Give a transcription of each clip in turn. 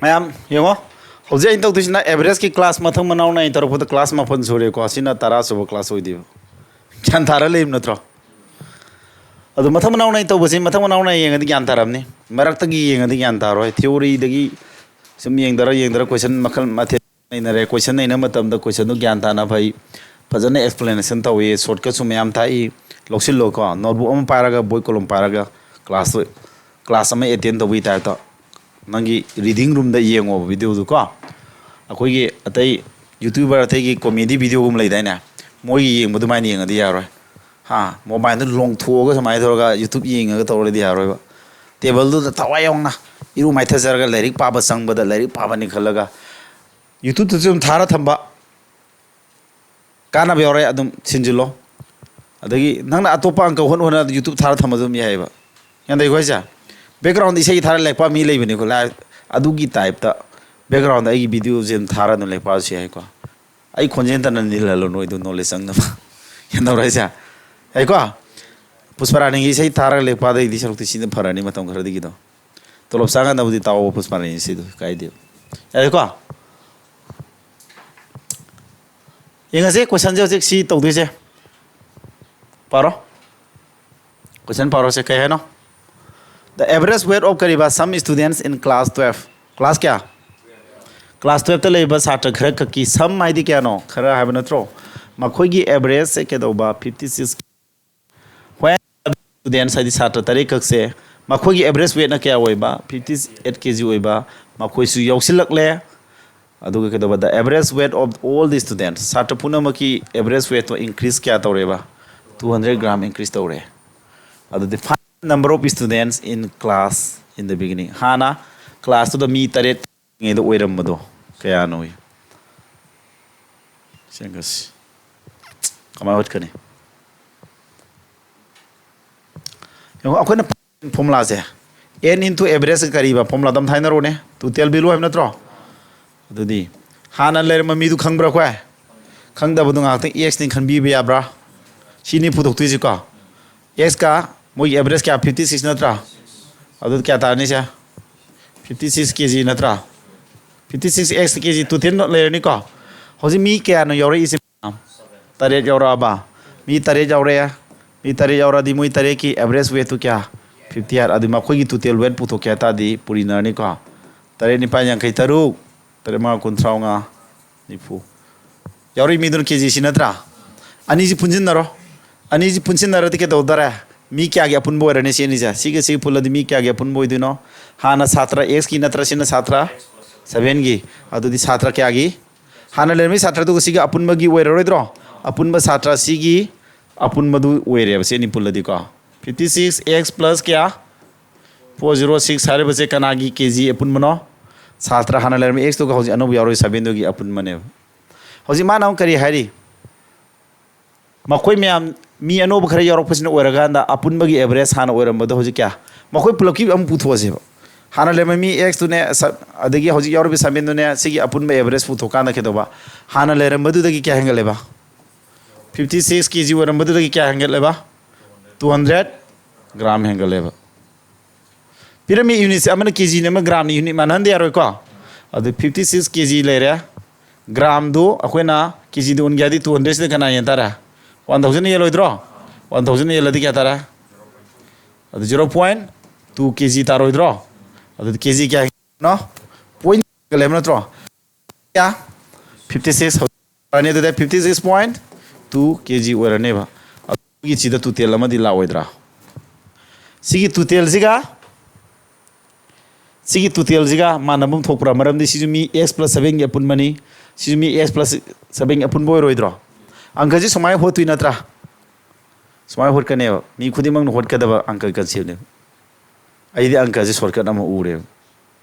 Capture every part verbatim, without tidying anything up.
ꯃꯌꯥꯝ ꯌꯦꯡꯉꯣ, ꯍꯧꯖꯤꯛ ꯑꯩꯅ ꯇꯧꯗꯣꯏꯁꯤꯅ average ꯀꯤ class ꯃꯊꯪ ꯃꯅꯥꯎ ꯅꯥꯏꯅ ꯇꯧꯔꯛꯄꯗ class ꯃꯥꯄꯟ ꯁꯨꯔꯦꯀꯣ꯫ ꯑꯁꯤꯅ ꯇꯔꯥ ꯁꯨꯕ class ꯑꯣꯏꯗꯣꯏꯕ꯫ ꯒ꯭ꯌꯥꯟ ꯇꯥꯔ ꯂꯩꯕ ꯅꯠꯇ꯭ꯔꯣ? ꯑꯗꯣ ꯃꯊꯪ ꯃꯅꯥꯎ ꯅꯥꯏꯅ ꯇꯧꯕꯁꯤ ꯃꯊꯪ ꯃꯅꯥꯎ ꯅꯥꯏꯅ ꯌꯦꯡꯉꯗꯤ ꯒ꯭ꯌꯥꯟ ꯇꯥꯔꯝꯅꯤ꯫ ꯃꯔꯛꯇꯒꯤ ꯌꯦꯡꯉꯗꯤ ꯒ꯭ꯌꯥꯟ ꯇꯥꯔꯣꯏ꯫ Theory ꯗꯒꯤ ꯁꯨꯝ ꯌꯦꯡꯗꯔ ꯌꯦꯡꯗꯔ question ꯃꯈꯜ ꯃꯊꯦꯜ ꯅꯩꯅꯔꯦ꯫ Question ꯅꯩꯅꯕ ꯃꯇꯝꯗ question ꯗꯨ ꯒ꯭ꯌꯥꯟ ꯇꯥꯅ ꯐꯩ꯫ ꯐꯖꯅ explanation ꯇꯧꯏ꯫ Shortcut ꯁꯨ ꯃꯌꯥꯝ ꯇꯥꯛꯏ꯫ ꯂꯧꯁꯤꯜꯂꯣꯀꯣ꯫ Notebook ꯑꯃ ꯄꯥꯏꯔꯒ, ꯕꯣꯏ ꯀꯣꯂꯣꯝ ꯄꯥꯏꯔꯒ class ꯇꯨ, class ꯑꯃ attend ꯇꯧꯕꯒꯤ type ꯇ꯫ ꯅꯪꯒꯤ reading room ꯗ ꯌꯦꯡꯉꯣꯕ video ꯗꯨ ꯀꯣ꯫ ꯑꯩꯈꯣꯏꯒꯤ ꯑꯇꯩ YouTuber ꯑꯇꯩꯒꯤ comedy video ꯒꯨꯝꯕ ꯂꯩꯗꯥꯏꯅꯦ? ꯃꯣꯏꯒꯤ ꯌꯦꯡꯕ ꯑꯗꯨꯃꯥꯏꯅ ꯌꯦꯡꯉꯗꯤ ꯌꯥꯔꯣꯏ꯫ ꯍꯥ? Mobile ꯗꯨ ꯂꯣꯡꯊꯣꯛꯑꯒ ꯁꯨꯃꯥꯏꯅ ꯇꯧꯔꯒ YouTube ꯌꯦꯡꯉꯒ ꯇꯧꯔꯗꯤ ꯌꯥꯔꯣꯏꯕ꯫ Table ꯗꯨꯗ ꯊꯋꯥꯏ ꯌꯥꯎꯅ ꯏꯔꯨ ꯃꯥꯏꯊꯖꯔꯒ ꯂꯥꯏꯔꯤꯛ ꯄꯥꯕ ꯆꯪꯕꯗ ꯂꯥꯏꯔꯤꯛ ꯄꯥꯕꯅꯤ ꯈꯜꯂꯒ YouTube ꯇꯁꯨ ꯑꯗꯨꯝ ꯊꯥꯔ ꯊꯝꯕ꯫ ꯀꯥꯟꯅꯕ ꯌꯥꯎꯔꯦ, ꯑꯗꯨꯝ ꯁꯤꯟꯖꯤꯜꯂꯣ꯫ ꯑꯗꯒꯤ ꯅꯪꯅ ꯑꯇꯣꯞꯄ ꯑꯪꯀ ꯍꯣꯠ ꯍꯣꯠꯅ YouTube ꯊꯥꯔ ꯊꯝꯕꯁꯨ ꯑꯗꯨꯝ ꯌꯥꯏꯑꯕ꯫ ꯒ꯭ꯌꯥꯟ ꯇꯥꯏꯀꯣ ꯍꯥꯏꯁꯦ? Background ꯗ ꯏꯁꯩ ꯊꯥꯔ ꯂꯥꯏꯔꯤꯛ ꯄꯥ ꯃꯤ ꯂꯩꯕꯅꯤꯀꯣ, ꯂꯥꯏ-, ꯑꯗꯨꯒꯤ type ꯇ background ꯗ ꯑꯩꯒꯤ video ꯁꯦ ꯑꯗꯨꯝ ꯊꯥꯔ ꯑꯗꯨꯝ ꯂꯥꯏꯔꯤꯛ ꯄꯥꯕꯁꯨ ꯌꯥꯏꯀꯣ꯫ ꯑꯩ ꯈꯣꯟꯖꯦꯜ ꯇꯅ ꯅꯤꯜꯍꯜꯂꯣ ꯅꯣꯏꯗꯣ, knowledge ꯆꯪꯅꯕ꯫ ꯒ꯭ꯌꯥꯟ ꯇꯧꯔꯦ ꯍꯥꯏꯁꯦ? ꯌꯥꯏꯀꯣ? ꯄꯨꯁꯄꯔꯥꯅꯤꯒꯤ ꯏꯁꯩ ꯊꯥꯔꯒ ꯂꯥꯏꯔꯤꯛ ꯄꯥꯗꯩꯗꯤ ꯁꯔꯨꯛꯇꯤ ꯁꯤꯅ ꯐꯔꯅꯤ ꯃꯇꯝ ꯈꯔꯗꯒꯤꯗꯣ꯫ ꯇꯣꯂꯣꯞ ꯆꯥꯀꯥꯟꯗꯕꯨꯗꯤ ꯇꯥꯎꯑꯣ ꯄꯨꯁꯄꯔꯥꯅꯤ ꯏꯁꯩꯗꯣ, ꯀꯥꯏꯗꯦ꯫ ꯌꯥꯔꯦꯀꯣ? ꯌꯦꯡꯉꯁꯦ, question ꯁꯦ ꯍꯧꯖꯤꯛ ꯁꯤ ꯇꯧꯗꯣꯏꯁꯦ꯫ ꯄꯥꯔꯣ꯫ Question ꯄꯥꯔꯣꯁꯦ, ꯀꯩ ꯍꯥꯏꯅꯣ? The average weight of ꯀꯔꯤꯕ, some students in class twelve꯫ Class ꯀꯌꯥ? Class twelve ꯇ ꯂꯩꯕ ꯁꯥꯇ꯭ꯔ ꯈꯔ ꯈꯛꯀꯤ, some ꯍꯥꯏꯗꯤ ꯀꯌꯥꯅꯣ? ꯈꯔ ꯍꯥꯏꯕ ꯅꯠꯇ꯭ꯔꯣ? ꯃꯈꯣꯏꯒꯤ average ꯁꯦ ꯀꯩꯗꯧꯕ? Fifty six꯫ When students ꯍꯥꯏꯗꯤ ꯁꯥꯇ꯭ꯔ ꯇꯔꯦꯠ ꯈꯛꯁꯦ, ꯃꯈꯣꯏꯒꯤ average weight ꯅ ꯀꯌꯥ ꯑꯣꯏꯕ? Fifty eight K G ꯑꯣꯏꯕ, ꯃꯈꯣꯏꯁꯨ ꯌꯥꯎꯁꯤꯜꯂꯛꯂꯦ꯫ ꯑꯗꯨꯒ ꯀꯩꯗꯧꯕ? The average weight of all the students, ꯁꯥꯇ꯭ꯔ ꯄꯨꯝꯅꯃꯛꯀꯤ average weight ꯇꯣ increase ꯀꯌꯥ ꯇꯧꯔꯦꯕ? Two hundred gram increase ꯇꯧꯔꯦ꯫ ꯑꯗꯨꯗꯤ find number of students in class in the beginning꯫ ꯍꯥꯟꯅ class ꯇꯨꯗ ꯃꯤ ꯇꯔꯦꯠ ꯉꯩꯗ ꯑꯣꯏꯔꯝꯕꯗꯣ ꯀꯌꯥꯅꯣ? ꯁꯦꯡꯒꯁꯤ꯫ ꯀꯃꯥꯏ ꯍꯣꯠꯀꯅꯤ? ꯌꯦꯡꯉꯣ, ꯑꯩꯈꯣꯏꯅ formula ꯁꯦ, n into average ꯀꯔꯤꯕ formula ꯗ ꯑꯃ ꯊꯥꯏꯅꯔꯣꯅꯦ? Total value ꯍꯥꯏꯕ ꯅꯠꯇ꯭ꯔꯣ? ꯑꯗꯨꯗꯤ ꯍꯥꯟꯅ ꯂꯩꯔꯝꯕ ꯃꯤꯗꯨ ꯈꯪꯕ꯭ꯔꯥ ꯑꯩꯈꯣꯏ? ꯈꯪꯗꯕꯗꯣ ꯉꯥꯏꯍꯥꯛꯇꯪ x ꯅꯤ ꯈꯟꯕꯤꯕ ꯌꯥꯕ꯭ꯔꯥ? ꯁꯤꯅꯤ ꯄꯨꯊꯣꯛꯇꯣꯏꯁꯤꯀꯣ꯫ X ꯀ ꯃꯣꯏꯒꯤ average ꯀꯌꯥ? Fifty six ꯅꯠꯇ꯭ꯔꯥ? ꯑꯗꯨ ꯀꯌꯥ ꯇꯥꯔꯅꯤ ꯁꯦ? ꯐꯤꯐꯇꯤ ꯁꯤꯛꯁ ꯀꯦ ꯖꯤ ꯅꯠꯇ꯭ꯔꯥ? ꯐꯤꯐꯇꯤ ꯁꯤꯛꯁ ꯑꯦꯛꯁ ꯀꯦ ꯖꯤ ꯇꯣꯇꯦꯜ ꯂꯩꯔꯅꯤꯀꯣ꯫ ꯍꯧꯖꯤꯛ ꯃꯤ ꯀꯌꯥꯅꯣ ꯌꯥꯎꯔꯛꯏꯁꯦ? ꯇꯔꯦꯠ ꯌꯥꯎꯔꯛꯑꯕ? ꯃꯤ ꯇꯔꯦꯠ ꯌꯥꯎꯔꯛꯑꯦ꯫ ꯃꯤ ꯇꯔꯦꯠ ꯌꯥꯎꯔꯛꯑꯗꯤ ꯃꯣꯏ ꯇꯔꯦꯠꯀꯤ ꯑꯦꯚꯔꯦꯖ ꯋꯦꯠꯇꯨ ꯀꯌꯥ? Fifty eight. ꯑꯗꯨ ꯃꯈꯣꯏꯒꯤ ꯇꯣꯇꯦꯜ ꯋꯦꯠ ꯄꯨꯊꯣꯛꯀꯦ ꯍꯥꯏ ꯇꯥꯔꯗꯤ ꯄꯨꯔꯤꯅꯔꯅꯤꯀꯣ꯫ ꯇꯔꯦꯠ ꯅꯤꯄꯥꯜ ꯌꯥꯡꯈꯩ ꯇꯔꯨꯛ, ꯇꯔꯦꯠ ꯃꯉꯥ ꯀꯨꯟꯊ꯭ꯔꯥ ꯃꯉꯥ, ꯅꯤꯐꯨ꯫ ꯌꯥꯎꯔꯛꯏ ꯃꯤꯗꯨꯅ ꯀꯦ ꯖꯤ ꯁꯤ ꯅꯠꯇ꯭ꯔꯥ? ꯑꯅꯤꯁꯤ ꯄꯨꯟꯁꯤꯟꯅꯔꯣ꯫ ꯑꯅꯤꯁꯤ ꯄꯨꯟꯁꯤꯟꯅꯔꯗꯤ ꯀꯩꯗꯧ ꯇꯥꯔꯦ? ꯃꯤ ꯀꯌꯥꯒꯤ ꯑꯄꯨꯟꯕ ꯑꯣꯏꯔꯅꯤ ꯁꯤ ꯑꯅꯤꯁꯦ? ꯁꯤꯒ ꯁꯤꯒ ꯄꯨꯜꯂꯗꯤ ꯃꯤ ꯀꯌꯥꯒꯤ ꯑꯄꯨꯟꯕ ꯑꯣꯏꯗꯣꯏꯅꯣ? ꯍꯥꯟꯅ ꯁꯥꯇ꯭ꯔ ꯑꯦꯛꯁꯀꯤ ꯅꯠꯇ꯭ꯔꯥ, ꯁꯤꯅ ꯁꯥꯇ꯭ꯔ ꯁꯚꯦꯟꯒꯤ꯫ ꯑꯗꯨꯗꯤ ꯁꯥꯇ꯭ꯔ ꯀꯌꯥꯒꯤ? ꯍꯥꯟꯅ ꯂꯩꯔꯝꯃꯤ ꯁꯥꯇ꯭ꯔꯗꯨꯒ ꯁꯤꯒ ꯑꯄꯨꯟꯕꯒꯤ ꯑꯣꯏꯔꯔꯣꯏꯗ꯭ꯔꯣ? ꯑꯄꯨꯟꯕ ꯁꯥꯇ꯭ꯔ ꯁꯤꯒꯤ ꯑꯄꯨꯟꯕꯗꯨ ꯑꯣꯏꯔꯦꯕ, ꯁꯤ ꯑꯅꯤ ꯄꯨꯜꯂꯗꯤꯀꯣ꯫ ꯐꯤꯐꯇꯤ ꯁꯤꯛꯁ ꯑꯦꯛꯁ ꯄ꯭ꯂꯁ ꯀꯌꯥ? ꯐꯣꯔ ꯖꯤꯔꯣ ꯁꯤꯛꯁ ꯍꯥꯏꯔꯤꯕꯁꯦ ꯀꯅꯥꯒꯤ ꯀꯦ ꯖꯤ ꯑꯄꯨꯟꯕꯅꯣ? ꯁꯥꯇ꯭ꯔ ꯍꯥꯟꯅ ꯂꯩꯔꯝꯃꯤ ꯑꯦꯛꯁꯇꯨꯒ ꯍꯧꯖꯤꯛ ꯑꯅꯧꯕ ꯌꯥꯎꯔꯤ ꯁꯚꯦꯟꯗꯨꯒꯤ ꯑꯄꯨꯟꯕꯅꯦꯕ꯫ ꯍꯧꯖꯤꯛ ꯃꯥꯅ ꯑꯃꯨꯛ ꯀꯔꯤ ꯍꯥꯏꯔꯤ? ꯃꯈꯣꯏ ꯃꯌꯥꯝ, ꯃꯤ ꯑꯅꯧꯕ ꯈꯔ ꯌꯥꯎꯔꯛꯄꯁꯤꯅ ꯑꯣꯏꯔꯀꯥꯟꯗ ꯑꯄꯨꯟꯕꯒꯤ ꯑꯦꯚꯔꯦꯖ ꯍꯥꯟꯅ ꯑꯣꯏꯔꯝꯕꯗꯣ ꯍꯧꯖꯤꯛ ꯀꯌꯥ? ꯃꯈꯣꯏ ꯄꯨꯂꯞꯀꯤ ꯑꯃꯨꯛ ꯄꯨꯊꯣꯛꯑꯁꯦꯕ꯫ ꯍꯥꯟꯅ ꯂꯩꯔꯝꯕ ꯃꯤ ꯑꯦꯛꯁꯇꯨꯅꯦ, ꯁ-, ꯑꯗꯒꯤ ꯍꯧꯖꯤꯛ ꯌꯥꯎꯔꯤꯕ ꯁꯚꯦꯟꯗꯨꯅꯦ, ꯁꯤꯒꯤ ꯑꯄꯨꯟꯕ ꯑꯦꯚꯔꯦꯖ ꯄꯨꯊꯣꯛꯀꯥꯟꯗ ꯀꯩꯗꯧꯕ? ꯍꯥꯟꯅ ꯂꯩꯔꯝꯕꯗꯨꯗꯒꯤ ꯀꯌꯥ ꯍꯦꯟꯒꯠꯂꯦꯕ? ꯐꯤꯐꯇꯤ ꯁꯤꯛꯁ ꯀꯦ ꯖꯤ ꯑꯣꯏꯔꯝꯕꯗꯨꯗꯒꯤ ꯀꯌꯥ ꯍꯦꯟꯒꯠꯂꯦꯕ? ꯇꯨ ꯍꯟꯗ꯭ꯔꯦꯠ ꯒ꯭ꯔꯥꯝ ꯍꯦꯟꯒꯠꯂꯦꯕ꯫ ꯄꯤꯔꯝꯃꯤ ꯌꯨꯅꯤꯠꯁꯦ ꯑꯃꯅ ꯀꯦ ꯖꯤꯅꯤ, ꯑꯃꯅ ꯒ꯭ꯔꯥꯝꯅꯤ, ꯌꯨꯅꯤꯠ ꯃꯥꯟꯅꯍꯟꯗ ꯌꯥꯔꯣꯏꯀꯣ꯫ ꯑꯗꯨ ꯐꯤꯐꯇꯤ ꯁꯤꯛꯁ ꯀꯦ ꯖꯤ ꯂꯩꯔꯦ꯫ ꯒ꯭ꯔꯥꯝꯗꯨ ꯑꯩꯈꯣꯏꯅ ꯀꯦ ꯖꯤꯗ ꯑꯣꯟꯒꯦ ꯍꯥꯏꯗꯤ ꯇꯨ ꯍꯟꯗ꯭ꯔꯦꯠꯁꯤꯗ ꯀꯅꯥ ꯌꯦꯟ ꯇꯥꯔꯦ? ꯋꯥꯟ ꯊꯥꯎꯖꯟ ꯌꯦꯜꯂꯣꯏꯗ꯭ꯔꯣ? ꯋꯥꯟ ꯊꯥꯎꯖꯟ ꯌꯦꯜꯂꯗꯤ ꯀꯌꯥ ꯇꯥꯔꯦ? ꯑꯗꯨ zero point two K G ꯇꯥꯔꯣꯏꯗ꯭ꯔꯣ? ꯑꯗꯨꯗꯤ ꯀꯦ ꯖꯤ ꯀꯌꯥꯅꯣ? ꯄꯣꯏꯟ ꯂꯩꯕ ꯅꯠꯇ꯭ꯔꯣ? ꯀꯌꯥ? Fifty six. ꯍꯧꯖꯤꯛ ꯑꯗꯨꯗ fifty six point two K G ꯑꯣꯏꯔꯅꯦꯕ꯫ ꯑꯗꯨꯒꯤ ꯁꯤꯗ ꯇꯣꯇꯦꯜ ꯑꯃꯗꯤ ꯂꯥꯛꯑꯣꯏꯗ꯭ꯔꯥ? ꯁꯤꯒꯤ ꯇꯣꯇꯦꯜꯁꯤꯒ, ꯁꯤꯒꯤ ꯇꯣꯇꯦꯜꯁꯤꯒ ꯃꯥꯟꯅꯕ ꯑꯃ ꯊꯣꯛꯄ꯭ꯔꯥ? ꯃꯔꯝꯗꯤ ꯁꯤꯁꯨ ꯃꯤ ꯑꯦꯛꯁ ꯄ꯭ꯂꯁ ꯁꯚꯦꯟꯒꯤ ꯑꯄꯨꯟꯕꯅꯤ, ꯁꯤꯁꯨ ꯃꯤ ꯑꯦꯛꯁ ꯄ꯭ꯂꯁ ꯁꯚꯦꯟꯒꯤ ꯑꯄꯨꯟꯕ ꯑꯣꯏꯔꯣꯏꯗ꯭ꯔꯣ? ꯑꯪꯀꯁꯤ ꯁꯨꯃꯥꯏꯅ ꯍꯣꯠꯇꯣꯏ ꯅꯠꯇ꯭ꯔꯥ? ꯁꯨꯃꯥꯏꯅ ꯍꯣꯠꯀꯅꯦꯕ꯫ ꯃꯤ ꯈꯨꯗꯤꯡꯃꯛꯅ ꯍꯣꯠꯀꯗꯕ ꯑꯪꯀ ꯀꯟꯁꯦꯞꯅꯦꯕ꯫ ꯑꯩꯗꯤ ꯑꯪꯀꯁꯦ ꯁꯣꯔꯠꯀꯠ ꯑꯃ ꯎꯔꯦꯕ꯫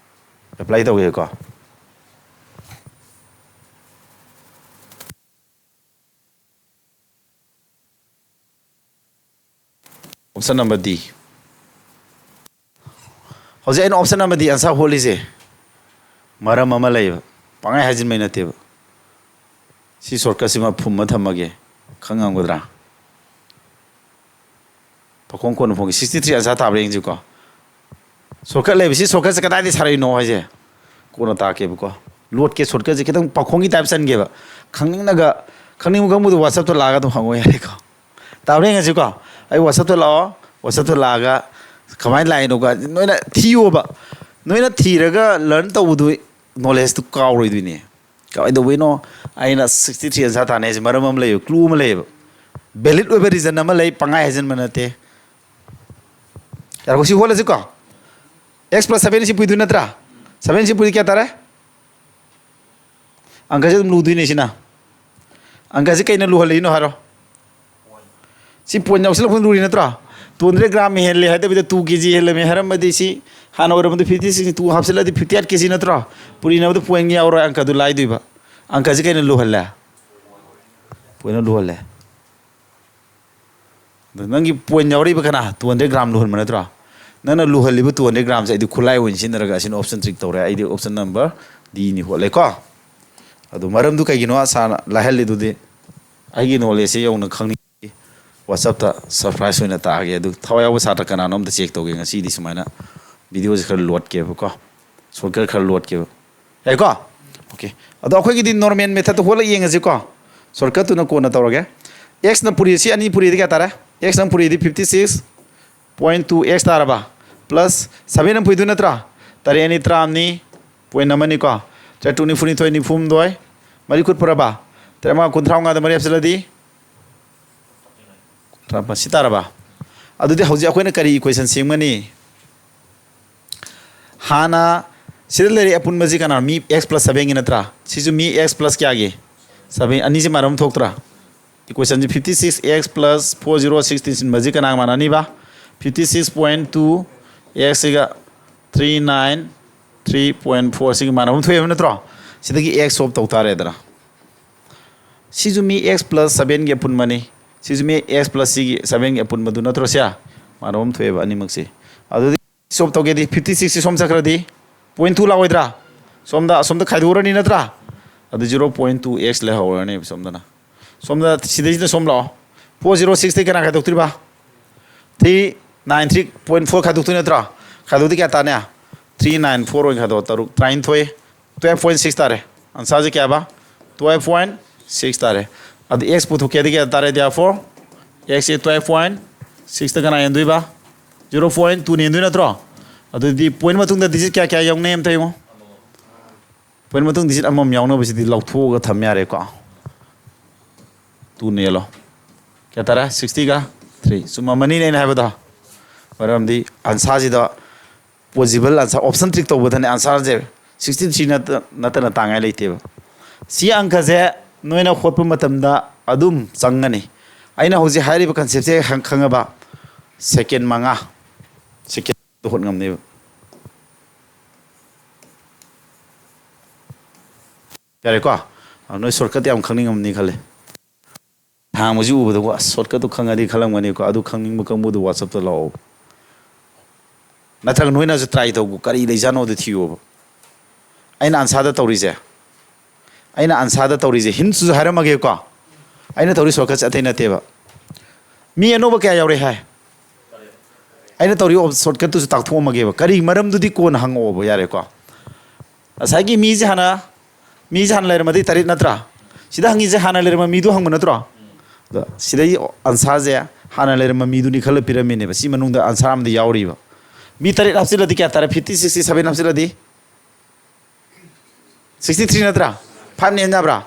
ꯑꯦꯄ꯭ꯂꯥꯏ ꯇꯧꯒꯦꯀꯣ꯫ Option number D. ꯍꯧꯖꯤꯛ ꯑꯩꯅ ꯑꯣꯞꯁꯟ ꯅꯝꯕꯔ ꯗꯤ ꯑꯟꯁꯔ ꯍꯣꯠꯂꯤꯁꯦ ꯃꯔꯝ ꯑꯃ ꯂꯩꯌꯦꯕ, ꯄꯪꯍꯥꯏ ꯍꯥꯏꯖꯤꯟꯕꯩ ꯅꯠꯇꯦꯕ꯫ ꯁꯤ ꯁꯣꯔꯠꯀꯠꯁꯤꯃ ꯐꯨꯝꯃ ꯊꯝꯃꯒꯦ, ꯈꯪ ꯉꯝꯒꯗ꯭ꯔꯥ? ꯄꯥꯈꯣꯡ ꯀꯣꯟꯅ ꯐꯣꯡꯒꯦ꯫ ꯁꯤꯛꯁꯇꯤ ꯊ꯭ꯔꯤ ꯑꯟꯁꯔ ꯊꯥꯕ꯭ꯔꯥ ꯌꯦꯡꯁꯤꯀꯣ꯫ ꯁꯣꯔꯠꯀꯠ ꯂꯩꯕꯁꯤ, ꯁꯣꯔꯠꯀꯠꯁꯦ ꯀꯗꯥꯏꯗꯒꯤ ꯁꯥꯔꯛꯏꯅꯣ ꯍꯥꯏꯁꯦ ꯀꯣꯟꯅ ꯇꯥꯛꯀꯦꯕꯀꯣ꯫ ꯂꯣꯠꯀꯦ, ꯁꯣꯔꯠꯀꯠꯁꯦ ꯈꯤꯇꯪ ꯄꯥꯈꯣꯡꯒꯤ ꯇꯥꯏꯞ ꯆꯟꯒꯦꯕ꯫ ꯈꯪꯅꯤꯡꯅꯒ, ꯈꯪꯅꯤꯡꯕ ꯈꯪꯕꯗꯣ WhatsApp-ꯇ ꯂꯥꯛꯑꯒ ꯑꯗꯨꯝ ꯍꯪꯉꯣ ꯌꯥꯔꯦꯀꯣ꯫ ꯇꯥꯕ꯭ꯔꯥ ꯌꯦꯡꯉꯁꯤꯀꯣ꯫ ꯑꯩ WhatsApp-ꯇ ꯂꯥꯛꯑꯣ꯫ WhatsApp-ꯇ ꯂꯥꯛꯑꯒ ꯀꯃꯥꯏꯅ ꯂꯥꯛꯏꯅꯣꯒ ꯅꯣꯏꯅ ꯊꯤꯌꯣꯕ꯫ ꯅꯣꯏꯅ ꯊꯤꯔꯒ ꯂꯔꯟ ꯇꯧꯕꯗꯨ ꯅꯣꯂꯦꯖꯇꯨ ꯀꯥꯎꯔꯣꯏꯗꯣꯏꯅꯦ꯫ ꯀꯃꯥꯏꯅ ꯇꯧꯕꯩꯅꯣ ꯑꯩꯅ sixty three ꯑꯟꯁꯥ ꯊꯥꯅꯩ ꯍꯥꯏꯁꯦ? ꯃꯔꯝ ꯑꯃ ꯂꯩꯌꯦꯕ, ꯀ꯭ꯂꯨ ꯑꯃ ꯂꯩꯌꯦꯕ꯫ ꯚꯦꯂꯤꯠ ꯑꯣꯏꯕ ꯔꯤꯖꯟ ꯑꯃ ꯂꯩ, ꯄꯪꯍꯥꯏ ꯍꯥꯏꯖꯟꯕ ꯅꯠꯇꯦ꯫ ꯌꯥꯔꯦꯀꯣ, ꯁꯤ ꯍꯣꯠꯂꯁꯤꯀꯣ꯫ X plus seven ꯁꯤ ꯄꯨꯏꯗꯣꯏ ꯅꯠꯇ꯭ꯔꯥ? Seven ꯁꯤ ꯄꯨꯏꯗꯤ ꯀꯌꯥ ꯇꯥꯔꯦ? ꯑꯪꯀꯁꯦ ꯑꯗꯨꯝ ꯂꯨꯗꯣꯏꯅꯦ ꯁꯤꯅ꯫ ꯑꯪꯀꯁꯦ ꯀꯩꯅ ꯂꯨꯍꯜꯂꯤꯅꯣ ꯍꯥꯏꯔꯣ? ꯁꯤ ꯄꯣꯏꯟ ꯌꯥꯎꯁꯤꯜꯂꯛꯄ ꯂꯨꯔꯤ ꯅꯠꯇ꯭ꯔꯣ? Two hundred gram ꯍꯦꯜꯂꯦ ꯍꯥꯏꯗꯕꯤꯗ two K G ꯍꯦꯜꯂꯝꯃꯦ ꯍꯥꯏꯔꯝꯃꯗꯤ ꯁꯤ ꯍꯥꯟꯅ ꯑꯣꯏꯔꯝꯕꯗ fifty six, two ꯍꯥꯞꯆꯤꯜꯂꯗꯤ fifty eight K G ꯅꯠꯇ꯭ꯔꯣ? ꯄꯨꯔꯤꯅꯕꯗ ꯄꯣꯏꯟ ꯌꯥꯎꯔꯣꯏ, ꯑꯪꯀꯗꯨ ꯂꯥꯏꯗꯣꯏꯕ꯫ ꯑꯪꯀꯁꯦ ꯀꯩꯅ ꯂꯨꯍꯜꯂꯦ? ꯄꯣꯏꯟꯅ ꯂꯨꯍꯜꯂꯦ꯫ ꯑꯗꯣ ꯅꯪꯒꯤ ꯄꯣꯏꯟ ꯌꯥꯎꯔꯛꯏꯕ ꯀꯅꯥ? Two hundred gram ꯂꯨꯍꯟꯕ ꯅꯠꯇ꯭ꯔꯣ? ꯅꯪꯅ ꯂꯨꯍꯜꯂꯤꯕ two hundred gramꯁꯦ ꯑꯩꯗꯤ ꯈꯨꯠꯂꯥꯏ ꯑꯣꯏꯅ ꯁꯤꯖꯤꯟꯅꯔꯒ ꯑꯁꯤꯅ option tick ꯇꯧꯔꯦ꯫ ꯑꯩꯗꯤ option number D ꯅꯤ ꯍꯣꯠꯂꯦꯀꯣ꯫ ꯑꯗꯣ ꯃꯔꯝꯗꯨ ꯀꯩꯒꯤꯅꯣ ꯁꯥꯔꯅ ꯂꯥꯏꯍꯜꯂꯤꯗꯨꯗꯤ? ꯑꯩꯒꯤ ꯅꯣꯂꯦꯖꯁꯦ ꯌꯧꯅ ꯈꯪꯅꯤꯡꯉꯤ꯫ WhatsApp-ꯇ surprise ꯑꯣꯏꯅ ꯇꯥꯛꯑꯒꯦ꯫ ꯑꯗꯨ ꯊꯋꯥꯏ ꯌꯥꯎꯕ ꯁꯥꯇ꯭ꯔ ꯀꯅꯥꯅꯣ ꯑꯝꯇ check ꯇꯧꯒꯦ꯫ ꯉꯁꯤꯗꯤ ꯁꯨꯃꯥꯏꯅ video-ꯁꯦ ꯈꯔ ꯂꯣꯠꯀꯦꯕꯀꯣ, shortcut ꯈꯔ ꯂꯣꯠꯀꯦꯕ꯫ ꯌꯥꯏꯀꯣ? Okay꯫ ꯑꯗꯣ ꯑꯩꯈꯣꯏꯒꯤꯗꯤ normal method-ꯇ ꯍꯣꯠꯂ ꯌꯦꯡꯉꯁꯤꯀꯣ꯫ Shortcut-ꯇꯨꯅ ꯀꯣꯟꯅ ꯇꯧꯔꯒꯦ꯫ X-ꯅ ꯄꯨꯔꯤ, ꯁꯤ ꯑꯅꯤ ꯄꯨꯔꯤꯗꯤ ꯀꯌꯥ ꯇꯥꯔꯦ? X-ꯅ ꯄꯨꯔꯤꯗꯤ fifty six point two X ꯇꯥꯔꯕ? Plus seven-ꯅ ꯄꯨꯏꯗꯨ ꯅꯠꯇ꯭ꯔꯥ? ꯇꯔꯦꯠ ꯑꯅꯤ ꯇꯔꯥꯃꯅꯤ, point ꯑꯃꯅꯤꯀꯣ꯫ ꯇꯔꯦꯠ ꯇꯨ ꯅꯤꯐꯨꯅꯤꯊꯣꯏ, ꯅꯤꯐꯨꯍꯨꯝꯗꯣꯏ, ꯃꯔꯤ ꯀꯨꯟ ꯄꯨꯔꯕ? ꯇꯔꯦꯠ ꯃꯉꯥ ꯀꯨꯟꯊ꯭ꯔꯥ ꯃꯉꯥꯗ ꯃꯔꯤ ꯍꯥꯞꯆꯤꯜꯂꯗꯤ ꯀꯨꯟꯊ꯭ꯔꯥ ꯁꯤ ꯇꯥꯔꯕ? ꯑꯗꯨꯗꯤ ꯍꯧꯖꯤꯛ ꯑꯩꯈꯣꯏꯅ ꯀꯔꯤ equation ꯁꯦꯝꯒꯅꯤ? ꯍꯥꯟꯅ ꯁꯤꯗ ꯂꯩꯔꯤ ꯑꯄꯨꯟꯕꯁꯤ ꯀꯅꯥ? ꯃꯤ X plus seven-ꯒꯤ ꯅꯠꯇ꯭ꯔꯥ? ꯁꯤꯁꯨ ꯃꯤ X plus ꯀꯌꯥꯒꯤ? Seven꯫ ꯑꯅꯤꯁꯤ ꯃꯥꯟꯅꯕ ꯊꯣꯛꯇ꯭ꯔꯥ? Equation-ꯁꯤ fifty six X plus four zero six ꯇꯤꯟꯁꯤꯟꯕꯁꯤ ꯀꯅꯥꯒ ꯃꯥꯟꯅꯅꯤꯕ? Fifty six point two X-ꯁꯤꯒ three nine three point four ꯁꯤꯒ ꯃꯥꯟꯅꯕ ꯊꯣꯛꯑꯦꯕ ꯅꯠꯇ꯭ꯔꯣ? ꯁꯤꯗꯒꯤ X solve ꯇꯧ ꯇꯥꯔꯦꯗꯅ꯫ ꯁꯤꯁꯨ ꯃꯤ X plus seven-ꯒꯤ ꯑꯄꯨꯟꯕꯅꯤ꯫ ꯁꯤꯁꯨ ꯃꯤ X plus ꯁꯤꯒꯤ seven-ꯒꯤ ꯑꯄꯨꯟꯕꯗꯨ ꯅꯠꯇ꯭ꯔꯣ ꯁꯦ? ꯃꯥꯟꯅꯕ ꯑꯃ ꯊꯣꯛꯑꯦꯕ ꯑꯅꯤꯃꯛꯁꯦ꯫ ꯑꯗꯨꯗꯤ solve ꯇꯧꯒꯦꯗꯤ fifty six-ꯁꯤ ꯁꯣꯝ ꯆꯠꯈ꯭ꯔꯗꯤ point two ꯂꯥꯛꯑꯣꯏꯗ꯭ꯔꯥ? ꯁꯣꯝꯗ ꯑꯁꯣꯝꯗ ꯈꯥꯏꯗꯣꯛꯎꯔꯅꯤ ꯅꯠꯇ꯭ꯔꯥ? ꯑꯗꯨ zero point two X ꯂꯩꯍꯧꯔꯅꯦꯕ ꯁꯣꯝꯗꯅ꯫ ꯁꯣꯝꯗ ꯁꯤꯗꯩꯁꯤꯗ ꯁꯣꯝ ꯂꯥꯛꯑꯣ꯫ Four zero six-ꯇꯩ ꯀꯅꯥ ꯈꯥꯏꯗꯣꯛꯇ꯭ꯔꯤꯕ? Three nine three point four ꯈꯥꯏꯗꯣꯛꯇꯣꯏ ꯅꯠꯇ꯭ꯔꯣ? ꯈꯥꯏꯗꯣꯛꯇꯤ ꯀꯌꯥ ꯇꯥꯅꯤ? Three nine four ꯑꯣꯏꯅ ꯈꯥꯏꯗꯣꯛ, ꯇꯔꯨꯛ, ꯇꯔꯥꯅꯤꯊꯣꯏ, twelve point six ꯇꯥꯔꯦ꯫ ꯑꯟꯁꯥꯔꯁꯦ ꯀꯌꯥꯕ? Twelve point six ꯇꯥꯔꯦ꯫ ꯑꯗꯨ x ꯄꯨꯊꯣꯛꯀꯦꯗꯤ ꯀꯌꯥ ꯇꯥꯔꯦ? Therefore x ꯁꯦ twelve point six ꯇ ꯀꯅꯥ ꯌꯦꯟꯗꯣꯏꯕ? Zero point two ꯅ ꯌꯦꯟꯗꯣꯏ ꯅꯠꯇ꯭ꯔꯣ? ꯑꯗꯨꯗꯤ point ꯃꯇꯨꯡꯗ digit ꯀꯌꯥ ꯀꯌꯥ ꯌꯥꯎꯅꯩ ꯑꯝꯇ ꯌꯦꯡꯉꯣ꯫ Point ꯃꯇꯨꯡ digit ꯑꯃꯃꯝ ꯌꯥꯎꯅꯕꯁꯤꯗꯤ ꯂꯧꯊꯣꯛꯑꯒ ꯊꯝ ꯌꯥꯔꯦꯀꯣ꯫ Two ꯅ ꯌꯦꯜꯂꯣ꯫ ꯀꯌꯥ ꯇꯥꯔꯦ? Sixty ꯒ three꯫ ꯆꯨꯝꯃꯝꯃꯅꯤꯅꯦ ꯑꯩꯅ ꯍꯥꯏꯕꯗꯣ꯫ ꯃꯔꯝꯗꯤ ꯑꯟꯁꯥꯔꯁꯤꯗ possible answer, option trick ꯇꯧꯕꯗꯅꯦ ꯑꯟꯁꯥꯔꯁꯦ sixty three ꯅꯠꯇ-, ꯅꯠꯇꯅ ꯇꯥꯡꯉꯥꯏ ꯂꯩꯇꯦꯕ꯫ ꯁꯤ ꯑꯪꯀꯁꯦ ꯅꯣꯏꯅ ꯍꯣꯠꯄ ꯃꯇꯝꯗ ꯑꯗꯨꯝ ꯆꯪꯒꯅꯤ꯫ ꯑꯩꯅ ꯍꯧꯖꯤꯛ ꯍꯥꯏꯔꯤꯕ concept ꯁꯦ ꯈꯪ-, ꯈꯪꯉꯕ? Second ꯃꯉꯥ, second ꯍꯣꯠ ꯉꯝꯅꯦꯕ꯫ ꯌꯥꯔꯦꯀꯣ? ꯑ, ꯅꯣꯏ shortcut ꯌꯥꯝ ꯈꯪꯅꯤꯡꯉꯝꯅꯤ ꯈꯜꯂꯦ꯫ ꯍꯥꯡꯕꯁꯤ ꯎꯕꯗꯀꯣ, ꯑꯁ, shortcut ꯇꯨ ꯈꯪꯉꯗꯤ ꯈꯜꯂꯝꯒꯅꯤꯀꯣ꯫ ꯑꯗꯨ ꯈꯪꯅꯤꯡꯕ ꯀꯥꯡꯕꯨꯗꯨ WhatsApp ꯇ ꯂꯥꯛꯑꯣ꯫ ꯅꯠꯇ꯭ꯔꯒ ꯅꯣꯏꯅꯁꯨ try ꯇꯧ, ꯀꯔꯤ ꯂꯩꯖꯥꯠꯅꯣꯗꯣ ꯊꯤꯌꯣꯕ꯫ ꯑꯩꯅ ꯑꯟꯁꯥꯔꯗ ꯇꯧꯔꯤꯁꯦ, ꯑꯩꯅ ꯑꯟꯁꯥꯔꯗ ꯇꯧꯔꯤꯁꯦ, hints ꯁꯨ ꯍꯥꯏꯔꯝꯃꯒꯦꯀꯣ꯫ ꯑꯩꯅ ꯇꯧꯔꯤ shortcut ꯁꯦ ꯑꯇꯩ ꯅꯠꯇꯦꯕ꯫ ꯃꯤ ꯑꯅꯧꯕ ꯀꯌꯥ ꯌꯥꯎꯔꯦ ꯍꯥꯏ? ꯑꯩꯅ ꯇꯧꯔꯤ shortcut ꯇꯨꯁꯨ ꯇꯥꯛꯊꯣꯛꯑꯝꯃꯒꯦꯕ꯫ ꯀꯔꯤ ꯃꯔꯝꯗꯨꯗꯤ ꯀꯣꯟꯅ ꯍꯪꯉꯛꯑꯣꯕ, ꯌꯥꯔꯦꯀꯣ? ꯉꯁꯥꯏꯒꯤ ꯃꯤꯁꯦ ꯍꯥꯟꯅ, ꯃꯤꯁꯦ ꯍꯥꯟꯅ ꯂꯩꯔꯝꯃꯗꯤ ꯇꯔꯦꯠ ꯅꯠꯇ꯭ꯔꯥ? ꯁꯤꯗ ꯍꯪꯉꯤꯁꯦ ꯍꯥꯟꯅ ꯂꯩꯔꯝꯕ ꯃꯤꯗꯨ ꯍꯪꯕ ꯅꯠꯇ꯭ꯔꯣ? ꯑꯗꯣ ꯁꯤꯗꯩ ꯑꯟꯁꯥꯔꯁꯦ ꯍꯥꯟꯅ ꯂꯩꯔꯝꯕ ꯃꯤꯗꯨꯅꯤ ꯈꯜꯂ ꯄꯤꯔꯝꯃꯤꯅꯦꯕ꯫ ꯁꯤ ꯃꯅꯨꯡꯗ ꯑꯟꯁꯥꯔ ꯑꯃꯗꯤ ꯌꯥꯎꯔꯤꯕ꯫ ꯃꯤ ꯇꯔꯦꯠ ꯍꯥꯞꯆꯤꯜꯂꯗꯤ ꯀꯌꯥ ꯇꯥꯔꯦ? Fifty, sixty, seven ꯍꯥꯞꯆꯤꯜꯂꯗꯤ? Sixty three ꯅꯠꯇ꯭ꯔꯥ? Five ꯅ ꯌꯦꯟ ꯌꯥꯕ꯭ꯔꯥ?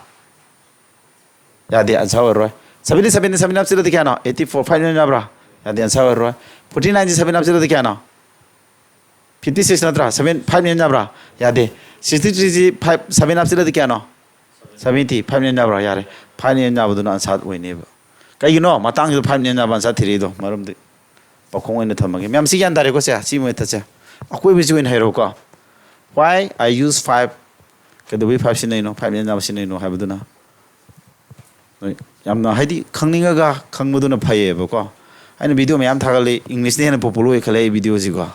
ꯌꯥꯗꯦ, ꯑꯟꯁꯥꯔ ꯑꯣꯏꯔꯔꯣꯏ꯫ Seventy, seventy, seven ꯍꯥꯞꯆꯤꯜꯂꯗꯤ ꯀꯌꯥꯅꯣ? Eighty four꯫ Five ꯅ ꯌꯦꯟ ꯌꯥꯕ꯭ꯔꯥ? ꯌꯥꯗꯦ, ꯑꯟꯁꯥꯔ ꯑꯣꯏꯔꯔꯣꯏ꯫ Forty nine ꯁꯤ seven ꯍꯥꯞꯆꯤꯜꯂꯗꯤ ꯀꯌꯥꯅꯣ? Fifty six ꯅꯠꯇ꯭ꯔꯥ? Seven, five ꯅ ꯌꯦꯟ ꯌꯥꯕ꯭ꯔꯥ? ꯌꯥꯗꯦ꯫ Sixty three ꯁꯤ five, seven ꯍꯥꯞꯆꯤꯜꯂꯗꯤ ꯀꯌꯥꯅꯣ? Seventy꯫ Five ꯅ ꯌꯦꯟ ꯌꯥꯕ꯭ꯔꯥ? ꯌꯥꯔꯦ꯫ Five ꯅ ꯌꯦꯟ ꯌꯥꯕꯗꯨꯅ ꯑꯟꯁꯥꯔ ꯑꯣꯏꯅꯦꯕ꯫ ꯀꯩꯒꯤꯅꯣ? ꯃꯇꯥꯡꯁꯤꯗ five ꯅ ꯌꯦꯟ ꯌꯥꯕ ꯑꯟꯁꯥꯔ ꯊꯤꯔꯛꯏꯗꯣ, ꯃꯔꯝꯗꯤ ꯄꯥꯎꯈꯣꯡ ꯑꯣꯏꯅ ꯊꯝꯃꯒꯦ꯫ ꯃꯌꯥꯝ ꯁꯤ ꯒ꯭ꯌꯥꯟ ꯇꯥꯔꯦꯀꯣ ꯁꯦ? ꯁꯤ method ꯁꯦ꯫ ꯑꯀꯣꯏꯕꯁꯤ ꯑꯣꯏꯅ ꯍꯩꯔꯛꯎꯀꯣ꯫ Why I use five? ꯀꯩꯗꯧꯕꯩ five ꯁꯤꯖꯤꯟꯅꯩꯅꯣ? Five ꯅ ꯌꯦꯟ ꯌꯥꯕ ꯁꯤꯖꯤꯟꯅꯩꯅꯣ ꯍꯥꯏꯕꯗꯨꯅ꯫ ꯅꯣꯏ ꯌꯥꯝꯅ, ꯍꯥꯏꯗꯤ, ꯈꯪꯅꯤꯡꯉꯒ ꯈꯪꯕꯗꯨꯅ ꯐꯩꯌꯦꯕꯀꯣ꯫ ꯑꯩꯅ video ꯃꯌꯥꯝ ꯊꯥꯒꯠꯂꯤ, English ꯅ ꯍꯦꯟꯅ popular ꯑꯣꯏ ꯈꯜꯂꯦ ꯑꯩ video ꯁꯤꯀꯣ꯫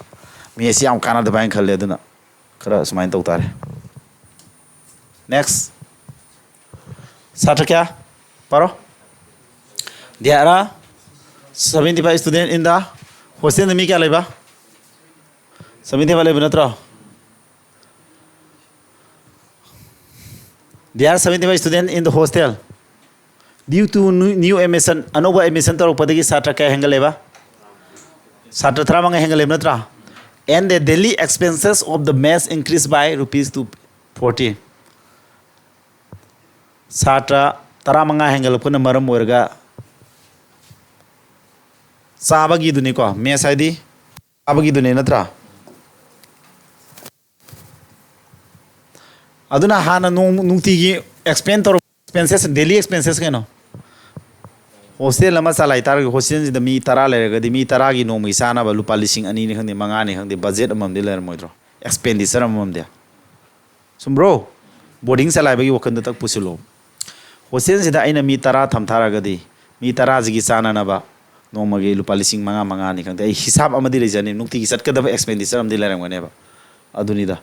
Maths ꯁꯤ ꯌꯥꯝ ꯀꯥꯟꯅꯗꯕ ꯍꯥꯏꯅ ꯈꯜꯂꯦ, ꯑꯗꯨꯅ ꯈꯔ ꯁꯨꯃꯥꯏꯅ ꯇꯧ ꯇꯥꯔꯦ꯫ Next꯫ ꯁꯥꯇ꯭ꯔ ꯀꯌꯥ? ꯄꯥꯔꯣ꯫ There are seventy five students in the hostel ꯗ ꯃꯤ ꯀꯌꯥ ꯂꯩꯕ? Seventy five ꯂꯩꯕ ꯅꯠꯇ꯭ꯔꯣ? There are seventy five students in the hostel. Due to new, new admission, ꯑꯅꯧꯕ admission ꯇꯧꯔꯛꯄꯗꯒꯤ ꯁꯥꯇ꯭ꯔ ꯀꯌꯥ ꯍꯦꯟꯒꯠꯂꯦꯕ? ꯁꯥꯇ꯭ꯔ ꯇꯔꯥꯃꯉꯥ ꯍꯦꯟꯒꯠꯂꯦꯕ ꯅꯠꯇ꯭ꯔꯥ? And the daily expenses of the mess increased by rupees to forty. ꯁꯥꯇ꯭ꯔ ꯇꯔꯥꯃꯉꯥ ꯍꯦꯟꯒꯠꯂꯛꯄꯅ ꯃꯔꯝ ꯑꯣꯏꯔꯒ ꯆꯥꯕꯒꯤꯗꯨꯅꯤꯀꯣ, mess ꯍꯥꯏꯗꯤ ꯆꯥꯕꯒꯤꯗꯨꯅꯤ ꯅꯠꯇ꯭ꯔꯥ? ꯑꯗꯨꯅ ꯍꯥꯟꯅ ꯅꯣꯡ-, ꯅꯨꯡꯇꯤꯒꯤ expend ꯇꯧꯔꯛꯄ expenses, daily expenses ꯀꯩꯅꯣ? Hostel ꯑꯃ ꯆꯂꯥꯏ ꯇꯥꯔꯒꯗꯤ, hostel ꯁꯤꯗ ꯃꯤ ꯇꯔꯥ ꯂꯩꯔꯒꯗꯤ, ꯃꯤ ꯇꯔꯥꯒꯤ ꯅꯣꯡꯃꯒꯤ ꯆꯥꯅꯕ ꯂꯨꯄꯥ ꯂꯤꯁꯤꯡ ꯑꯅꯤꯅꯤ ꯈꯪꯗꯦ, ꯃꯉꯥꯅꯤ ꯈꯪꯗꯦ, budget ꯑꯃꯃꯝꯗꯤ ꯂꯩꯔꯝꯃꯣꯏꯗ꯭ꯔꯣ? Expenditure ꯑꯃꯃꯝꯗꯤ꯫ ꯆꯨꯝꯕ꯭ꯔꯣ? Boarding ꯆꯂꯥꯏꯕꯒꯤ ꯋꯥꯈꯜꯗ ꯇꯛ ꯄꯨꯁꯤꯜꯂꯣ꯫ Hostel ꯁꯤꯗ ꯑꯩꯅ ꯃꯤ ꯇꯔꯥ ꯊꯝ ꯇꯥꯔꯒꯗꯤ, ꯃꯤ ꯇꯔꯥꯁꯤꯒꯤ ꯆꯥꯅꯅꯕ ꯅꯣꯡꯃꯒꯤ ꯂꯨꯄꯥ ꯂꯤꯁꯤꯡ ꯃꯉꯥ, ꯃꯉꯥꯅꯤ ꯈꯪꯗꯦ, ꯑꯩ ꯍꯤꯁꯥꯞ ꯑꯃꯗꯤ ꯂꯩꯖꯅꯤ, ꯅꯨꯡꯇꯤꯒꯤ ꯆꯠꯀꯗꯕ expenditure ꯑꯃꯗꯤ ꯂꯩꯔꯝꯒꯅꯦꯕ꯫ ꯑꯗꯨꯅꯤꯗ꯫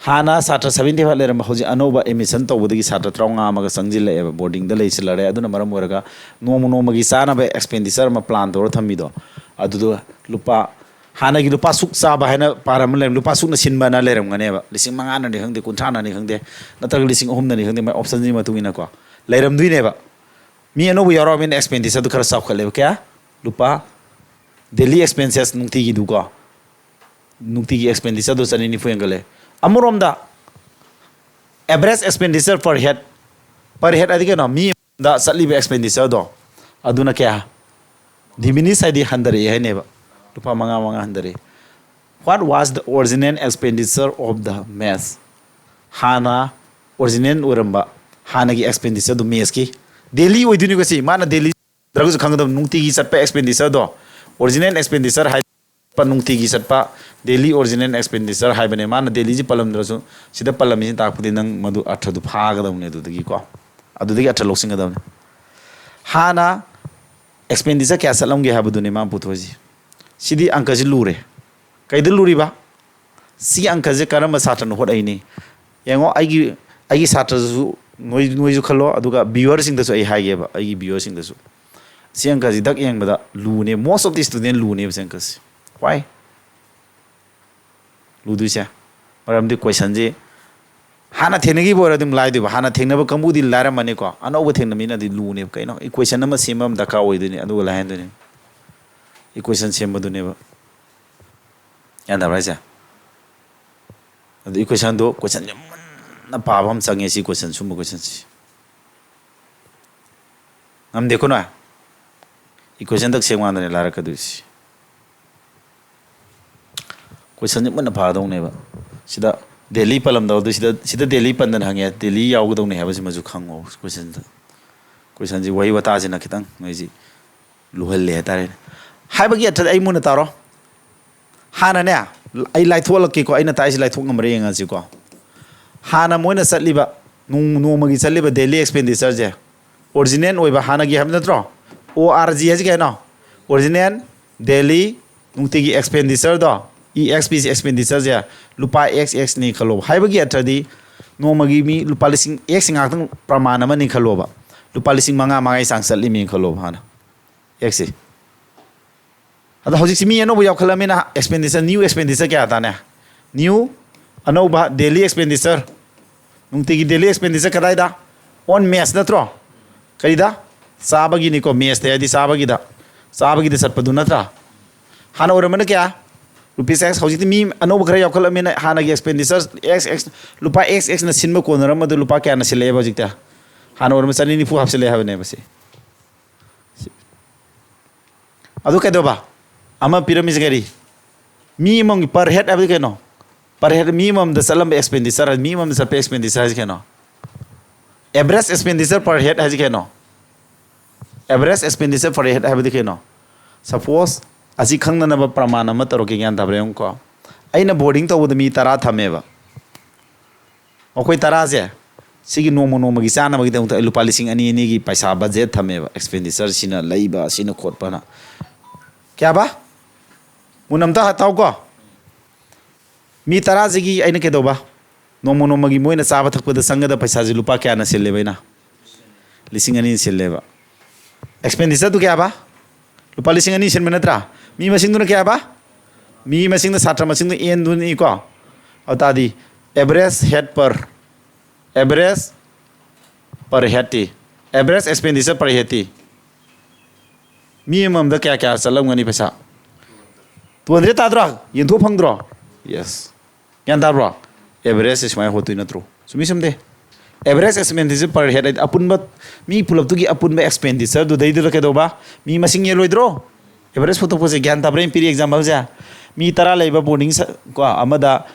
ꯍꯥꯟꯅ ꯁꯥꯇ꯭ꯔ seventy five ꯂꯩꯔꯝꯕ, ꯍꯧꯖꯤꯛ ꯑꯅꯧꯕ admission ꯇꯧꯕꯗꯒꯤ ꯁꯥꯇ꯭ꯔ ꯇꯔꯥꯃꯉꯥ ꯑꯃꯒ ꯆꯪꯁꯤꯜꯂꯛꯑꯦꯕ, boarding ꯗ ꯂꯩꯁꯤꯜꯂꯔꯦ꯫ ꯑꯗꯨꯅ ꯃꯔꯝ ꯑꯣꯏꯔꯒ ꯅꯣꯡꯃ ꯅꯣꯡꯃꯒꯤ ꯆꯥꯅꯕ expenditure ꯑꯃ plan ꯇꯧꯔ ꯊꯝꯃꯤꯗꯣ, ꯑꯗꯨꯗꯣ ꯂꯨꯄꯥ, ꯍꯥꯟꯅꯒꯤ ꯂꯨꯄꯥ ꯁꯨꯛ ꯆꯥꯕ ꯍꯥꯏꯅ ꯄꯥꯔ ꯑꯃ ꯂꯩꯔꯝ-, ꯂꯨꯄꯥ ꯁꯨꯛꯅ ꯁꯤꯟꯕꯅ ꯂꯩꯔꯝꯒꯅꯦꯕ꯫ ꯂꯤꯁꯤꯡ ꯃꯉꯥꯅꯅꯤ ꯈꯪꯗꯦ, ꯀꯨꯟꯊ꯭ꯔꯥꯅꯅꯤ ꯈꯪꯗꯦ, ꯅꯠꯇ꯭ꯔꯒ ꯂꯤꯁꯤꯡ ꯑꯍꯨꯝꯅꯅꯤ ꯈꯪꯗꯦ, ꯃꯥꯏ option ꯁꯤꯒꯤ ꯃꯇꯨꯡ ꯏꯟꯅꯀꯣ ꯂꯩꯔꯝꯗꯣꯏꯅꯦꯕ꯫ ꯃꯤ ꯑꯅꯧꯕ ꯌꯥꯎꯔꯛꯑꯕꯅꯤꯅ expenditure ꯗꯨ ꯈꯔ ꯆꯥꯎꯈꯠꯂꯦꯕ꯫ ꯀꯌꯥ? ꯂꯨꯄꯥ, daily expenses ꯅꯨꯡꯇꯤꯒꯤꯗꯨꯀꯣ, ꯅꯨꯡꯇꯤꯒꯤ expenditure ꯗꯨ ꯆꯅꯤ ꯅꯤꯐꯨ ꯍꯦꯟꯒꯠꯂꯦ꯫ ꯑꯃꯔꯣꯝꯗ average expenditure per head, per head ꯍꯥꯏꯗꯤ ꯀꯩꯅꯣ? ꯃꯤ ꯑꯃꯗ ꯆꯠꯂꯤꯕ expenditure ꯗꯣ, ꯑꯗꯨꯅ ꯀꯌꯥ? Diminish ꯍꯥꯏꯗꯤ ꯍꯟꯊꯔꯛꯑꯦ ꯍꯥꯏꯅꯦꯕ꯫ ꯂꯨꯄꯥ ꯃꯉꯥ, ꯃꯉꯥ ꯍꯟꯊꯔꯛꯑꯦ꯫ What was the original expenditure of the mess? ꯍꯥꯟꯅ original ꯑꯣꯏꯔꯝꯕ ꯍꯥꯟꯅꯒꯤ expenditure ꯗꯨ mess ꯀꯤ daily ꯑꯣꯏꯗꯣꯏꯅꯤꯀꯣ ꯁꯤ꯫ ꯃꯥꯅ daily ꯗ꯭ꯔꯒꯁꯨ ꯈꯪꯒꯗꯕ, ꯅꯨꯡꯇꯤꯒꯤ ꯆꯠꯄ expenditure ꯗꯣ, original expenditure ꯍꯥꯏ-, ꯅꯨꯡꯇꯤꯒꯤ ꯆꯠꯄ, daily original expenditure ꯍꯥꯏꯕꯅꯦ꯫ ꯃꯥꯅ daily ꯁꯤ ꯄꯜꯂꯝꯗ꯭ꯔꯁꯨ, ꯁꯤꯗ ꯄꯜꯂꯝꯃꯤꯁꯤꯅ ꯇꯥꯛꯄꯗꯤ ꯅꯪ ꯃꯗꯨ ꯑꯔꯊꯗꯨ ꯐꯥꯒꯗꯕꯅꯦ ꯑꯗꯨꯗꯒꯤꯀꯣ꯫ ꯑꯗꯨꯗꯒꯤ ꯑꯔꯊ ꯂꯧꯁꯤꯟꯒꯗꯕꯅꯦ꯫ ꯍꯥꯟꯅ expenditure ꯀꯌꯥ ꯆꯠꯂꯝꯒꯦ ꯍꯥꯏꯕꯗꯨꯅꯦ ꯃꯥꯅ ꯄꯨꯊꯣꯛꯏꯁꯦ꯫ ꯁꯤꯗꯤ ꯑꯪꯀꯁꯤ ꯂꯨꯔꯦ꯫ ꯀꯩꯗ ꯂꯨꯔꯤꯕ? ꯁꯤꯒꯤ ꯑꯪꯀꯁꯦ ꯀꯔꯝꯕ ꯁꯥꯇ꯭ꯔꯅ ꯍꯣꯠꯅꯩꯅꯤ? ꯌꯦꯡꯉꯣ, ꯑꯩꯒꯤ, ꯑꯩꯒꯤ ꯁꯥꯇ꯭ꯔꯗꯁꯨ ꯅꯣꯏ, ꯅꯣꯏꯁꯨ ꯈꯜꯂꯣ, ꯑꯗꯨꯒ viewer ꯁꯤꯡꯗꯁꯨ ꯑꯩ ꯍꯥꯏꯒꯦꯕ, ꯑꯩꯒꯤ viewer ꯁꯤꯡꯗꯁꯨ꯫ ꯁꯤ ꯑꯪꯀꯁꯤ ꯗꯛ ꯌꯦꯡꯕꯗ ꯂꯨꯅꯦ, most of the student ꯂꯨꯅꯦꯕ ꯁꯤ ꯑꯪꯀꯁꯤ꯫ Why? ꯂꯨꯗꯣꯏꯁꯦ꯫ ꯃꯔꯝꯗꯤ questionꯁꯤ ꯍꯥꯟꯅ ꯊꯦꯡꯅꯈꯤꯕ ꯑꯣꯏꯔꯗꯤ ꯑꯗꯨꯝ ꯂꯥꯏꯗꯣꯏꯕ꯫ ꯍꯥꯟꯅ ꯊꯦꯡꯅꯕ ꯀꯥꯡꯕꯨꯗꯤ ꯂꯥꯏꯔꯝꯃꯅꯤꯀꯣ꯫ ꯑꯅꯧꯕ ꯊꯦꯡꯅꯕ ꯃꯤꯅꯗꯤ ꯂꯨꯅꯦꯕ꯫ ꯀꯩꯅꯣ? Equation ꯑꯃ ꯁꯦꯝꯕ ꯑꯃ ꯗꯔꯀꯥꯔ ꯑꯣꯏꯗꯣꯏꯅꯤ, ꯑꯗꯨꯒ ꯂꯥꯏꯍꯟꯗꯣꯏꯅꯤ꯫ Equation ꯁꯦꯝꯕꯗꯨꯅꯦꯕ꯫ ꯒ꯭ꯌꯥꯟ ꯇꯥꯕ꯭ꯔꯥ ꯍꯥꯏꯁꯦ? ꯑꯗꯨ equationꯗꯣ, questionꯁꯦ ꯃꯨꯟꯅ ꯄꯥꯕ ꯑꯃ ꯆꯪꯉꯦ꯫ ꯁꯤ question, ꯁꯨꯝꯕ questionꯁꯤ ꯉꯝꯗꯦꯀꯣ ꯅꯣꯏ? Equation ꯗꯛ ꯁꯦꯝ ꯀꯥꯟꯗꯅꯦ ꯂꯥꯏꯔꯛꯀꯗꯣꯏꯁꯤ꯫ Questionꯁꯦ ꯃꯨꯟꯅ ꯄꯥꯗꯧꯅꯦꯕ꯫ ꯁꯤꯗ Delhi ꯄꯜꯂꯝꯗꯕꯗꯨ ꯁꯤꯗ, ꯁꯤꯗ Delhi ꯄꯟꯗꯅ ꯍꯪꯉꯦ꯫ Delhi ꯌꯥꯎꯒꯗꯧꯅꯦ ꯍꯥꯏꯕꯁꯤꯃꯁꯨ ꯈꯪꯉꯣ questionꯗ꯫ Questionꯁꯤ ꯋꯥꯍꯩ ꯋꯥꯇꯥꯁꯤꯅ ꯈꯤꯇꯪ ꯅꯣꯏꯁꯤ ꯂꯨꯍꯜꯂꯦ ꯍꯥꯏꯇꯥꯔꯦꯅꯦ꯫ ꯍꯥꯏꯕꯒꯤ ꯑꯔꯊꯗ ꯑꯩ ꯃꯨꯟꯅ ꯇꯥꯔꯣ꯫ ꯍꯥꯟꯅꯅꯦ, ꯑꯩ ꯂꯥꯏꯊꯣꯛꯍꯜꯂꯛꯀꯦꯀꯣ, ꯑꯩꯅ ꯇꯥꯛꯏꯁꯦ ꯂꯥꯏꯊꯣꯛ ꯉꯝꯕ꯭ꯔꯥ ꯌꯦꯡꯉꯁꯤꯀꯣ꯫ ꯍꯥꯟꯅ ꯃꯣꯏꯅ ꯆꯠꯂꯤꯕ, ꯅꯣꯡ-, ꯅꯣꯡꯃꯒꯤ ꯆꯠꯂꯤꯕ daily expenditureꯁꯦ, original ꯑꯣꯏꯕ ꯍꯥꯟꯅꯒꯤ ꯍꯥꯏꯕ ꯅꯠꯇ꯭ꯔꯣ? O R G ꯍꯥꯏꯁꯤ ꯀꯩꯅꯣ? Original, daily, ꯅꯨꯡꯇꯤꯒꯤ expenditureꯗꯣ, E X P ꯁꯤ expenditureꯁꯦ ꯂꯨꯄꯥ X X ꯅꯤ ꯈꯜꯂꯣꯕ꯫ ꯍꯥꯏꯕꯒꯤ ꯑꯔꯊꯗꯤ ꯅꯣꯡꯃꯒꯤ ꯃꯤ ꯂꯨꯄꯥ ꯂꯤꯁꯤꯡ, X ꯉꯥꯛꯇꯪ ꯄ꯭ꯔꯃꯥꯟ ꯑꯃꯅꯤ ꯈꯜꯂꯣꯕ꯫ ꯂꯨꯄꯥ ꯂꯤꯁꯤꯡ ꯃꯉꯥ ꯃꯉꯥꯒꯤ ꯆꯥꯡ ꯆꯠꯂꯤꯃꯤ ꯈꯜꯂꯣꯕ ꯍꯥꯟꯅ꯫ Xꯁꯤ꯫ ꯑꯗꯣ ꯍꯧꯖꯤꯛꯁꯤ ꯃꯤ ꯑꯅꯧꯕ ꯌꯥꯎꯈꯠꯂꯃꯤꯅ expenditure, new expenditure ꯀꯌꯥ ꯇꯥꯅꯦ? New, ꯑꯅꯧꯕ daily expenditure, ꯅꯨꯡꯇꯤꯒꯤ daily expenditure ꯀꯗꯥꯏꯗ? On mess ꯅꯠꯇ꯭ꯔꯣ? ꯀꯔꯤꯗ? ꯆꯥꯕꯒꯤꯅꯤꯀꯣ, messꯇ ꯍꯥꯏꯗꯤ ꯆꯥꯕꯒꯤꯗ, ꯆꯥꯕꯒꯤꯗ ꯆꯠꯄꯗꯨ ꯅꯠꯇ꯭ꯔꯥ? ꯍꯥꯟꯅ ꯑꯣꯏꯔꯝꯕꯅ ꯀꯌꯥ? Rupees X꯫ ꯍꯧꯖꯤꯛꯇꯤ ꯃꯤ ꯑꯅꯧꯕ ꯈꯔ ꯌꯥꯎꯈꯠꯂꯃꯤꯅ ꯍꯥꯟꯅꯒꯤ expenditure X X, ꯂꯨꯄꯥ X Xꯅ ꯁꯤꯟꯕ ꯀꯣꯟꯅꯔꯝꯕꯗꯨ ꯂꯨꯄꯥ ꯀꯌꯥꯅ ꯁꯤꯜꯂꯛꯑꯦꯕ ꯍꯧꯖꯤꯛꯇꯤ? ꯍꯥꯟꯅ ꯑꯣꯏꯔꯝꯕ ꯆꯅꯤ ꯅꯤꯐꯨ ꯍꯥꯞꯆꯤꯜꯂꯛꯑꯦ ꯍꯥꯏꯕꯅꯦꯕ ꯁꯤ꯫ ꯑꯗꯨ ꯀꯩꯗꯧꯕ? ꯑꯃ ꯄꯤꯔꯝꯃꯤꯁꯦ ꯀꯔꯤ? ꯃꯤ ꯑꯃꯒꯤ per head ꯍꯥꯏꯕꯗꯤ ꯀꯩꯅꯣ? Per head, ꯃꯤ ꯑꯃꯃꯝꯗ ꯆꯠꯂꯝꯕ expenditure, ꯃꯤ ꯑꯃꯃꯝꯗ ꯆꯠꯄ expenditure ꯍꯥꯏꯁꯦ ꯀꯩꯅꯣ? Average expenditure per head ꯍꯥꯏꯁꯦ ꯀꯩꯅꯣ? Average expenditure per head ꯍꯥꯏꯕꯗꯤ ꯀꯩꯅꯣ? Suppose, ꯑꯁꯤ ꯈꯪꯅꯅꯕ ꯄ꯭ꯔꯃꯥꯟ ꯑꯃ ꯇꯧꯔꯛꯀꯦ, ꯒ꯭ꯌꯥꯟ ꯇꯥꯕ꯭ꯔꯥ ꯌꯦꯡꯉꯨꯀꯣ꯫ ꯑꯩꯅ boarding ꯇꯧꯕꯗ ꯃꯤ ꯇꯔꯥ ꯊꯝꯃꯦꯕ꯫ ꯃꯈꯣꯏ ꯇꯔꯥꯁꯦ ꯁꯤꯒꯤ ꯅꯣꯡꯃ ꯅꯣꯡꯃꯒꯤ ꯆꯥꯅꯕꯒꯤꯗꯃꯛꯇ ꯑꯩ ꯂꯨꯄꯥ ꯂꯤꯁꯤꯡ ꯑꯅꯤ ꯑꯅꯤꯒꯤ ꯄꯩꯁꯥ budget ꯊꯝꯃꯦꯕ꯫ Expenditure ꯁꯤꯅ ꯂꯩꯕ, ꯁꯤꯅ ꯈꯣꯠꯄꯅ꯫ ꯀꯌꯥꯕ? ꯃꯨꯟꯅ ꯑꯝꯇ ꯇꯥꯎꯀꯣ꯫ ꯃꯤ ꯇꯔꯥꯁꯤꯒꯤ ꯑꯩꯅ ꯀꯩꯗꯧꯕ? ꯅꯣꯡꯃ ꯅꯣꯡꯃꯒꯤ ꯃꯣꯏꯅ ꯆꯥꯕ ꯊꯛꯄꯗ ꯆꯪꯒꯗꯕ ꯄꯩꯁꯥꯁꯦ ꯂꯨꯄꯥ ꯀꯌꯥꯅ ꯁꯤꯜꯂꯦꯕ ꯑꯩꯅ? ꯂꯤꯁꯤꯡ ꯑꯅꯤꯅ ꯁꯤꯜꯂꯦꯕ꯫ Expenditureꯗꯨ ꯀꯌꯥꯕ? ꯂꯨꯄꯥ ꯂꯤꯁꯤꯡ ꯑꯅꯤ ꯁꯤꯟꯕ ꯅꯠꯇ꯭ꯔꯥ? ꯃꯤ ꯃꯁꯤꯡꯗꯨꯅ ꯀꯌꯥꯕ? ꯃꯤ ꯃꯁꯤꯡꯗ ꯁꯥꯇ꯭ꯔ ꯃꯁꯤꯡꯗ ꯑꯦꯟꯗꯨꯅꯤꯀꯣ꯫ ꯑꯗꯨ ꯇꯥꯔꯗꯤ average head per, average per headꯇꯤ, average expenditure per headꯇꯤ ꯃꯤ ꯑꯃꯃꯝꯗ ꯀꯌꯥ ꯀꯌꯥ ꯆꯠꯂꯝꯒꯅꯤ ꯄꯩꯁꯥ? Two hundred ꯇꯥꯗ꯭ꯔꯣ? ꯌꯦꯟꯊꯣꯛ ꯐꯪꯗ꯭ꯔꯣ? Yes. ꯒ꯭ꯌꯥꯟ ꯇꯥꯕ꯭ꯔꯣ? Averageꯁꯦ ꯁꯨꯃꯥꯏꯅ ꯍꯣꯠꯇꯣꯏ ꯅꯠꯇ꯭ꯔꯣ? ꯆꯨꯝꯃꯤ ꯆꯨꯝꯗꯦ? Average expenditure per head ꯍꯥꯏꯗꯤ ꯑꯄꯨꯟꯕ ꯃꯤ ꯄꯨꯂꯞꯇꯨꯒꯤ ꯑꯄꯨꯟꯕ expenditureꯗꯨꯗꯩꯗꯨꯗ ꯀꯩꯗꯧꯕ? ꯃꯤ ꯃꯁꯤꯡ ꯌꯦꯜꯂꯣꯏꯗ꯭ꯔꯣ? Average ꯄꯨꯊꯣꯛꯄꯁꯦ ꯒ꯭ꯌꯥꯟ ꯇꯥꯕ꯭ꯔꯥ? ꯑꯩꯅ ꯄꯤꯔꯤ exampleꯁꯦ꯫ ꯃꯤ ꯇꯔꯥ ꯂꯩꯕ boarding ꯁ-, ꯀꯣ, ꯑꯃꯗ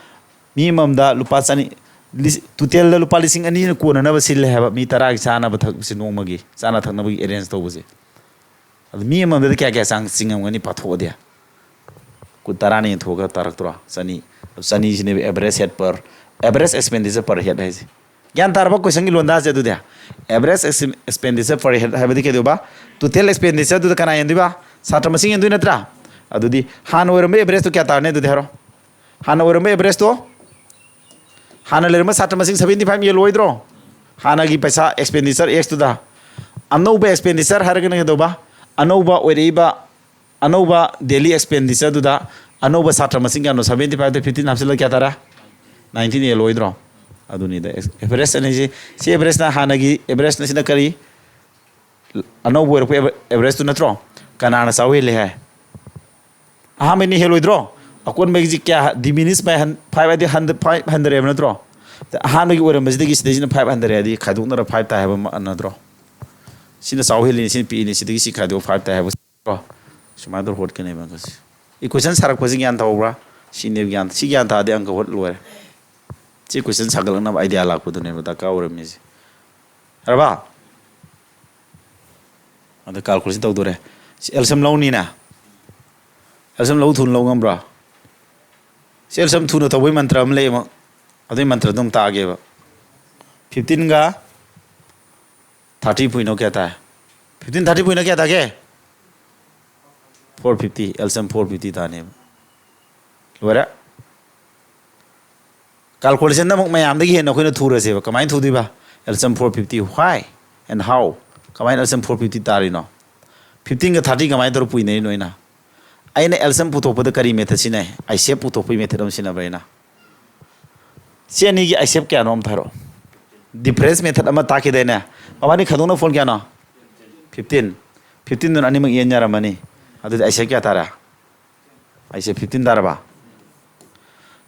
ꯃꯤ ꯑꯃꯃꯝꯗ ꯂꯨꯄꯥ ꯆꯅꯤ, ꯂꯤꯁ-, totalꯗ ꯂꯨꯄꯥ ꯂꯤꯁꯤꯡ ꯑꯅꯤꯅ ꯀꯣꯟꯅꯅꯕ ꯁꯤꯜꯂꯦ ꯍꯥꯏꯕ, ꯃꯤ ꯇꯔꯥꯒꯤ ꯆꯥꯅꯕ ꯊꯛꯄꯁꯦ, ꯅꯣꯡꯃꯒꯤ ꯆꯥꯅ ꯊꯛꯅꯕꯒꯤ arrange ꯇꯧꯕꯁꯦ꯫ ꯑꯗꯨ ꯃꯤ ꯑꯃꯃꯝꯗꯗꯤ ꯀꯌꯥ ꯀꯌꯥ ꯆꯥꯡ ꯆꯤꯡꯉꯝꯒꯅꯤ ꯄꯥꯊꯣꯛꯑꯗꯤ? ꯀꯨꯟ, ꯇꯔꯥꯅ ꯌꯦꯟꯊꯣꯛꯑꯒ ꯇꯥꯔꯛꯇ꯭ꯔꯣ? ꯆꯅꯤ꯫ ꯆꯅꯤꯁꯤꯅꯦꯕ average head per, average expenditure per head ꯍꯥꯏꯁꯦ꯫ ꯒ꯭ꯌꯥꯟ ꯇꯥꯔꯕ questionꯒꯤ ꯂꯣꯟꯗꯥꯁꯦ ꯑꯗꯨꯗꯤ? Average expenditure per head ꯍꯥꯏꯕꯗꯤ ꯀꯩꯗꯧꯕ? Total expenditureꯗꯨꯗ ꯀꯅꯥ ꯌꯦꯟꯗꯣꯏꯕ? ꯁꯥꯇ꯭ꯔ ꯃꯁꯤꯡ ꯌꯦꯟꯗꯣꯏ ꯅꯠꯇ꯭ꯔꯥ? ꯑꯗꯨꯗꯤ ꯍꯥꯟꯅ ꯑꯣꯏꯔꯝꯕ averageꯇꯣ ꯀꯌꯥ ꯇꯥꯔꯅꯤ ꯑꯗꯨꯗꯤ ꯍꯥꯏꯔꯣ? ꯍꯥꯟꯅ ꯑꯣꯏꯔꯝꯕ averageꯇꯣ, ꯍꯥꯟꯅ ꯂꯩꯔꯝꯕ ꯁꯥꯇ꯭ꯔ ꯃꯁꯤꯡ seventy five ꯌꯦꯜꯂꯣꯏꯗ꯭ꯔꯣ? ꯍꯥꯟꯅꯒꯤ ꯄꯩꯁꯥ expenditure Xꯇꯨꯗ꯫ ꯑꯅꯧꯕ expenditure ꯍꯥꯏꯔꯒꯅ ꯀꯩꯗꯧꯕ? ꯑꯅꯧꯕ ꯑꯣꯏꯔꯛꯏꯕ, ꯑꯅꯧꯕ daily expenditureꯗꯨꯗ ꯑꯅꯧꯕ ꯁꯥꯇ꯭ꯔ ꯃꯁꯤꯡ ꯀꯌꯥꯅꯣ? Seventy fiveꯇ fifteen ꯍꯥꯞꯆꯤꯜꯂꯒ ꯀꯌꯥ ꯇꯥꯔꯦ? Nineteen ꯌꯦꯜꯂꯣꯏꯗ꯭ꯔꯣ? ꯑꯗꯨꯅꯤꯗ average ꯑꯅꯤꯁꯤ꯫ ꯁꯤ averageꯅ ꯍꯥꯟꯅꯒꯤ averageꯅ ꯁꯤꯅ ꯀꯔꯤ? ꯑꯅꯧꯕ ꯑꯣꯏꯔꯛꯄ averageꯇꯨ ꯅꯠꯇ꯭ꯔꯣ? ꯀꯅꯥꯅ ꯆꯥꯎ ꯍꯦꯜꯂꯤ ꯍꯥꯏ? ꯑꯍꯥꯟꯕꯩꯅ ꯍꯦꯜꯂꯣꯏꯗ꯭ꯔꯣ? ꯑꯀꯣꯟꯕꯒꯤꯁꯤ ꯀꯌꯥ? Diminish by five ꯍꯥꯏꯗꯤ five ꯍꯟꯊꯔꯦꯕ ꯅꯠꯇ꯭ꯔꯣ? ꯑꯍꯥꯟꯕꯒꯤ ꯑꯣꯏꯔꯝꯕꯁꯤꯗꯒꯤ ꯁꯤꯗꯩꯁꯤꯅ five ꯍꯟꯊꯔꯦ ꯍꯥꯏꯗꯤ ꯈꯥꯏꯗꯣꯛꯅꯔ five ꯇꯥꯏ ꯍꯥꯏꯕ ꯅꯠꯇ꯭ꯔꯣ? ꯁꯤꯅ ꯆꯥꯎ ꯍꯦꯜꯂꯤꯅꯤ, ꯁꯤꯅ ꯄꯤꯛꯏꯅꯤ, ꯁꯤꯗꯒꯤ ꯁꯤ ꯈꯥꯏꯗꯣꯛ five ꯇꯥꯏ ꯍꯥꯏꯕ ꯅꯠꯇ꯭ꯔꯣ? ꯁꯨꯃꯥꯏꯅ ꯇꯧꯔ ꯍꯣꯠꯀꯅꯦꯕ ꯑꯪꯀꯁꯦ꯫ Equation ꯁꯥꯔꯛꯄꯁꯤ ꯒ꯭ꯌꯥꯟ ꯇꯧꯍꯧꯕ꯭ꯔꯥ? ꯁꯤꯅꯦꯕ ꯒ꯭ꯌꯥꯟ꯫ ꯁꯤ ꯒ꯭ꯌꯥꯟ ꯇꯥꯔꯗꯤ ꯑꯪꯀ ꯍꯣꯠ ꯂꯣꯏꯔꯦ꯫ ꯁꯤ question ꯁꯥꯒꯠꯂꯛꯅꯕ idea ꯂꯥꯛꯄꯗꯨꯅꯦꯕ ꯗꯔꯀꯥꯔ ꯑꯣꯏꯔꯝꯃꯤꯁꯦ꯫ ꯌꯥꯔꯕ? ꯑꯗ calculation ꯇꯧꯗꯣꯔꯦ꯫ ꯁꯤ LCM ꯂꯧꯅꯤꯅ꯫ LCM ꯂꯧ ꯊꯨꯅ ꯂꯧ ꯉꯝꯕ꯭ꯔꯥ? ꯁꯤ LCM ꯊꯨꯅ ꯇꯧꯕꯩ ꯃꯟꯇ꯭ꯔ ꯑꯃ ꯂꯩꯌꯦꯕ꯫ ꯑꯗꯨꯏ ꯃꯟꯇ꯭ꯔꯗꯣ ꯑꯃꯨꯛ ꯇꯥꯛꯑꯒꯦꯕ꯫ Fifteenꯒ thirty ꯄꯨꯏꯅꯣ ꯀꯌꯥ ꯇꯥꯏ? Fifteen thirty ꯄꯨꯏꯅꯣ ꯀꯌꯥ ꯇꯥꯒꯦ? Four fifty, LCM four fifty ꯇꯥꯅꯦꯕ꯫ ꯂꯣꯏꯔꯦ꯫ Calculationꯗ ꯑꯃꯨꯛ ꯃꯌꯥꯝꯗꯒꯤ ꯍꯦꯟꯅ ꯑꯩꯈꯣꯏꯅ ꯊꯨꯔꯁꯦꯕ꯫ ꯀꯃꯥꯏꯅ ꯊꯨꯗꯣꯏꯕ? LCM four fifty, why and how? ꯀꯃꯥꯏꯅ LCM four fifty ꯇꯥꯔꯤꯅꯣ? Fifteenꯒ thirty ꯀꯃꯥꯏꯅ ꯇꯧꯔ ꯄꯨꯏꯅꯔꯤꯅꯣ ꯑꯩꯅ? ꯑꯩꯅ ꯑꯦꯜꯁꯝ ꯄꯨꯊꯣꯛꯄꯗ ꯀꯔꯤ ꯃꯦꯊꯠ ꯁꯤꯖꯤꯟꯅꯩ? ꯑꯥꯏꯁꯦꯞ ꯄꯨꯊꯣꯛꯄꯒꯤ ꯃꯦꯊꯠ ꯑꯃ ꯁꯤꯖꯤꯟꯅꯕ꯭ꯔꯥ ꯑꯩꯅ? ꯁꯤ ꯑꯅꯤꯒꯤ ꯑꯥꯏꯁꯦꯞ ꯀꯌꯥꯅꯣ ꯑꯝꯇ ꯍꯥꯏꯔꯛꯑꯣ꯫ ꯗꯤꯐꯔꯦꯟꯁ ꯃꯦꯊꯠ ꯑꯃ ꯇꯥꯛꯈꯤꯗꯥꯏꯅꯦ? ꯃꯕꯥꯅꯤ ꯈꯥꯏꯗꯣꯛꯅ ꯐꯣꯜ ꯀꯌꯥꯅꯣ? ꯐꯤꯐꯇꯤꯟ꯫ ꯐꯤꯐꯇꯤꯟꯗꯨꯅ ꯑꯅꯤꯃꯛ ꯌꯦꯟ ꯌꯥꯔꯝꯃꯅꯤ꯫ ꯑꯗꯨꯗꯤ ꯑꯥꯏꯁꯦꯞ ꯀꯌꯥ ꯇꯥꯔꯦ? ꯑꯥꯏꯁꯦꯞ ꯐꯤꯐꯇꯤꯟ ꯇꯥꯔꯕ?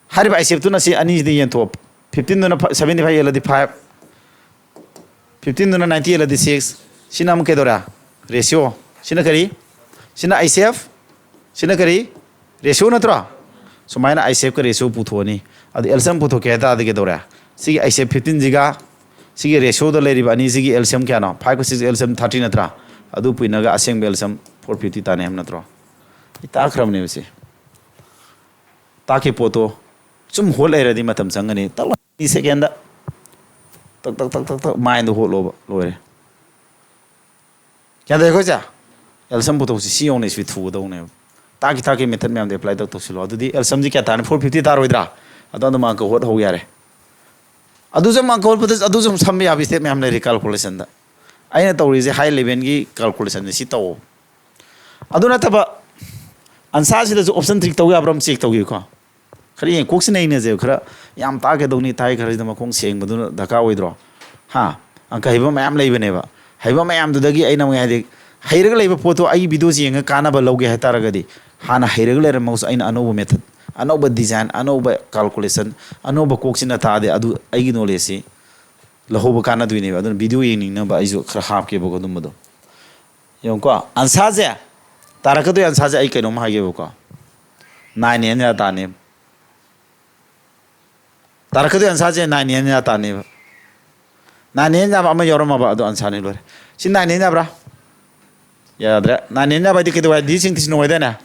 ꯍꯥꯏꯔꯤꯕ ꯑꯥꯏꯁꯦꯞꯇꯨꯅ ꯁꯤ ꯑꯅꯤꯁꯤꯗ ꯌꯦꯟꯊꯣꯛꯑꯣ꯫ ꯐꯤꯐꯇꯤꯟꯗꯨꯅ ꯁꯚꯦꯟꯇꯤ ꯐꯥꯏꯚ ꯌꯦꯜꯂꯗꯤ ꯐꯥꯏꯚ, ꯐꯤꯐꯇꯤꯟꯗꯨꯅ ꯅꯥꯏꯟꯇꯤ ꯌꯦꯜꯂꯗꯤ ꯁꯤꯛꯁ꯫ ꯁꯤꯅ ꯑꯃꯨꯛ ꯀꯩꯗꯧꯔꯦ? ꯔꯦꯁꯤꯑꯣ꯫ ꯁꯤꯅ ꯀꯔꯤ? ꯁꯤꯅ ꯑꯥꯏꯁꯦꯞ꯫ ꯁꯤꯅ ꯀꯔꯤ? ꯔꯦꯁꯤꯑꯣ ꯅꯠꯇ꯭ꯔꯣ? ꯁꯨꯃꯥꯏꯅ ꯑꯥꯏꯁꯦꯞꯀ ꯔꯦꯁꯤꯑꯣ ꯄꯨꯊꯣꯛꯑꯅꯤ꯫ ꯑꯗꯨ ꯑꯦꯜꯁꯝ ꯄꯨꯊꯣꯛꯀꯦ ꯍꯥꯏ ꯇꯥꯔꯗꯤ ꯀꯩꯗꯧꯔꯦ? ꯁꯤꯒꯤ ꯑꯥꯏꯁꯦꯞ ꯐꯤꯐꯇꯤꯟꯁꯤꯒ ꯁꯤꯒꯤ ꯔꯦꯁꯤꯑꯣꯗ ꯂꯩꯔꯤꯕ ꯑꯅꯤꯁꯤꯒꯤ ꯑꯦꯜꯁꯤꯌꯝ ꯀꯌꯥꯅꯣ? ꯐꯥꯏꯚꯀ ꯁꯤꯛꯁ ꯑꯦꯜꯁꯤꯌꯝ ꯊꯥꯔꯇꯤ ꯅꯠꯇ꯭ꯔꯥ? ꯑꯗꯨ ꯄꯨꯏꯅꯒ ꯑꯁꯦꯡꯕ ꯑꯦꯜꯁꯤꯌꯝ ꯐꯣꯔ ꯐꯤꯐꯇꯤ ꯇꯥꯅꯤ ꯍꯥꯏꯕ ꯅꯠꯇ꯭ꯔꯣ? ꯑꯩ ꯇꯥꯛꯈ꯭ꯔꯕꯅꯦꯕ ꯁꯤ꯫ ꯇꯥꯛꯈꯤ ꯄꯣꯠꯇꯣ ꯁꯨꯝ ꯍꯣꯠ ꯂꯩꯔꯗꯤ ꯃꯇꯝ ꯆꯪꯒꯅꯤ꯫ ꯇꯛ ꯂꯥꯎ ꯁꯦꯀꯦꯟꯗ ꯇꯛ ꯇꯛ ꯇꯛ ꯇꯛ ꯇꯛ ꯃꯥꯏꯟꯗ ꯍꯣꯠꯂꯣꯕ, ꯂꯣꯏꯔꯦ꯫ ꯒ꯭ꯌꯥꯟ ꯇꯥꯏꯀꯣ ꯏꯆꯦ? ꯑꯦꯜꯁꯤꯌꯝ ꯄꯨꯊꯣꯛꯁꯤ ꯁꯤ ꯌꯧꯅ ꯏꯁꯄꯤꯠ ꯊꯨꯒꯗꯧꯅꯦꯕ꯫ ꯇꯥꯛꯀꯤ ꯇꯥꯛꯀꯤ ꯃꯦꯊꯠ ꯃꯌꯥꯝꯗꯣ ꯑꯦꯄ꯭ꯂꯥꯏ ꯇꯧ ꯇꯧꯁꯤꯜꯂꯣ꯫ ꯑꯗꯨꯗꯤ ꯑꯦꯜꯁꯤꯌꯝꯁꯤ ꯀꯌꯥ ꯇꯥꯔꯅꯤ? ꯐꯣꯔ ꯐꯤꯐꯇꯤ ꯇꯥꯔꯣꯏꯗ꯭ꯔꯥ? ꯑꯗꯣ ꯑꯗꯨꯝ ꯑꯪꯀ ꯍꯣꯠ ꯍꯧ ꯌꯥꯔꯦ꯫ ꯑꯗꯨꯁꯨ ꯑꯪꯀ ꯍꯣꯠꯄꯗ ꯑꯗꯨꯁꯨ ꯑꯗꯨꯝ ꯁꯝꯕ ꯌꯥꯕ ꯏꯁꯇꯦꯞ ꯃꯌꯥꯝ ꯂꯩꯔꯤ ꯀꯥꯜꯀꯨꯂꯦꯁꯟꯗ꯫ ꯑꯩꯅ ꯇꯧꯔꯤꯁꯦ ꯍꯥꯏ ꯂꯦꯚꯦꯜꯒꯤ ꯀꯥꯜꯀꯨꯂꯦꯁꯟꯁꯦ ꯁꯤ ꯇꯧꯑꯣ꯫ ꯑꯗꯨ ꯅꯠꯇꯕ ꯑꯟꯁꯥꯔꯁꯤꯗꯁꯨ ꯑꯣꯞꯁꯟ ꯇ꯭ꯔꯤꯛ ꯇꯧ ꯌꯥꯕ꯭ꯔꯥ ꯑꯃ ꯆꯦꯛ ꯇꯧꯒꯦꯀꯣ꯫ ꯈꯔ ꯌꯦꯡ ꯀꯣꯛꯁꯤ ꯅꯩꯅꯁꯦꯕ꯫ ꯈꯔ ꯌꯥꯝ ꯇꯥꯛꯀꯗꯧꯅꯤ, ꯇꯥꯛꯏ ꯈꯔꯁꯤꯗ ꯃꯈꯣꯡ ꯁꯦꯡꯕꯗꯨꯅ ꯗꯔꯀꯥꯔ ꯑꯣꯏꯗ꯭ꯔꯣ? ꯍꯥ? ꯑꯪꯀ ꯍꯩꯕ ꯃꯌꯥꯝ ꯂꯩꯕꯅꯦꯕ꯫ ꯍꯩꯕ ꯃꯌꯥꯝꯗꯨꯗꯒꯤ ꯑꯩꯅ ꯑꯃꯨꯛ ꯍꯥꯏꯗꯤ ꯍꯩꯔꯒ ꯂꯩꯕ ꯄꯣꯠꯇꯣ ꯑꯩꯒꯤ ꯚꯤꯗꯤꯑꯣꯁꯤ ꯌꯦꯡꯉꯒ ꯀꯥꯟꯅꯕ ꯂꯧꯒꯦ ꯍꯥꯏꯇꯥꯔꯒꯗꯤ ꯍꯥꯟꯅ ꯍꯩꯔꯒ ꯂꯩꯔꯝꯃꯒꯁꯨ ꯑꯩꯅ ꯑꯅꯧꯕ ꯃꯦꯊꯠ, ꯑꯅꯧꯕ ꯗꯤꯖꯥꯏꯟ, ꯑꯅꯧꯕ ꯀꯥꯜꯀꯨꯂꯦꯁꯟ, ꯑꯅꯧꯕ ꯀꯣꯛꯁꯤꯅ ꯇꯥꯛꯑꯗꯤ ꯑꯗꯨ ꯑꯩꯒꯤ ꯅꯣꯂꯦꯖꯁꯤ ꯂꯧꯍꯧꯕ ꯀꯥꯟꯅꯗꯣꯏꯅꯦꯕ꯫ ꯑꯗꯨꯅ ꯚꯤꯗꯤꯑꯣ ꯌꯦꯡꯅꯤꯡꯅꯕ ꯑꯩꯁꯨ ꯈꯔ ꯍꯥꯞꯀꯦꯕꯀꯣ ꯑꯗꯨꯝꯕꯗꯣ꯫ ꯌꯦꯡꯉꯨꯀꯣ, ꯑꯟꯁꯥꯔꯁꯦ, ꯇꯥꯔꯛꯀꯗꯣꯏ ꯑꯟꯁꯥꯔꯁꯦ ꯑꯩ ꯀꯩꯅꯣꯝ ꯍꯥꯏꯒꯦꯕꯀꯣ꯫ ꯅꯥꯏꯟ ꯑꯦꯟ ꯌꯥ ꯇꯥꯅꯦꯕ꯫ ꯇꯥꯔꯛꯀꯗꯣꯏ ꯑꯟꯁꯥꯔꯁꯦ ꯅꯥꯏꯟ ꯑꯦꯟ ꯌꯥ ꯇꯥꯅꯦꯕ꯫ ꯅꯥꯏꯟ ꯑꯦꯟ ꯌꯥꯕ ꯑꯃ ꯌꯥꯎꯔꯝꯃꯕ ꯑꯗꯣ ꯑꯟꯁꯥꯔꯅꯤ, ꯂꯣꯏꯔꯦ꯫ ꯁꯤ ꯅꯥꯏꯟ ꯑꯦꯟ ꯌꯥꯕ꯭ꯔꯥ? ꯌꯥꯗ꯭ꯔꯦ꯫ ꯅꯥꯏꯟ ꯑꯦꯟ ꯌꯥꯕ ꯍꯥꯏꯗꯤ ꯀꯩꯗꯧ ꯍꯥꯏ? ꯗꯤ ꯁꯤꯡ ꯊꯤꯁꯤꯡ ꯑꯣꯏꯗꯥꯏꯅꯦ?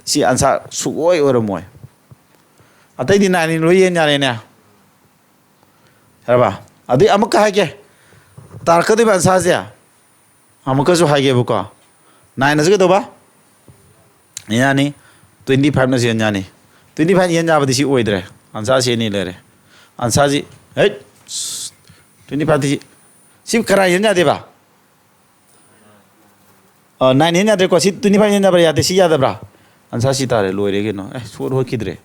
ꯁꯤ ꯑꯟꯁꯥꯔ ꯁꯨꯛꯑꯣꯏ ꯑꯣꯏꯔꯝꯃꯣꯏ꯫ ꯑꯇꯩꯗꯤ ꯅꯥꯏꯟ ꯑꯦꯟ ꯂꯣꯏ ꯌꯦꯟ ꯌꯥꯔꯦꯅꯦ꯫ ꯌꯥꯔꯕ? ꯑꯗꯨꯏ ꯑꯃꯨꯛꯀ ꯍꯥꯏꯒꯦ꯫ ꯇꯥꯔꯛꯀꯗꯣꯏꯕ ꯑꯟꯁꯥꯔꯁꯦ ꯑꯃꯨꯛꯀꯁꯨ ꯍꯥꯏꯒꯦꯕꯀꯣ꯫ ꯅꯥꯏꯟ ꯑꯁꯤ ꯀꯩꯗꯧꯕ? ꯌꯥꯅꯤ꯫ ꯇ꯭ꯋꯦꯟꯇꯤ ꯐꯥꯏꯚꯅꯁꯨ ꯌꯦꯟ ꯌꯥꯅꯤ꯫ ꯇ꯭ꯋꯦꯟꯇꯤ ꯐꯥꯏꯚ ꯌꯦꯟ ꯌꯥꯕꯗꯤ ꯁꯤ ꯑꯣꯏꯗ꯭ꯔꯦ꯫ ꯑꯟꯁꯥꯔꯁꯤ ꯑꯅꯤ ꯂꯩꯔꯦ꯫ ꯑꯟꯁꯥꯔꯁꯤ, ꯍꯩꯠ! ꯇ꯭ꯋꯦꯟꯇꯤ ꯐꯥꯏꯚꯇꯤ ꯁꯤ, ꯁꯤ ꯀꯅꯥ ꯌꯦꯟ ꯌꯥꯗꯦꯕ? ꯑ, ꯅꯥꯏꯟ ꯌꯦꯟ ꯌꯥꯗ꯭ꯔꯦꯀꯣ꯫ ꯁꯤ ꯇ꯭ꯋꯦꯟꯇꯤ ꯐꯥꯏꯚ ꯌꯦꯟ ꯌꯥꯕ꯭ꯔꯥ? ꯌꯥꯗꯦ꯫ ꯁꯤ ꯌꯥꯗꯕ꯭ꯔꯥ? ꯑꯟꯁꯥꯔ ꯁꯤ ꯇꯥꯔꯦ, ꯂꯣꯏꯔꯦ ꯀꯩꯅꯣ꯫ ꯑꯦ, ꯁꯣꯠ ꯍꯣꯠꯈꯤꯗ꯭ꯔꯦ꯫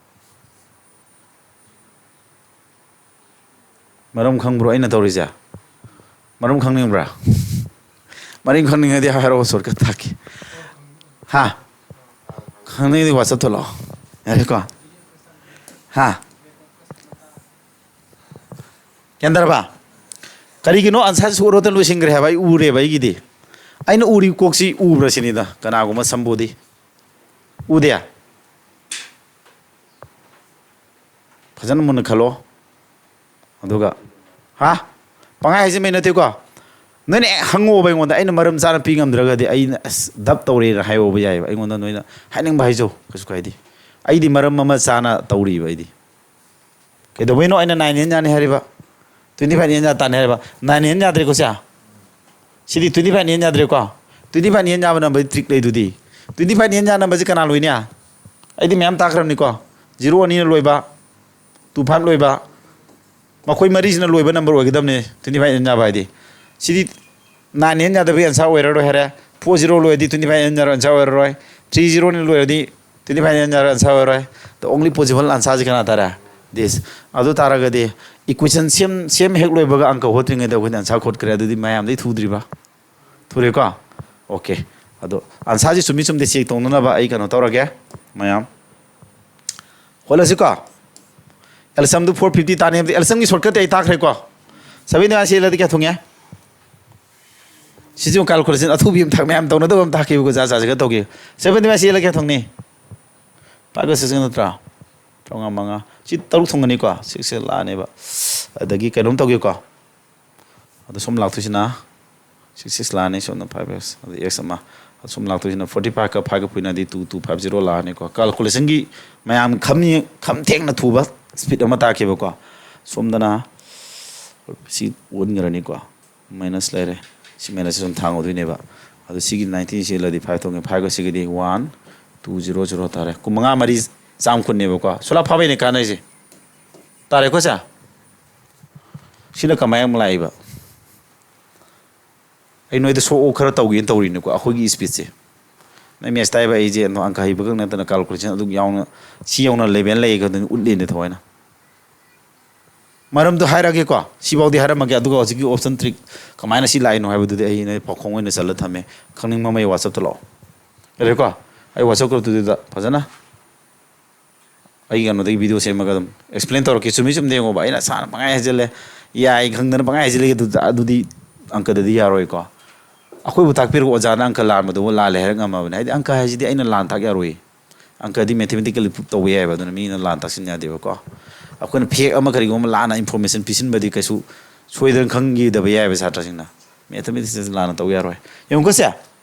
ꯃꯔꯝ ꯈꯪꯕ꯭ꯔꯣ ꯑꯩꯅ ꯇꯧꯔꯤꯁꯦ? ꯃꯔꯝ ꯈꯪꯅꯤꯡꯕ꯭ꯔꯥ? ꯃꯔꯝ ꯈꯪꯅꯤꯡꯉꯗꯤ ꯍꯥꯏꯔꯛꯑꯣ, ꯁꯣꯔꯠꯀꯠ ꯊꯥꯛꯀꯦ꯫ ꯍꯥ? ꯈꯪꯅꯤꯡꯉꯗꯤ WhatsApp ꯊꯣꯛꯂꯛꯑꯣ꯫ ꯌꯥꯔꯦꯀꯣ? ꯍꯥ? ꯒ꯭ꯌꯥꯟ ꯇꯥꯔꯕ? ꯀꯔꯤꯒꯤꯅꯣ ꯑꯟꯁꯥꯔ ꯁꯣꯠ ꯍꯣꯠꯇꯅ ꯂꯣꯏꯁꯤꯟꯈ꯭ꯔꯦ ꯍꯥꯏꯕ? ꯑꯩ ꯎꯔꯦꯕ ꯑꯩꯒꯤꯗꯤ꯫ ꯑꯩꯅ ꯎꯔꯤꯕ ꯀꯣꯛꯁꯤ ꯎꯕ꯭ꯔꯥ ꯁꯤꯅꯤꯗ, ꯀꯅꯥꯒꯨꯝꯕ ꯁꯝꯕꯨꯗꯤ꯫ ꯎꯗꯦ? ꯐꯖꯅ ꯃꯨꯟꯅ ꯈꯜꯂꯣ꯫ ꯑꯗꯨꯒ, ꯍꯥ? ꯄꯪꯍꯥꯏ ꯍꯥꯏꯖꯤꯟꯕꯩ ꯅꯠꯇꯦꯀꯣ꯫ ꯅꯣꯏꯅ ꯍꯦꯛ ꯍꯪꯉꯛꯑꯣꯕ ꯑꯩꯉꯣꯟꯗ, ꯑꯩꯅ ꯃꯔꯝ ꯆꯥꯅ ꯄꯤ ꯉꯝꯗ꯭ꯔꯒꯗꯤ ꯑꯩꯅ ꯑꯁ ꯗꯞ ꯇꯧꯔꯦꯅ ꯍꯥꯏꯍꯧꯕ ꯌꯥꯏꯑꯕ꯫ ꯑꯩꯉꯣꯟꯗ ꯅꯣꯏꯅ ꯍꯥꯏꯅꯤꯡꯕ ꯍꯥꯏꯖꯧ, ꯀꯩꯁꯨ ꯀꯥꯏꯗꯦ꯫ ꯑꯩꯗꯤ ꯃꯔꯝ ꯑꯃ ꯆꯥꯅ ꯇꯧꯔꯤꯕ ꯑꯩꯗꯤ꯫ ꯀꯩꯗꯧꯕꯩꯅꯣ ꯑꯩꯅ ꯅꯥꯏꯟ ꯍꯦꯟ ꯌꯥꯅꯤ ꯍꯥꯏꯔꯤꯕ? ꯇ꯭ꯋꯦꯟꯇꯤ ꯐꯥꯏꯚ ꯍꯦꯟ ꯌꯥ ꯇꯥꯅꯤ ꯍꯥꯏꯔꯤꯕ? ꯅꯥꯏꯟ ꯍꯦꯟ ꯌꯥꯗ꯭ꯔꯦꯀꯣ ꯁꯦ? ꯁꯤꯗꯤ ꯇ꯭ꯋꯦꯟꯇꯤ ꯐꯥꯏꯚ ꯍꯦꯟ ꯌꯥꯗ꯭ꯔꯦꯀꯣ? ꯇ꯭ꯋꯦꯟꯇꯤ ꯐꯥꯏꯚ ꯍꯦꯟ ꯌꯥꯕ ꯅꯝꯕꯔꯗꯤ ꯇ꯭ꯔꯤꯛ ꯂꯩꯗꯨꯗꯤ꯫ ꯇ꯭ꯋꯦꯟꯇꯤ ꯐꯥꯏꯚ ꯍꯦꯟ ꯌꯥ ꯅꯝꯕꯔꯁꯤ ꯀꯅꯥ ꯂꯣꯏꯅꯤ? ꯑꯩꯗꯤ ꯃꯌꯥꯝ ꯇꯥꯛꯈ꯭ꯔꯕꯅꯤꯀꯣ꯫ ꯖꯤꯔꯣ ꯑꯅꯤꯅ ꯂꯣꯏꯕ, ꯇꯨ ꯐꯥꯏꯚ ꯂꯣꯏꯕ, ꯃꯈꯣꯏ ꯃꯔꯤꯁꯤꯅ ꯂꯣꯏꯕ ꯅꯝꯕꯔ ꯑꯣꯏꯒꯗꯕꯅꯤ ꯇ꯭ꯋꯦꯟꯇꯤ ꯐꯥꯏꯚ ꯍꯦꯟ ꯌꯥꯕ ꯍꯥꯏꯗꯤ꯫ ꯁꯤꯗꯤ ꯅꯥꯏꯟ ꯍꯦꯟ ꯌꯥꯗꯕꯒꯤ ꯑꯟꯁꯥꯔ ꯑꯣꯏꯔꯔꯣꯏ ꯍꯥꯏꯔꯦ꯫ ꯐꯣꯔ ꯖꯤꯔꯣ ꯂꯣꯏꯔꯗꯤ ꯇ꯭ꯋꯦꯟꯇꯤ ꯐꯥꯏꯚ ꯍꯦꯟ ꯌꯥꯔꯣꯏ, ꯑꯟꯁꯥꯔ ꯑꯣꯏꯔꯔꯣꯏ꯫ ꯊ꯭ꯔꯤ ꯖꯤꯔꯣꯅ ꯂꯣꯏꯔꯗꯤ ꯇ꯭ꯋꯦꯟꯇꯤ ꯐꯥꯏꯚ ꯍꯦꯟ ꯌꯥꯔꯣꯏ, ꯑꯟꯁꯥꯔ ꯑꯣꯏꯔꯔꯣꯏ꯫ The only possible answer ꯁꯤ ꯀꯅꯥ ꯇꯥꯔꯦ? This. ꯑꯗꯨ ꯇꯥꯔꯒꯗꯤ ꯏꯀ꯭ꯋꯦꯁꯟ ꯁꯦꯝ, ꯁꯦꯝ ꯍꯦꯛ ꯂꯣꯏꯕꯒ ꯑꯪꯀ ꯍꯣꯠꯇ꯭ꯔꯤꯉꯩꯗ ꯑꯩꯈꯣꯏꯅ ꯑꯟꯁꯥꯔ ꯈꯣꯠꯈ꯭ꯔꯦ꯫ ꯑꯗꯨꯗꯤ ꯃꯌꯥꯝꯗꯩ ꯊꯨꯗ꯭ꯔꯤꯕ? ꯊꯨꯔꯦꯀꯣ? ꯑꯣꯀꯦ꯫ ꯑꯗꯣ ꯑꯟꯁꯥꯔꯁꯤ ꯆꯨꯝꯃꯤ ꯆꯨꯝꯗꯦ ꯆꯦꯛ ꯇꯧꯅꯅꯕ ꯑꯩ ꯀꯩꯅꯣ ꯇꯧꯔꯒꯦ, ꯃꯌꯥꯝ꯫ ꯍꯣꯠꯂꯁꯤꯀꯣ꯫ ꯑꯦꯜꯁꯝꯗꯨ ꯐꯣꯔ ꯐꯤꯐꯇꯤ ꯇꯥꯅꯤ ꯍꯥꯏꯕꯗꯤ ꯑꯦꯜꯁꯝꯒꯤ ꯁꯣꯔꯠꯀꯠꯇꯤ ꯑꯩ ꯇꯥꯛꯈ꯭ꯔꯦꯀꯣ꯫ ꯁꯚꯦꯟꯇꯤ ꯋꯥꯟ ꯁꯤ ꯑꯦꯜꯂꯗꯤ ꯀꯌꯥ ꯊꯨꯡꯉꯦ? ꯁꯤꯁꯨ ꯀꯥꯜꯀꯨꯂꯦꯁꯟ ꯑꯊꯨꯕꯤ ꯑꯃ ꯊꯥꯛ, ꯃꯌꯥꯝ ꯇꯧꯅꯗꯕ ꯑꯃ ꯊꯥꯛꯈꯤꯕꯀꯣ, ꯖꯥ ꯖꯥꯁꯤꯒ ꯇꯧꯈꯤꯕ꯫ ꯁꯚꯦꯟꯇꯤ ꯋꯥꯟ ꯁꯤ ꯑꯦꯜꯂ ꯀꯌꯥ ꯊꯨꯡꯅꯤ? ꯐꯥꯏꯚꯀ ꯁꯤꯛꯁꯀ ꯅꯠꯇ꯭ꯔꯥ? ꯆꯥꯝꯃꯉꯥ ꯃꯉꯥ꯫ ꯁꯤ ꯇꯔꯨꯛ ꯊꯨꯡꯒꯅꯤꯀꯣ꯫ ꯁꯤꯛꯁꯁꯦ ꯂꯥꯛꯑꯅꯦꯕ꯫ ꯑꯗꯒꯤ ꯀꯩꯅꯣꯝ ꯇꯧꯒꯦꯀꯣ꯫ ꯑꯗꯣ ꯁꯨꯝ ꯂꯥꯛꯇꯣꯏꯁꯤꯅ ꯁꯤꯛꯁ ꯁꯤꯛꯁ ꯂꯥꯛꯑꯅꯤ, ꯁꯣꯝꯗ ꯐꯥꯏꯚ ꯑꯦꯛꯁ, ꯑꯗ ꯑꯦꯛꯁ ꯑꯃ꯫ ꯑꯗꯣ ꯁꯨꯝ ꯂꯥꯛꯇꯣꯏꯁꯤꯅ ꯐꯣꯔꯇꯤ ꯐꯥꯏꯚꯀ ꯐꯥꯏꯚꯀ ꯄꯨꯏꯅꯗꯤ ꯇꯨ ꯇꯨ ꯐꯥꯏꯚ ꯖꯤꯔꯣ ꯂꯥꯛꯑꯅꯤꯀꯣ꯫ ꯀꯥꯜꯀꯨꯂꯦꯁꯟꯒꯤ ꯃꯌꯥꯝ ꯈꯝ ꯈꯝ ꯊꯦꯡꯅ ꯊꯨꯕ ꯁ꯭ꯄꯤꯠ ꯑꯃ ꯇꯥꯛꯈꯤꯕꯀꯣ꯫ ꯁꯣꯝꯗꯅ ꯁꯤ ꯑꯣꯟꯈ꯭ꯔꯅꯤꯀꯣ꯫ ꯃꯥꯏꯅꯁ ꯂꯩꯔꯦ꯫ ꯁꯤ ꯃꯥꯏꯅꯁꯁꯦ ꯁꯨꯝ ꯊꯥꯡꯉꯨꯗꯣꯏꯅꯦꯕ꯫ ꯑꯗꯣ ꯁꯤꯒꯤ ꯅꯥꯏꯟꯇꯤ ꯁꯤ ꯏꯜꯂꯗꯤ ꯐꯥꯏꯚ ꯊꯣꯛꯉꯦ꯫ ꯐꯥꯏꯚꯀ ꯁꯤꯒꯗꯤ ꯋꯥꯟ ꯇꯨ ꯖꯤꯔꯣ ꯖꯤꯔꯣ ꯇꯥꯔꯦ꯫ ꯀꯨꯟ ꯃꯉꯥ ꯃꯔꯤ ꯆꯥꯝ ꯀꯨꯟꯅꯦꯕꯀꯣ꯫ ꯁꯣꯂꯥ ꯐꯥꯕꯩꯅꯦ ꯀꯥꯟꯅꯩꯁꯦ꯫ ꯇꯥꯔꯦꯀꯣ ꯁꯦ? ꯁꯤꯅ ꯀꯃꯥꯏꯅ ꯑꯃꯨꯛ ꯂꯥꯛꯏꯕ? ꯑꯩ ꯅꯣꯏꯗ ꯁꯣꯛꯑꯣ ꯈꯔ ꯇꯧꯒꯦꯅ ꯇꯧꯔꯤꯅꯤꯀꯣ ꯑꯩꯈꯣꯏꯒꯤ ꯁ꯭ꯄꯤꯠꯁꯦ꯫ ꯅꯪ ꯃꯦꯠꯁ ꯇꯥꯏꯕ ꯑꯩꯁꯦ ꯑꯪꯀ ꯍꯩꯕꯈꯛ ꯅꯠꯇꯅ ꯀꯥꯜꯀꯨꯂꯦꯁꯟ ꯑꯗꯨꯛ ꯌꯥꯎꯅ ꯁꯤ ꯌꯧꯅ ꯂꯦꯚꯦꯜ ꯂꯩꯒꯗꯣꯏꯅꯤ ꯎꯠꯂꯤꯅꯦ ꯊꯑꯣꯏꯅ꯫ ꯃꯔꯝꯗꯣ ꯍꯥꯏꯔꯛꯑꯒꯦꯀꯣ, ꯁꯤꯐꯥꯎꯗꯤ ꯍꯥꯏꯔꯝꯃꯒꯦ, ꯑꯗꯨꯒ ꯍꯧꯖꯤꯛꯀꯤ ꯑꯣꯞꯁꯟ ꯇ꯭ꯔꯤꯛ ꯀꯃꯥꯏꯅ ꯁꯤ ꯂꯥꯛꯏꯅꯣ ꯍꯥꯏꯕꯗꯨꯗꯤ ꯑꯩꯅ ꯄꯥꯎꯈꯣꯡ ꯑꯣꯏꯅ ꯆꯜꯂ ꯊꯝꯃꯦ꯫ ꯈꯪꯅꯤꯡꯕ ꯃꯩ ꯋꯥꯆꯞꯇ ꯂꯥꯛꯑꯣ꯫ ꯌꯥꯔꯦꯀꯣ? ꯑꯩ ꯋꯥꯆꯞ ꯒ꯭ꯔꯨꯞꯇꯨꯗ ꯐꯖꯅ ꯑꯩ ꯀꯩꯅꯣꯗꯒꯤ ꯚꯤꯗꯤꯑꯣ ꯁꯦꯝꯃꯒ ꯑꯗꯨꯝ ꯑꯦꯛꯁꯄ꯭ꯂꯦꯟ ꯇꯧꯔꯛꯀꯦ꯫ ꯆꯨꯝꯃꯤ ꯆꯨꯝꯗꯦ ꯌꯦꯡꯉꯣꯕ꯫ ꯑꯩꯅ ꯁꯥꯅ ꯄꯪꯍꯥꯏ ꯍꯥꯏꯖꯜꯂꯦ, ꯌꯥꯏ ꯈꯪꯗꯅ ꯄꯪꯍꯥꯏ ꯍꯥꯏꯖꯜꯂꯦ, ꯑꯗꯨꯗ ꯑꯗꯨꯗꯤ ꯑꯪꯀꯗꯗꯤ ꯌꯥꯔꯣꯏꯀꯣ꯫ ꯑꯩꯈꯣꯏꯕꯨ ꯇꯥꯛꯄꯤꯔꯛꯄ ꯑꯣꯖꯥꯅ ꯑꯪꯀ ꯂꯥꯟꯕꯗꯨꯕꯨ ꯂꯥꯜꯂꯦ ꯍꯥꯏꯔ ꯉꯝꯃꯕꯅꯤ꯫ ꯍꯥꯏꯗꯤ ꯑꯪꯀ ꯍꯥꯏꯁꯤꯗꯤ ꯑꯩꯅ ꯂꯥꯟ ꯇꯥꯛ ꯌꯥꯔꯣꯏ꯫ ꯑꯪꯀꯗꯤ ꯃꯦꯊꯃꯦꯇꯤꯀꯦꯜꯂꯤ ꯄ꯭ꯔꯨꯞ ꯇꯧꯕ ꯌꯥꯏꯑꯕ, ꯑꯗꯨꯅ ꯃꯤꯅ ꯂꯥꯟ ꯇꯥꯛꯁꯤꯟ ꯌꯥꯗꯦꯕꯀꯣ꯫ ꯑꯩꯈꯣꯏꯅ ꯐꯦꯛ ꯑꯃ ꯀꯔꯤꯒꯨꯝꯕ ꯂꯥꯟꯅ ꯏꯟꯐꯣꯔꯃꯦꯁꯟ ꯄꯤꯁꯤꯟꯕꯗꯤ ꯀꯩꯁꯨ ꯁꯣꯏꯗꯅ ꯈꯪꯈꯤꯗꯕ ꯌꯥꯏꯑꯕ ꯁꯥꯇ꯭ꯔꯁꯤꯡꯅ꯫ ꯃꯦꯊꯃꯦꯇꯤꯛꯁꯇ ꯂꯥꯟꯅ ꯇꯧ ꯌꯥꯔꯣꯏ꯫ ꯌꯦꯡꯉꯨꯀꯣ ꯁꯦ,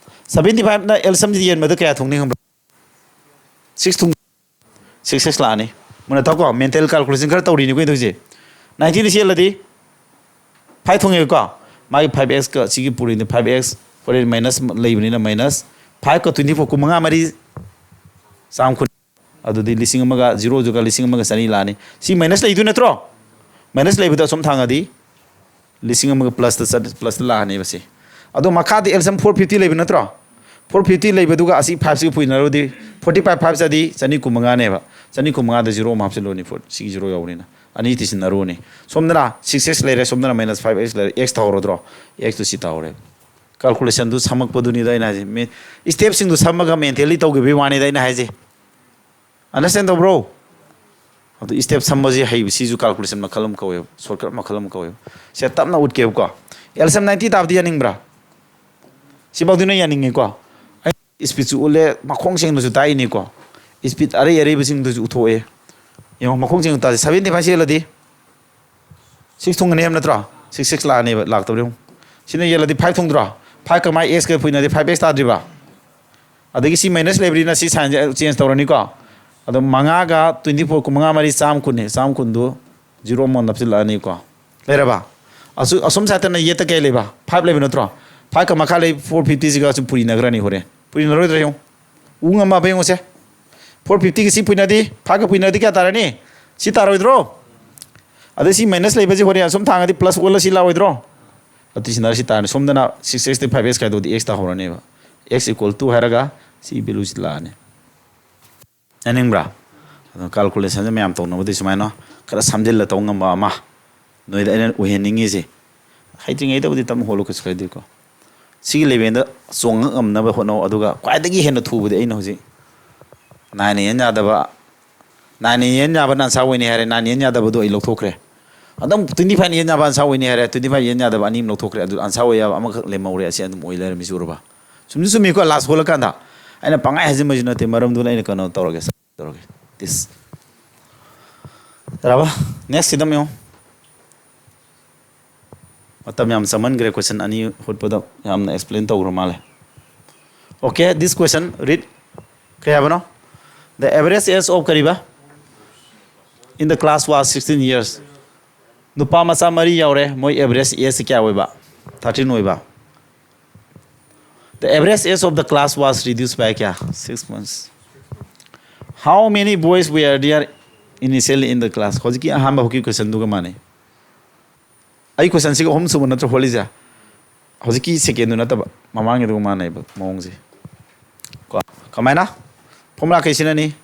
ꯁꯚꯦꯟꯇꯤ ꯐꯥꯏꯚꯅ ꯑꯦꯜꯁꯝꯁꯤ ꯌꯦꯟꯕꯗ ꯀꯌꯥ ꯊꯨꯡꯅꯤ ꯈꯪꯕ꯭ꯔꯥ? ꯁꯤꯛꯁ ꯊꯨꯡ ꯁꯤꯛꯁ ꯁꯤꯛꯁ ꯂꯥꯛꯑꯅꯤ꯫ ꯃꯨꯟꯅ ꯇꯥꯎꯀꯣ, ꯃꯦꯟꯇꯦꯜ ꯀꯥꯜꯀꯨꯂꯦꯁꯟ ꯈꯔ ꯇꯧꯔꯤꯅꯤꯀꯣ ꯑꯩꯈꯣꯏꯅ ꯇꯧꯔꯤꯁꯦ꯫ ꯅꯥꯏꯟꯇꯤꯟꯗ ꯁꯤ ꯌꯦꯜꯂꯗꯤ ꯐꯥꯏꯚ ꯊꯣꯡꯉꯦꯕꯀꯣ, ꯃꯥꯒꯤ ꯐꯥꯏꯚ ꯑꯦꯛꯁꯀ ꯁꯤꯒꯤ ꯄꯨꯔꯤꯅꯤ, ꯐꯥꯏꯚ ꯑꯦꯛꯁ ꯍꯣꯔꯦꯟ ꯃꯥꯏꯅꯁ ꯂꯩꯕꯅꯤꯅ ꯃꯥꯏꯅꯁ ꯐꯥꯏꯚꯀ ꯇ꯭ꯋꯦꯟꯇꯤ ꯐꯣꯔ, ꯀꯨꯟꯃꯉꯥ ꯃꯔꯤ ꯆꯥꯝꯃ ꯀꯨꯟ꯫ ꯑꯗꯨꯗꯤ ꯂꯤꯁꯤꯡ ꯑꯃꯒ ꯖꯤꯔꯣꯗꯨꯒ ꯂꯤꯁꯤꯡ ꯑꯃꯒ ꯆꯅꯤ ꯂꯥꯛꯑꯅꯤ꯫ ꯁꯤ ꯃꯥꯏꯅꯁ ꯂꯩꯗꯣꯏ ꯅꯠꯇ꯭ꯔꯣ? ꯃꯥꯏꯅꯁ ꯂꯩꯕꯗ ꯑꯁꯨꯝ ꯊꯥꯡꯉꯗꯤ ꯂꯤꯁꯤꯡ ꯑꯃꯒ ꯄ꯭ꯂꯁꯇ ꯆꯠ-, ꯄ꯭ꯂꯁꯇ ꯂꯥꯛꯑꯅꯦꯕ ꯁꯤ꯫ ꯑꯗꯣ ꯃꯈꯥꯗꯤ ꯑꯦꯜꯁꯝ ꯐꯣꯔ ꯐꯤꯐꯇꯤ ꯂꯩꯕ ꯅꯠꯇ꯭ꯔꯣ? ꯐꯣꯔ ꯐꯤꯐꯇꯤ ꯂꯩꯕꯗꯨꯒ ꯑꯁꯤ ꯐꯥꯏꯚꯁꯤꯒ ꯄꯨꯏꯅꯔꯨꯔꯗꯤ ꯐꯣꯔꯇꯤ ꯐꯥꯏꯚ, ꯐꯥꯏꯚ ꯆꯠꯂꯗꯤ ꯆꯅꯤ ꯀꯨꯟꯃꯉꯥꯅꯦꯕ꯫ ꯆꯅꯤ ꯀꯨꯟꯃꯉꯥꯗ ꯖꯤꯔꯣ ꯑꯃ ꯍꯥꯞꯆꯤꯜꯂꯨꯅꯤ, ꯐꯣꯔ, ꯁꯤꯒꯤ ꯖꯤꯔꯣ ꯌꯥꯎꯕꯅꯤꯅ꯫ ꯑꯅꯤ ꯇꯤꯁꯤꯟꯅꯔꯨꯅꯤ꯫ ꯁꯣꯝꯗꯅ ꯁꯤꯛꯁ ꯑꯦꯛꯁ ꯂꯩꯔꯦ, ꯁꯣꯝꯗꯅ ꯃꯥꯏꯅꯁ ꯐꯥꯏꯚ ꯑꯦꯛꯁ ꯂꯩꯔꯦ꯫ ꯑꯦꯛꯁ ꯇꯧꯍꯧꯔꯗ꯭ꯔꯣ? ꯑꯦꯛꯁꯇꯨ ꯁꯤ ꯇꯧꯍꯧꯔꯦ꯫ ꯀꯥꯜꯀꯨꯂꯦꯁꯟꯗꯨ ꯁꯝꯃꯛꯄꯗꯨꯅꯤꯗ ꯑꯩꯅ ꯍꯥꯏꯁꯦ꯫ ꯃꯤ-, ꯏꯁꯇꯦꯞꯁꯤꯡꯗꯨ ꯁꯝꯃꯒ ꯃꯦꯟꯇꯦꯜꯂꯤ ꯇꯧꯈꯤꯕꯒꯤ ꯋꯥꯅꯤꯗ ꯑꯩꯅ ꯍꯥꯏꯁꯦ꯫ ꯑꯟꯗꯔꯁꯇꯦꯟ ꯇꯧꯕ꯭ꯔꯣ? ꯑꯗꯨ ꯏꯁꯇꯦꯞ ꯁꯝꯕꯁꯤ ꯍꯩꯕ, ꯁꯤꯁꯨ ꯀꯥꯜꯀꯨꯂꯦꯁꯟ ꯃꯈꯜ ꯑꯃ ꯀꯧꯋꯦꯕ, ꯁꯣꯔꯠꯀꯠ ꯃꯈꯜ ꯑꯃ ꯀꯧꯋꯦꯕ꯫ ꯁꯦ ꯇꯞꯅ ꯎꯠꯀꯦꯕꯀꯣ꯫ ꯑꯦꯜꯁꯝ ꯅꯥꯏꯟꯇꯤ ꯇꯥꯕꯗꯤ ꯌꯥꯅꯤꯡꯕ꯭ꯔꯥ? ꯁꯤꯐꯥꯎꯗꯤ ꯅꯣꯏ ꯌꯥꯅꯤꯡꯉꯦꯀꯣ꯫ ꯑꯩ ꯏꯁꯄꯤꯠꯁꯨ ꯎꯠꯂꯦ, ꯃꯈꯣꯡ ꯁꯦꯡꯅꯁꯨ ꯇꯥꯛꯏꯅꯤꯀꯣ꯫ ꯏꯁꯄꯤꯠ ꯑꯔꯩ ꯑꯔꯩꯕꯁꯤꯡꯗꯨꯁꯨ ꯎꯠꯊꯣꯛꯑꯦ꯫ ꯌꯦꯡꯉꯣ, ꯃꯈꯣꯡ ꯁꯦꯡꯅ ꯇꯥꯁꯤ꯫ ꯁꯚꯦꯟꯇꯤ ꯐꯥꯏꯚ ꯁꯤ ꯌꯦꯜꯂꯗꯤ ꯁꯤꯛꯁ ꯊꯨꯡꯒꯅꯤ ꯍꯥꯏꯕ ꯅꯠꯇ꯭ꯔꯣ? ꯁꯤꯛꯁ ꯁꯤꯛꯁ ꯂꯥꯛꯑꯅꯦꯕ, ꯂꯥꯛꯇꯕ꯭ꯔꯥ ꯌꯦꯡꯉꯣ꯫ ꯁꯤꯅ ꯌꯦꯜꯂꯗꯤ ꯐꯥꯏꯚ ꯊꯨꯡꯗ꯭ꯔꯣ? ꯐꯥꯏꯚꯀ ꯃꯥꯏ ꯑꯦꯛꯁꯀ ꯄꯨꯏꯅꯗꯤ ꯐꯥꯏꯚ ꯑꯦꯛꯁ ꯇꯥꯗ꯭ꯔꯤꯕ? ꯑꯗꯒꯤ ꯁꯤ ꯃꯥꯏꯅꯁ ꯂꯩꯕꯅꯤꯅ ꯁꯤ ꯁꯥꯏꯟꯁꯦ ꯆꯦꯟꯖ ꯇꯧꯔꯅꯤꯀꯣ꯫ ꯑꯗꯣ ꯃꯉꯥꯒ ꯇ꯭ꯋꯦꯟꯇꯤ ꯐꯣꯔ, ꯀꯨꯟꯃꯉꯥ ꯃꯔꯤ ꯆꯥꯝꯃ ꯀꯨꯟꯅꯤ, ꯆꯥꯝꯃ ꯀꯨꯟꯗꯨ ꯖꯤꯔꯣ ꯑꯃ ꯅꯞꯁꯤꯜꯂꯛꯑꯅꯤꯀꯣ꯫ ꯂꯩꯔꯕ? ꯑꯁꯨ-, ꯑꯁꯣꯝ ꯁꯥꯏꯠꯇꯅ ꯌꯦꯠꯇ ꯀꯩ ꯂꯩꯕ? ꯐꯥꯏꯚ ꯂꯩꯕ ꯅꯠꯇ꯭ꯔꯣ? ꯐꯥꯏꯚꯀ ꯃꯈꯥ ꯂꯩ ꯐꯣꯔ ꯐꯤꯐꯇꯤꯁꯤꯒ ꯁꯨꯝ ꯄꯨꯔꯤꯅꯈ꯭ꯔꯅꯤ ꯍꯣꯔꯦꯟ꯫ ꯄꯨꯔꯤꯅꯔꯣꯏꯗ꯭ꯔꯥ ꯌꯦꯡꯉꯨ꯫ ꯎ ꯉꯝꯃꯕ ꯌꯦꯡꯉꯨꯁꯦ꯫ ꯐꯣꯔ ꯐꯤꯐꯇꯤꯒ ꯁꯤ ꯄꯨꯏꯅꯗꯤ, ꯐꯥꯏꯚꯀ ꯄꯨꯏꯅꯗꯤ ꯀꯌꯥ ꯇꯥꯔꯅꯤ? ꯁꯤ ꯇꯥꯔꯣꯏꯗ꯭ꯔꯣ? ꯑꯗꯩ ꯁꯤ ꯃꯥꯏꯅꯁ ꯂꯩꯕꯁꯤ ꯍꯣꯔꯦꯟ ꯑꯁꯨꯝ ꯊꯥꯡꯉꯗꯤ ꯄ꯭ꯂꯁ ꯑꯣꯜꯂ ꯁꯤ ꯂꯥꯛꯑꯣꯏꯗ꯭ꯔꯣ? ꯑꯗꯨ ꯁꯤ ꯅꯔ ꯁꯤ ꯇꯥꯔꯅꯤ꯫ ꯁꯣꯝꯗꯅ ꯁꯤꯛꯁ ꯑꯦꯛꯁꯇꯤ ꯐꯥꯏꯚ ꯑꯦꯛꯁ ꯈꯥꯏꯗꯣꯛꯑꯗꯤ ꯑꯦꯛꯁ ꯇꯥꯍꯧꯔꯅꯦꯕ꯫ ꯑꯦꯛꯁ ꯏꯀ꯭ꯋꯜ ꯇꯨ ꯍꯥꯏꯔꯒ ꯁꯤ ꯚꯦꯂꯨꯁꯤ ꯂꯥꯛꯑꯅꯤ꯫ ꯌꯥꯅꯤꯡꯕ꯭ꯔꯥ? ꯑꯗꯣ ꯀꯥꯜꯀꯨꯂꯦꯁꯟꯁꯦ ꯃꯌꯥꯝ ꯇꯧꯅꯕꯗꯤ ꯁꯨꯃꯥꯏꯅ ꯈꯔ ꯁꯝꯖꯤꯜꯂ ꯇꯧ ꯉꯝꯕ ꯑꯃ ꯅꯣꯏꯗ ꯑꯩꯅ ꯑꯣꯏꯍꯟꯅꯤꯡꯉꯤꯁꯦ꯫ ꯍꯩꯇ꯭ꯔꯤꯉꯩꯗꯕꯨꯗꯤ ꯇꯞꯅ ꯍꯣꯠꯂꯨ, ꯀꯩꯁꯨ ꯀꯥꯏꯗꯦꯀꯣ꯫ ꯁꯤꯒꯤ ꯂꯦꯚꯦꯜꯗ ꯆꯣꯡꯉꯛ ꯉꯝꯅꯕ ꯍꯣꯠꯅꯧ꯫ ꯑꯗꯨꯒ ꯈ꯭ꯋꯥꯏꯗꯒꯤ ꯍꯦꯟꯅ ꯊꯨꯕꯗꯤ ꯑꯩꯅ ꯍꯧꯖꯤꯛ ꯅꯥꯏꯟꯅ ꯌꯦꯟ ꯌꯥꯗꯕ, ꯅꯥꯏꯟꯅ ꯌꯦꯟ ꯌꯥꯕꯅ ꯑꯟꯁꯥꯔ ꯑꯣꯏꯅꯤ ꯍꯥꯏꯔꯦ, ꯅꯥꯏꯟꯅ ꯌꯦꯟ ꯌꯥꯗꯕꯗꯣ ꯑꯩ ꯂꯧꯊꯣꯛꯈ꯭ꯔꯦ꯫ ꯑꯗꯨꯝ ꯇ꯭ꯋꯦꯟꯇꯤ ꯐꯥꯏꯚꯅ ꯌꯦꯟ ꯌꯥꯕ ꯑꯟꯁꯥꯔ ꯑꯣꯏꯅꯤ ꯍꯥꯏꯔꯦ, ꯇ꯭ꯋꯦꯟꯇꯤ ꯐꯥꯏꯚ ꯌꯦꯟ ꯌꯥꯗꯕ ꯑꯅꯤ ꯑꯃ ꯂꯧꯊꯣꯛꯈ꯭ꯔꯦ꯫ ꯑꯗꯨ ꯑꯟꯁꯥꯔ ꯑꯣꯏ ꯌꯥꯕ ꯑꯃꯈꯛ ꯂꯦꯝꯍꯧꯔꯦ, ꯑꯁꯤ ꯑꯗꯨꯝ ꯑꯣꯏ ꯂꯩꯔꯝꯃꯤꯁꯤ ꯎꯔꯕ? ꯆꯨꯝꯗꯤ ꯆꯨꯝꯃꯤꯀꯣ, ꯂꯥꯁ ꯍꯣꯜꯂꯀꯥꯟꯗ꯫ ꯑꯩꯅ ꯄꯪꯍꯥꯏ ꯍꯥꯏꯖꯤꯟꯕꯁꯨ ꯅꯠꯇꯦ, ꯃꯔꯝꯗꯨꯅ ꯑꯩꯅ ꯀꯩꯅꯣ ꯇꯧꯔꯒꯦ, ꯇꯧꯔꯒꯦ꯫ ꯇꯤꯁ꯫ ꯌꯥꯔꯕ? ꯅꯦꯛꯁꯁꯤꯗ ꯑꯃꯨꯛ ꯌꯦꯡꯉꯨ꯫ ꯃꯇꯝ ꯌꯥꯝ ꯆꯪꯍꯟꯈ꯭ꯔꯦ, ꯀꯣꯏꯁꯟ ꯑꯅꯤ ꯍꯣꯠꯄꯗ ꯌꯥꯝꯅ ꯑꯦꯛꯁꯄ꯭ꯂꯦꯟ ꯇꯧꯈ꯭ꯔ ꯃꯥꯜꯂꯦ꯫ Okay, this question read. ꯀꯩ ꯍꯥꯏꯕꯅꯣ? The average age of ꯀꯔꯤꯕ? In the class was sixteen years. ꯅꯨꯄꯥ ꯃꯆꯥ ꯃꯔꯤ ꯌꯥꯎꯔꯦ, ꯃꯣꯏ average age ꯀꯌꯥ ꯑꯣꯏꯕ? Thirteen ꯑꯣꯏꯕ꯫ The average age of the class was reduced by ꯀꯌꯥ? Six months. How many boys were there initially in the class? ꯍꯧꯖꯤꯛꯀꯤ ꯑꯍꯥꯟꯕ ꯍꯧꯖꯤꯛꯀꯤ ꯀꯣꯏꯁꯟꯗꯨꯒ ꯃꯥꯟꯅꯩ꯫ ꯑꯩ ꯀꯣꯏꯁꯟꯁꯤꯒ ꯑꯍꯨꯝ ꯁꯨꯕ ꯅꯠꯇ꯭ꯔꯣ ꯍꯣꯠꯂꯤꯁꯦ? ꯍꯧꯖꯤꯛꯀꯤ ꯁꯦꯀꯦꯟꯗꯨ ꯅꯠꯇꯕ, ꯃꯃꯥꯡꯒꯤꯗꯨꯒ ꯃꯥꯟꯅꯩꯕ ꯃꯑꯣꯡꯁꯦ꯫ ꯀꯣ, ꯀꯃꯥꯏꯅ? ꯐꯣꯔꯃꯨꯂꯥ ꯀꯩ ꯁꯤꯖꯤꯟꯅꯅꯤ?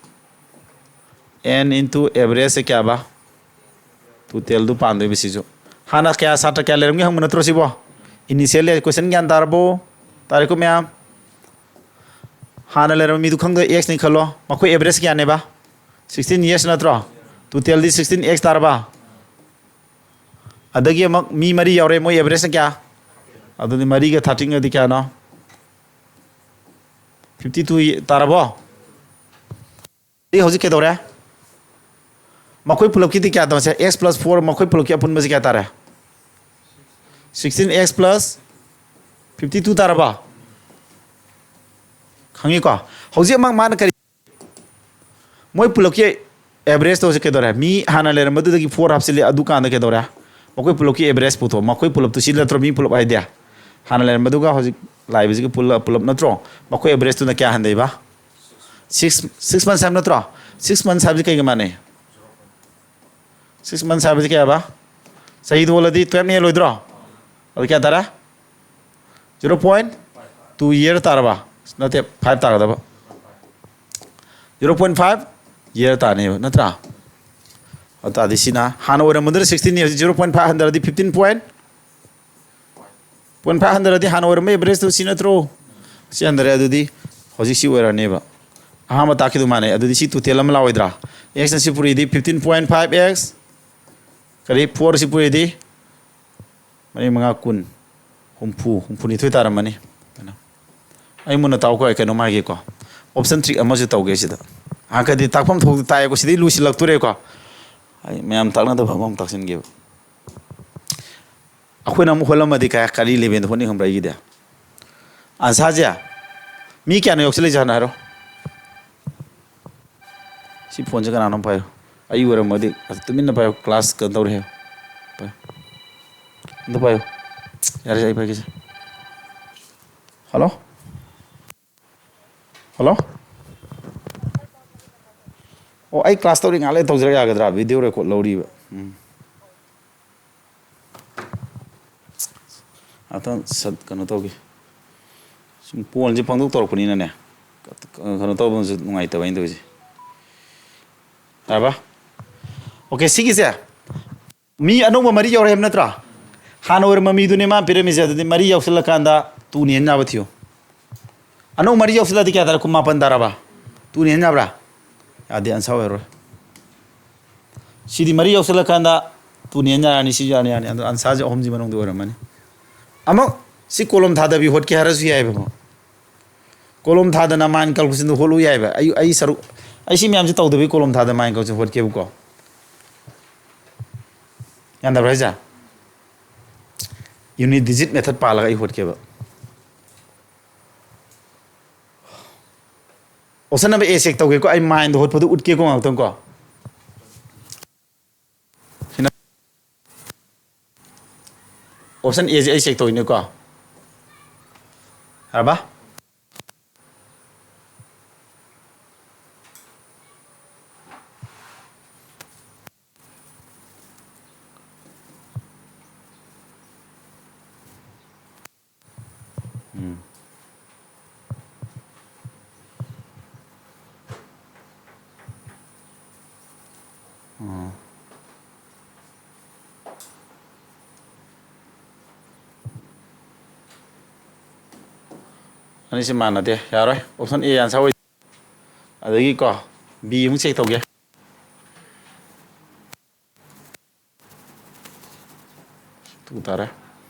N into average ꯁꯦ ꯀꯌꯥꯕ? ꯇꯣꯇꯦꯜꯗꯨ ꯄꯥꯟꯗꯣꯏꯕ ꯁꯤꯁꯨ꯫ ꯍꯥꯟꯅ ꯀꯌꯥ, ꯁꯥꯇ꯭ꯔ ꯀꯌꯥ ꯂꯩꯔꯝꯒꯦ ꯍꯪꯕ ꯅꯠꯇ꯭ꯔꯣ ꯁꯤꯕꯣ? Initially ꯀꯣꯏꯁꯟ ꯒ꯭ꯌꯥꯟ ꯇꯥꯔꯕꯣ? ꯇꯥꯔꯦꯀꯣ ꯃꯌꯥꯝ? ꯍꯥꯟꯅ ꯂꯩꯔꯝꯕ ꯃꯤꯗꯨ ꯈꯪꯗꯣꯏ, X ꯅꯤ ꯈꯜꯂꯣ꯫ ꯃꯈꯣꯏ average ꯀꯌꯥꯅꯦꯕ? Sixteen years ꯅꯠꯇ꯭ꯔꯣ? Total ꯗꯤ sixteen X ꯇꯥꯔꯕ? ꯑꯗꯒꯤ ꯑꯃꯨꯛ ꯃꯤ ꯃꯔꯤ ꯌꯥꯎꯔꯦ, ꯃꯣꯏ average ꯅ ꯀꯌꯥ? ꯑꯗꯨꯗꯤ ꯃꯔꯤꯒ thirteen ꯒꯗꯤ ꯀꯌꯥꯅꯣ? Fifty two ꯇꯥꯔꯕꯣ? ꯑꯩ ꯍꯧꯖꯤꯛ ꯀꯩꯗꯧꯔꯦ? ꯃꯈꯣꯏ ꯄꯨꯂꯞꯀꯤꯗꯤ ꯀꯌꯥ ꯇꯧꯁꯦ? X plus four, ꯃꯈꯣꯏ ꯄꯨꯂꯞꯀꯤ ꯑꯄꯨꯟꯕꯁꯤ ꯀꯌꯥ ꯇꯥꯔꯦ? Sixteen X plus fifty two ꯇꯥꯔꯕꯣ? ꯈꯪꯉꯤꯀꯣ? ꯍꯧꯖꯤꯛ ꯑꯃꯨꯛ ꯃꯥꯅ ꯀꯔꯤ? ꯃꯣꯏ ꯄꯨꯂꯞꯀꯤ average ꯇꯣ ꯍꯧꯖꯤꯛ ꯀꯩꯗꯧꯔꯦ? ꯃꯤ ꯍꯥꯟꯅ ꯂꯩꯔꯝꯕꯗꯨꯗꯒꯤ four ꯍꯥꯞꯆꯤꯜꯂꯤ, ꯑꯗꯨꯀꯥꯟꯗ ꯀꯩꯗꯧꯔꯦ? ꯃꯈꯣꯏ ꯄꯨꯂꯞꯀꯤ average ꯄꯨꯊꯣꯛ꯫ ꯃꯈꯣꯏ ꯄꯨꯂꯞꯇꯨ ꯁꯤ ꯅꯠꯇ꯭ꯔꯣ? ꯃꯤ ꯄꯨꯂꯞ ꯍꯥꯏꯗꯤ ꯍꯥꯟꯅ ꯂꯩꯔꯝꯕꯗꯨꯒ ꯍꯧꯖꯤꯛ ꯂꯥꯛꯏꯕꯁꯤꯒ ꯄꯨꯂꯞ, ꯄꯨꯂꯞ ꯅꯠꯇ꯭ꯔꯣ? ꯃꯈꯣꯏ average ꯇꯨꯅ ꯀꯌꯥ ꯍꯟꯊꯩꯕ? Six, six months ꯍꯥꯏꯕ ꯅꯠꯇ꯭ꯔꯣ? Six months ꯍꯥꯏꯕꯁꯤ ꯀꯩꯒ ꯃꯥꯟꯅꯩ? Six months ꯍꯥꯏꯕꯁꯤ ꯀꯌꯥꯕ? ꯆꯍꯤꯗꯨ ꯑꯣꯜꯂꯗꯤ twelve ꯅ ꯍꯦꯜꯂꯣꯏꯗ꯭ꯔꯣ? ꯑꯗꯨ ꯀꯌꯥ ꯇꯥꯔꯦ? Zero point two year ꯇꯥꯔꯕ? ꯅꯠꯇꯦ, five ꯇꯥꯒꯗꯕ꯫ Zero point five year ꯇꯥꯅꯦꯕ, ꯅꯠꯇ꯭ꯔꯥ? ꯑꯗꯨ ꯇꯥꯔꯗꯤ ꯁꯤꯅ ꯍꯥꯟꯅ ꯑꯣꯏꯔꯝꯕꯗꯨꯅ sixteen ꯅꯤ, ꯍꯧꯖꯤꯛ zero point five ꯍꯟꯊꯔꯗꯤ fifteen point, point five ꯍꯟꯊꯔꯗꯤ ꯍꯥꯟꯅ ꯑꯣꯏꯔꯝꯕ average ꯇꯨ ꯁꯤ ꯅꯠꯇ꯭ꯔꯣ? ꯁꯤ ꯍꯟꯊꯔꯦ, ꯑꯗꯨꯗꯤ ꯍꯧꯖꯤꯛ ꯁꯤ ꯑꯣꯏꯔꯅꯦꯕ꯫ ꯑꯍꯥꯟꯕ ꯇꯥꯛꯈꯤꯗꯨ ꯃꯥꯟꯅꯩ꯫ ꯑꯗꯨꯗꯤ ꯁꯤ total ꯑꯃ ꯂꯥꯛꯑꯣꯏꯗ꯭ꯔꯥ? X ꯅ ꯁꯤ ꯄꯨꯔꯤꯗꯤ fifteen point five x, ꯀꯔꯤ, four ꯁꯤ ꯄꯨꯔꯤꯗꯤ ꯃꯔꯤ ꯃꯉꯥ ꯀꯨꯟ, ꯍꯨꯝꯐꯨ, ꯍꯨꯝꯐꯨꯅꯤꯊꯣꯏ ꯇꯥꯔꯝꯃꯅꯤ꯫ ꯑꯗꯨꯅ ꯑꯩ ꯃꯨꯟꯅ ꯇꯥꯎꯀꯣ, ꯑꯩ ꯀꯩꯅꯣꯝ ꯍꯥꯏꯒꯦꯀꯣ꯫ Option trick ꯑꯃꯁꯨ ꯇꯧꯒꯦ ꯁꯤꯗ꯫ ꯍꯥꯟꯅꯗꯤ ꯇꯥꯛꯐꯝ ꯊꯣꯛꯇ ꯇꯥꯏꯌꯦꯀꯣ, ꯁꯤꯗꯩ ꯂꯨꯁꯤꯜꯂꯛꯇꯣꯔꯦꯀꯣ꯫ ꯑꯩ ꯃꯌꯥꯝ ꯇꯥꯛꯅꯗꯕ ꯑꯃꯃꯨꯛ ꯇꯥꯛꯁꯤꯟꯒꯦꯕ꯫ ꯑꯩꯈꯣꯏꯅ ꯑꯃꯨꯛ ꯍꯣꯠꯂꯝꯃꯗꯤ ꯀꯌꯥ, ꯀꯔꯤ level ꯗ ꯍꯣꯠꯅꯤ ꯈꯪꯕ꯭ꯔꯥ ꯑꯩꯒꯤꯗꯤ? Answer ꯁꯦ ꯃꯤ ꯀꯌꯥꯅꯣ ꯌꯥꯎꯁꯜꯂꯛꯏꯁꯦ ꯍꯥꯟꯅ ꯍꯥꯏꯔꯣ꯫ ꯁꯤ ꯐꯣꯟꯁꯦ ꯀꯅꯥꯅꯣꯝ ꯄꯥꯏꯌꯨ꯫ ꯑꯩ ꯑꯣꯏꯔꯝꯃꯗꯤ ꯇꯨꯃꯤꯟꯅ ꯄꯥꯏꯌꯨ, class ꯀꯩꯅꯣ ꯇꯧꯔꯦ꯫ ꯄꯥꯏꯌꯨ꯫ ꯑꯝꯇ ꯄꯥꯏꯌꯨ꯫ ꯌꯥꯔꯦ, ꯑꯩ ꯄꯥꯏꯒꯦꯁꯦ꯫ Hello? Hello? ꯑꯣ, ꯑꯩ class ꯇꯧꯔꯤ, ꯉꯥꯏꯍꯥꯛ ꯂꯩꯔ ꯇꯧꯖꯔꯛ ꯌꯥꯒꯗ꯭ꯔꯥ? Video record ꯂꯧꯔꯤꯕ꯫ ꯎꯝ꯫ ꯉꯥꯛꯇꯪ ꯁꯠ ꯀꯩꯅꯣ ꯇꯧꯒꯦ꯫ ꯁꯨꯝ ꯐꯣꯟꯁꯦ ꯄꯪꯇꯧ ꯇꯧꯔꯛꯄꯅꯤꯅꯅꯦ, ꯀꯩꯅꯣ ꯇꯧꯕꯁꯨ ꯅꯨꯡꯉꯥꯏꯇꯕ ꯑꯩꯅ ꯇꯧꯔꯤꯁꯦ꯫ ꯌꯥꯔꯕ? Okay, ꯁꯤꯒꯤꯁꯦ ꯃꯤ ꯑꯅꯧꯕ ꯃꯔꯤ ꯌꯥꯎꯔꯦ ꯍꯥꯏꯕ ꯅꯠꯇ꯭ꯔꯥ? ꯍꯥꯟꯅ ꯑꯣꯏꯔꯝꯕ ꯃꯤꯗꯨꯅꯦ ꯃꯥ ꯄꯤꯔꯝꯃꯤꯁꯦ, ꯑꯗꯨꯗꯤ ꯃꯔꯤ ꯌꯥꯎꯁꯜꯂꯀꯥꯟꯗ two ꯅ ꯍꯦꯟ ꯌꯥꯕ ꯊꯤꯌꯨ꯫ ꯑꯅꯧꯕ ꯃꯔꯤ ꯌꯥꯎꯁꯜꯂꯗꯤ ꯀꯌꯥ ꯇꯥꯔꯦ? ꯀꯨꯟꯃꯥꯄꯟ ꯇꯥꯔꯕ? Two ꯅ ꯍꯦꯟ ꯌꯥꯕ꯭ꯔꯥ? ꯌꯥꯗꯦ, answer ꯑꯣꯏꯔꯔꯣꯏ꯫ ꯁꯤꯗꯤ ꯃꯔꯤ ꯌꯥꯎꯁꯜꯂꯀꯥꯟꯗ two ꯅ ꯍꯦꯟ ꯌꯥꯔꯅꯤ, ꯁꯤꯁꯨ ꯌꯥꯔꯅꯤ, ꯌꯥꯔꯅꯤ꯫ ꯑꯗꯣ answer ꯁꯦ ꯑꯍꯨꯝꯁꯤ ꯃꯅꯨꯡꯗ ꯑꯣꯏꯔꯝꯃꯅꯤ꯫ ꯑꯃꯨꯛ ꯁꯤ column ꯊꯥꯗꯕꯤ ꯍꯣꯠꯀꯦ ꯍꯥꯏꯔꯁꯨ ꯌꯥꯏꯕ ꯑꯃꯨꯛ꯫ Column ꯊꯥꯗꯅ mind calculation ꯗꯨ ꯍꯣꯠꯂꯨ ꯌꯥꯏꯕ꯫ ꯑꯩ, ꯑꯩ ꯁꯔꯨꯛ, ꯑꯩ ꯁꯤ ꯃꯌꯥꯝꯁꯦ ꯇꯧꯗꯕꯤ column ꯊꯥꯗ mind calculation ꯍꯣꯠꯀꯦꯕꯀꯣ꯫ ꯌꯥꯗꯕ꯭ꯔꯥ ꯍꯥꯏꯁꯦ? Unit digit method ꯄꯥꯜꯂꯒ ꯑꯩ ꯍꯣꯠꯀꯦꯕ꯫ Option number A check ꯇꯧꯒꯦꯀꯣ, ꯑꯩ mind ꯗ ꯍꯣꯠꯄꯗꯨ ꯎꯠꯀꯦꯀꯣ ꯉꯥꯛꯇꯪ ꯀꯣ꯫ ꯁꯤꯅ option A ꯁꯦ ꯑꯩ check ꯇꯧꯔꯤꯅꯦꯀꯣ꯫ ꯌꯥꯔꯕ? ꯎꯝ꯫ ꯎꯝ꯫ ꯑꯅꯤꯁꯤ ꯃꯥꯟꯅꯗꯦ, ꯌꯥꯔꯣꯏ꯫ Option A answer ꯑꯣꯏ꯫ ꯑꯗꯒꯤ ꯀꯣ, B ꯑꯃꯨꯛ check ꯇꯧꯒꯦ꯫ Two ꯇꯥꯔꯦ꯫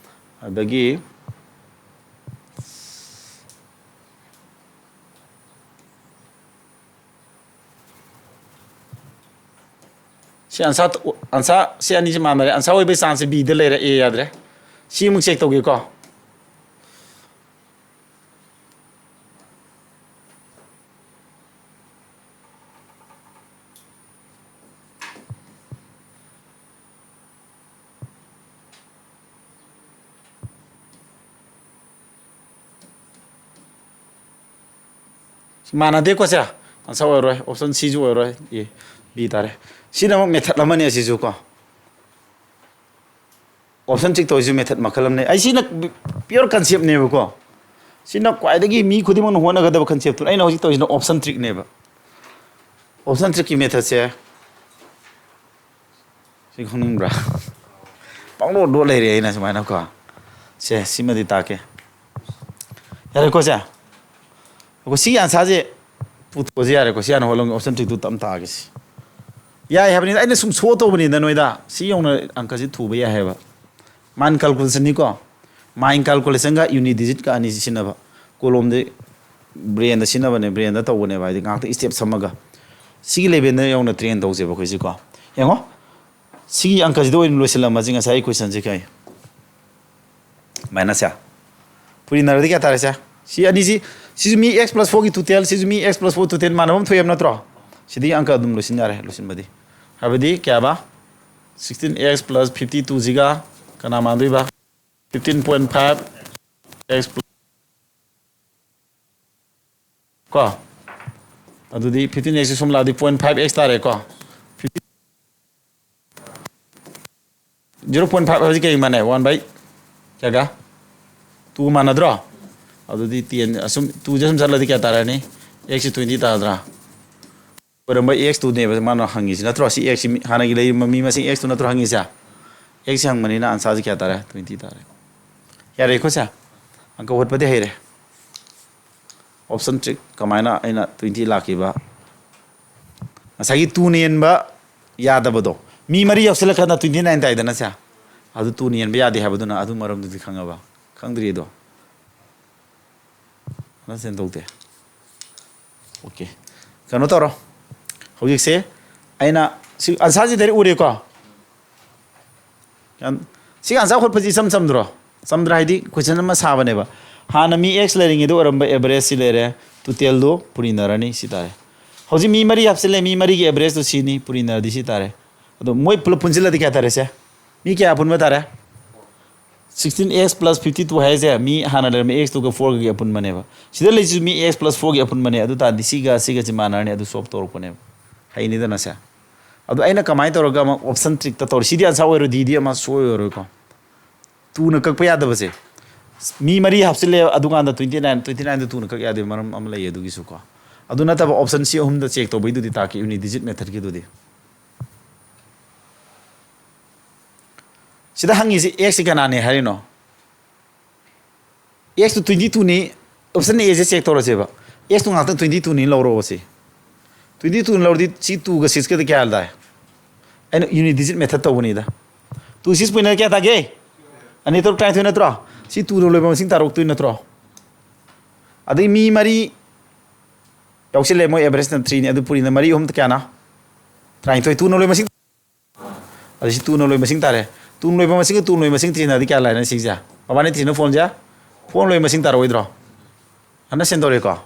ꯑꯗꯒꯤ ꯁꯤ answer, answer ꯁꯤ ꯑꯅꯤꯁꯤ ꯃꯥꯟꯅꯔꯦ꯫ Answer ꯑꯣꯏꯕꯒꯤ chance ꯁꯦ B ꯗ ꯂꯩꯔꯦ, A ꯌꯥꯗ꯭ꯔꯦ꯫ ꯁꯤ ꯑꯃꯨꯛ check ꯇꯧꯒꯦꯀꯣ꯫ ꯁꯤ ꯃꯥꯟꯅꯗꯦꯀꯣ ꯁꯦ? Answer ꯑꯣꯏꯔꯣꯏ, option C ꯁꯨ ꯑꯣꯏꯔꯣꯏ, A, B ꯇꯥꯔꯦ꯫ ꯁꯤꯅ ꯑꯃꯨꯛ method ꯑꯃꯅꯤ ꯑꯁꯤꯁꯨ ꯀꯣ꯫ Option check ꯇꯧꯔꯤꯁꯤ method ꯃꯈꯜ ꯑꯃꯅꯤ꯫ ꯑꯩ ꯁꯤꯅ pure concept ꯅꯦꯕꯀꯣ꯫ ꯁꯤꯅ ꯈ꯭ꯋꯥꯏꯗꯒꯤ ꯃꯤ ꯈꯨꯗꯤꯡꯃꯛꯅ ꯍꯣꯠꯅꯒꯗꯕ concept ꯇꯨꯅꯤ꯫ ꯑꯩꯅ ꯍꯧꯖꯤꯛ ꯇꯧꯔꯤꯁꯤꯅ option trick ꯅꯦꯕ꯫ Option trick ꯀꯤ method ꯁꯦ ꯁꯤ ꯈꯪꯅꯤꯡꯕ꯭ꯔꯥ? ꯄꯪꯂꯣꯠ ꯂꯣꯠ ꯂꯩꯔꯦ ꯑꯩꯅ ꯁꯨꯃꯥꯏꯅꯀꯣ꯫ ꯁꯦ, ꯁꯤꯃꯗꯤ ꯇꯥꯛꯀꯦ꯫ ꯌꯥꯔꯦꯀꯣ ꯁꯦ? ꯑꯩꯈꯣꯏ ꯁꯤꯒꯤ answer ꯁꯦ ꯄꯨꯊꯣꯛꯑꯁꯤ ꯌꯥꯔꯦꯀꯣ꯫ ꯁꯤ ꯍꯥꯟꯅ ꯍꯣꯠꯂꯝꯒꯦ, option trick ꯇꯨ ꯇꯞꯅ ꯇꯥꯛꯑꯒꯦ ꯁꯤ꯫ ꯌꯥꯏ ꯍꯥꯏꯕꯅꯤꯗ, ꯑꯩꯅ ꯁꯨꯝ show ꯇꯧꯕꯅꯤꯗ ꯅꯣꯏꯗ꯫ ꯁꯤ ꯌꯧꯅ ꯑꯪꯀꯁꯤ ꯊꯨꯕ ꯌꯥꯏ ꯍꯥꯏꯕ꯫ Mind calculation ꯅꯤꯀꯣ꯫ Mind calculation ꯒ unit digit ꯀ ꯑꯅꯤꯁꯤ ꯁꯤꯖꯤꯟꯅꯕ꯫ Column ꯗꯤ brain ꯗ ꯁꯤꯖꯤꯟꯅꯕꯅꯦ, brain ꯗ ꯇꯧꯕꯅꯦꯕ, ꯍꯥꯏꯗꯤ ꯉꯥꯏꯍꯥꯛꯇ step ꯁꯝꯃꯒ꯫ ꯁꯤꯒꯤ level ꯗ ꯌꯧꯅ train ꯇꯧꯁꯦꯕ ꯑꯩꯈꯣꯏꯁꯤꯀꯣ꯫ ꯌꯦꯡꯉꯣ꯫ ꯁꯤꯒꯤ ꯑꯪꯀꯁꯤꯗ ꯑꯣꯏꯅ ꯂꯣꯏꯁꯤꯜꯂꯝꯃꯁꯤ, ꯉꯁꯥꯏ question ꯁꯦ ꯀꯩ minus ꯁꯦ꯫ ꯄꯨꯔꯤꯅꯔꯗꯤ ꯀꯌꯥ ꯇꯥꯔꯦ ꯁꯦ? ꯁꯤ ꯑꯅꯤꯁꯤ, ꯁꯤꯁꯨ ꯃꯤ x plus four ꯒꯤ total, ꯁꯤꯁꯨ ꯃꯤ x plus four total ꯃꯥꯟꯅꯕ ꯑꯃ ꯊꯣꯛꯑꯦꯕ ꯅꯠꯇ꯭ꯔꯣ? ꯁꯤꯗꯤ ꯑꯪꯀ ꯑꯗꯨꯝ ꯂꯣꯏꯁꯤꯟ ꯌꯥꯔꯦ, ꯂꯣꯏꯁꯤꯟꯕꯗꯤ꯫ ꯍꯥꯏꯕꯗꯤ ꯀꯌꯥꯕ? Sixteen x plus fifty two ꯁꯤꯒ ꯀꯅꯥ ꯃꯥꯟꯗꯣꯏꯕ? Fifteen point five x plus ꯀꯣ꯫ ꯑꯗꯨꯗꯤ fifteen x ꯁꯨꯝ ꯂꯥꯛꯑꯗꯤ point five x ꯇꯥꯔꯦꯀꯣ꯫ Fifteen, zero point five ꯍꯥꯏꯁꯤ ꯀꯩ ꯃꯥꯟꯅꯩ? One by ꯀꯌꯥꯒ? Two ꯃꯥꯟꯅꯗ꯭ꯔꯣ? ꯑꯗꯨꯗꯤ ten, ꯑꯁꯨꯝ two ꯁꯦ ꯁꯨꯝ ꯆꯠꯂꯗꯤ ꯀꯌꯥ ꯇꯥꯔꯅꯤ? X ꯁꯤ twenty ꯇꯥꯗ꯭ꯔꯥ? ꯑꯣꯏꯔꯝꯕ ꯑꯦꯛꯁꯇꯨꯅꯦꯕ ꯃꯥꯅ ꯍꯪꯉꯤꯁꯤ ꯅꯠꯇ꯭ꯔꯣ? ꯁꯤ ꯑꯦꯛꯁꯁꯤ ꯃꯤ-, ꯍꯥꯟꯅꯒꯤ ꯂꯩꯔꯤꯕ ꯃꯤ ꯃꯁꯤꯡ ꯑꯦꯛꯁꯇꯨ ꯅꯠꯇ꯭ꯔꯣ ꯍꯪꯉꯤꯁꯦ? ꯑꯦꯛꯁꯁꯤ ꯍꯪꯕꯅꯤꯅ ꯑꯟꯁꯥꯔꯁꯤ ꯀꯌꯥ ꯇꯥꯔꯦ? ꯇ꯭ꯋꯦꯟꯇꯤ ꯇꯥꯔꯦ꯫ ꯌꯥꯔꯦꯀꯣ ꯁꯦ? ꯑꯪꯀ ꯍꯣꯠꯄꯗꯤ ꯍꯩꯔꯦ꯫ ꯑꯣꯞꯁꯟ ꯇ꯭ꯔꯤꯛ ꯀꯃꯥꯏꯅ ꯑꯩꯅ ꯇ꯭ꯋꯦꯟꯇꯤ ꯂꯥꯛꯈꯤꯕ? ꯉꯁꯥꯏꯒꯤ ꯇꯨꯅ ꯍꯦꯟꯕ ꯌꯥꯗꯕꯗꯣ, ꯃꯤ ꯃꯔꯤ ꯌꯥꯎꯁꯜꯂꯀꯥꯟꯗ ꯇ꯭ꯋꯦꯟꯇꯤ ꯅꯥꯏꯟ ꯇꯥꯏꯗꯅ ꯁꯦ? ꯑꯗꯨ ꯇꯨꯅ ꯍꯦꯟꯕ ꯌꯥꯗꯦ ꯍꯥꯏꯕꯗꯨꯅ ꯑꯗꯨ ꯃꯔꯝꯗꯨꯗꯤ ꯈꯪꯉꯕ? ꯈꯪꯗ꯭ꯔꯤꯗꯣ? ꯑꯗꯨ ꯁꯦꯝꯗꯣꯛꯇꯦ꯫ ꯑꯣꯀꯦ꯫ ꯀꯩꯅꯣ ꯇꯧꯔꯣ꯫ ꯍꯧꯖꯤꯛꯁꯦ ꯑꯩꯅ ꯁꯤ ꯑꯟꯁꯥꯔꯁꯤ ꯗꯥꯏꯔꯦꯛ ꯎꯔꯦꯀꯣ? ꯌꯥꯝ-, ꯁꯤ ꯑꯟꯁꯥꯔ ꯍꯣꯠꯄꯁꯤ ꯏꯆꯝ ꯆꯝꯗ꯭ꯔꯣ? ꯆꯝꯗ꯭ꯔꯥ ꯍꯥꯏꯗꯤ ꯀꯣꯏꯁꯟ ꯑꯃ ꯁꯥꯕꯅꯦꯕ꯫ ꯍꯥꯟꯅ ꯃꯤ ꯑꯦꯛꯁ ꯂꯩꯔꯤꯉꯩꯗ ꯑꯣꯏꯔꯝꯕ ꯑꯦꯚꯔꯦꯖꯁꯤ ꯂꯩꯔꯦ, ꯇꯣꯇꯦꯜꯗꯨ ꯄꯨꯔꯤꯅꯔꯅꯤ ꯁꯤ ꯇꯥꯔꯦ꯫ ꯍꯧꯖꯤꯛ ꯃꯤ ꯃꯔꯤ ꯍꯥꯞꯆꯤꯜꯂꯦ, ꯃꯤ ꯃꯔꯤꯒꯤ ꯑꯦꯚꯔꯦꯖꯇꯨ ꯁꯤꯅꯤ, ꯄꯨꯔꯤꯅꯔꯗꯤ ꯁꯤ ꯇꯥꯔꯦ꯫ ꯑꯗꯣ ꯃꯣꯏ ꯄꯨꯂꯞ ꯄꯨꯟꯁꯤꯜꯂꯗꯤ ꯀꯌꯥ ꯇꯥꯔꯦ ꯁꯦ? ꯃꯤ ꯀꯌꯥ ꯑꯄꯨꯟꯕ ꯇꯥꯔꯦ? Sixteen X plus fifty two ꯍꯥꯏꯁꯦ ꯃꯤ ꯍꯥꯟꯅ ꯂꯩꯔꯝꯕ ꯑꯦꯛꯁꯇꯨꯒ ꯐꯣꯔꯒꯒꯤ ꯑꯄꯨꯟꯕꯅꯦꯕ꯫ ꯁꯤꯗ ꯂꯩꯁꯤꯁꯨ ꯃꯤ ꯑꯦꯛꯁ ꯄ꯭ꯂꯁ ꯐꯣꯔꯒꯤ ꯑꯄꯨꯟꯕꯅꯦ꯫ ꯑꯗꯨ ꯇꯥꯔꯗꯤ ꯁꯤꯒ ꯁꯤꯒꯁꯤ ꯃꯥꯟꯅꯔꯅꯤ, ꯑꯗꯨ ꯁꯣꯞ ꯇꯧꯔꯛꯄꯅꯦꯕ꯫ ꯍꯩꯅꯤꯗꯅ ꯁꯦ꯫ ꯑꯗꯣ ꯑꯩꯅ ꯀꯃꯥꯏꯅ ꯇꯧꯔꯒ ꯑꯃ ꯑꯣꯞꯁꯟ ꯇ꯭ꯔꯤꯛꯇ ꯇꯧꯔꯦ? ꯁꯤꯗꯤ ꯑꯟꯁꯥꯔ ꯑꯣꯏꯔꯣꯏ, ꯗꯤꯗꯤ ꯑꯃ ꯁꯣꯏ ꯑꯣꯏꯔꯣꯏꯀꯣ꯫ ꯇꯨꯅ ꯀꯛꯄ ꯌꯥꯗꯕꯁꯦ꯫ ꯃꯤ ꯃꯔꯤ ꯍꯥꯞꯆꯤꯜꯂꯦ, ꯑꯗꯨꯀꯥꯟꯗ ꯇ꯭ꯋꯦꯟꯇꯤ ꯅꯥꯏꯟ, ꯇ꯭ꯋꯦꯟꯇꯤ ꯅꯥꯏꯟꯗ ꯇꯨꯅ ꯀꯛ ꯌꯥꯗꯦ, ꯃꯔꯝ ꯑꯃ ꯂꯩꯌꯦ ꯑꯗꯨꯒꯤꯁꯨꯀꯣ꯫ ꯑꯗꯨ ꯅꯠꯇꯕ ꯑꯣꯞꯁꯟ ꯁꯤ ꯑꯍꯨꯝꯗ ꯆꯦꯛ ꯇꯧꯕꯩꯗꯨꯗꯤ ꯇꯥꯛꯀꯦ, ꯌꯨꯅꯤꯠ ꯗꯤꯖꯤꯠ ꯃꯦꯊꯠꯀꯤꯗꯨꯗꯤ꯫ ꯁꯤꯗ ꯍꯪꯉꯤꯁꯤ ꯑꯦꯛꯁꯁꯤ ꯀꯅꯥꯅꯦ ꯍꯥꯏꯔꯤꯅꯣ? ꯑꯦꯛꯁꯇꯨ ꯇ꯭ꯋꯦꯟꯇꯤ ꯇꯨꯅꯤ, ꯑꯣꯞꯁꯟ ꯑꯦꯁꯦ ꯆꯦꯛ ꯇꯧꯔꯁꯦꯕ꯫ ꯑꯦꯛꯁꯇꯨ ꯉꯥꯛꯇ ꯇ꯭ꯋꯦꯟꯇꯤ ꯇꯨꯅꯤ ꯂꯧꯔꯛꯑꯣꯁꯦ꯫ ꯇ꯭ꯋꯦꯟꯇꯤ ꯇꯨꯅꯤ ꯂꯧꯔꯗꯤ ꯁꯤ ꯇꯨꯒ ꯁꯤꯛꯁꯀꯗꯤ ꯀꯌꯥ ꯇꯥꯏ? ꯑꯩꯅ ꯌꯨꯅꯤꯠ ꯗꯤꯖꯤꯠ ꯃꯦꯊꯠ ꯇꯧꯕꯅꯤꯗ꯫ ꯇꯨ ꯁꯤꯛꯁ ꯄꯣꯏꯟ ꯀꯌꯥ ꯇꯥꯒꯦ? ꯑꯅꯤ ꯇꯔꯨꯛ ꯇꯔꯥꯅꯤꯊꯣꯏ ꯅꯠꯇ꯭ꯔꯣ? ꯁꯤ ꯇꯨꯅ ꯂꯣꯏꯕ ꯃꯁꯤꯡ ꯇꯥꯔꯛꯇꯣꯏ ꯅꯠꯇ꯭ꯔꯣ? ꯑꯗꯩ ꯃꯤ ꯃꯔꯤ ꯌꯥꯎꯁꯤꯜꯂꯦ, ꯃꯣꯏ ꯑꯦꯚꯔꯦꯖꯅ ꯊ꯭ꯔꯤꯅꯤ, ꯑꯗꯨ ꯄꯨꯔꯤꯅ ꯃꯔꯤ ꯑꯍꯨꯝ ꯀꯌꯥꯅ? ꯇꯔꯥꯅꯤꯊꯣꯏ꯫ ꯇꯨꯅ ꯂꯣꯏꯕ ꯃꯁꯤꯡ, ꯑꯗꯨ ꯁꯤ ꯇꯨꯅ ꯂꯣꯏꯕ ꯃꯁꯤꯡ ꯇꯥꯔꯦ꯫ ꯇꯨꯅ ꯂꯣꯏꯕ ꯃꯁꯤꯡꯒ ꯇꯨꯅ ꯂꯣꯏꯕ ꯃꯁꯤꯡ ꯊꯤꯅꯗꯤ ꯀꯌꯥ ꯂꯥꯛꯑꯦ ꯁꯤꯁꯦ? ꯃꯕꯥꯅꯤ ꯊꯤꯅ ꯐꯣꯟꯁꯦ ꯐꯣꯔꯅ ꯂꯣꯏꯕ ꯃꯁꯤꯡ ꯇꯥꯔꯛꯑꯣꯏꯗ꯭ꯔꯣ? ꯍꯟꯅ ꯁꯦꯝꯗꯧꯔꯦꯀꯣ꯫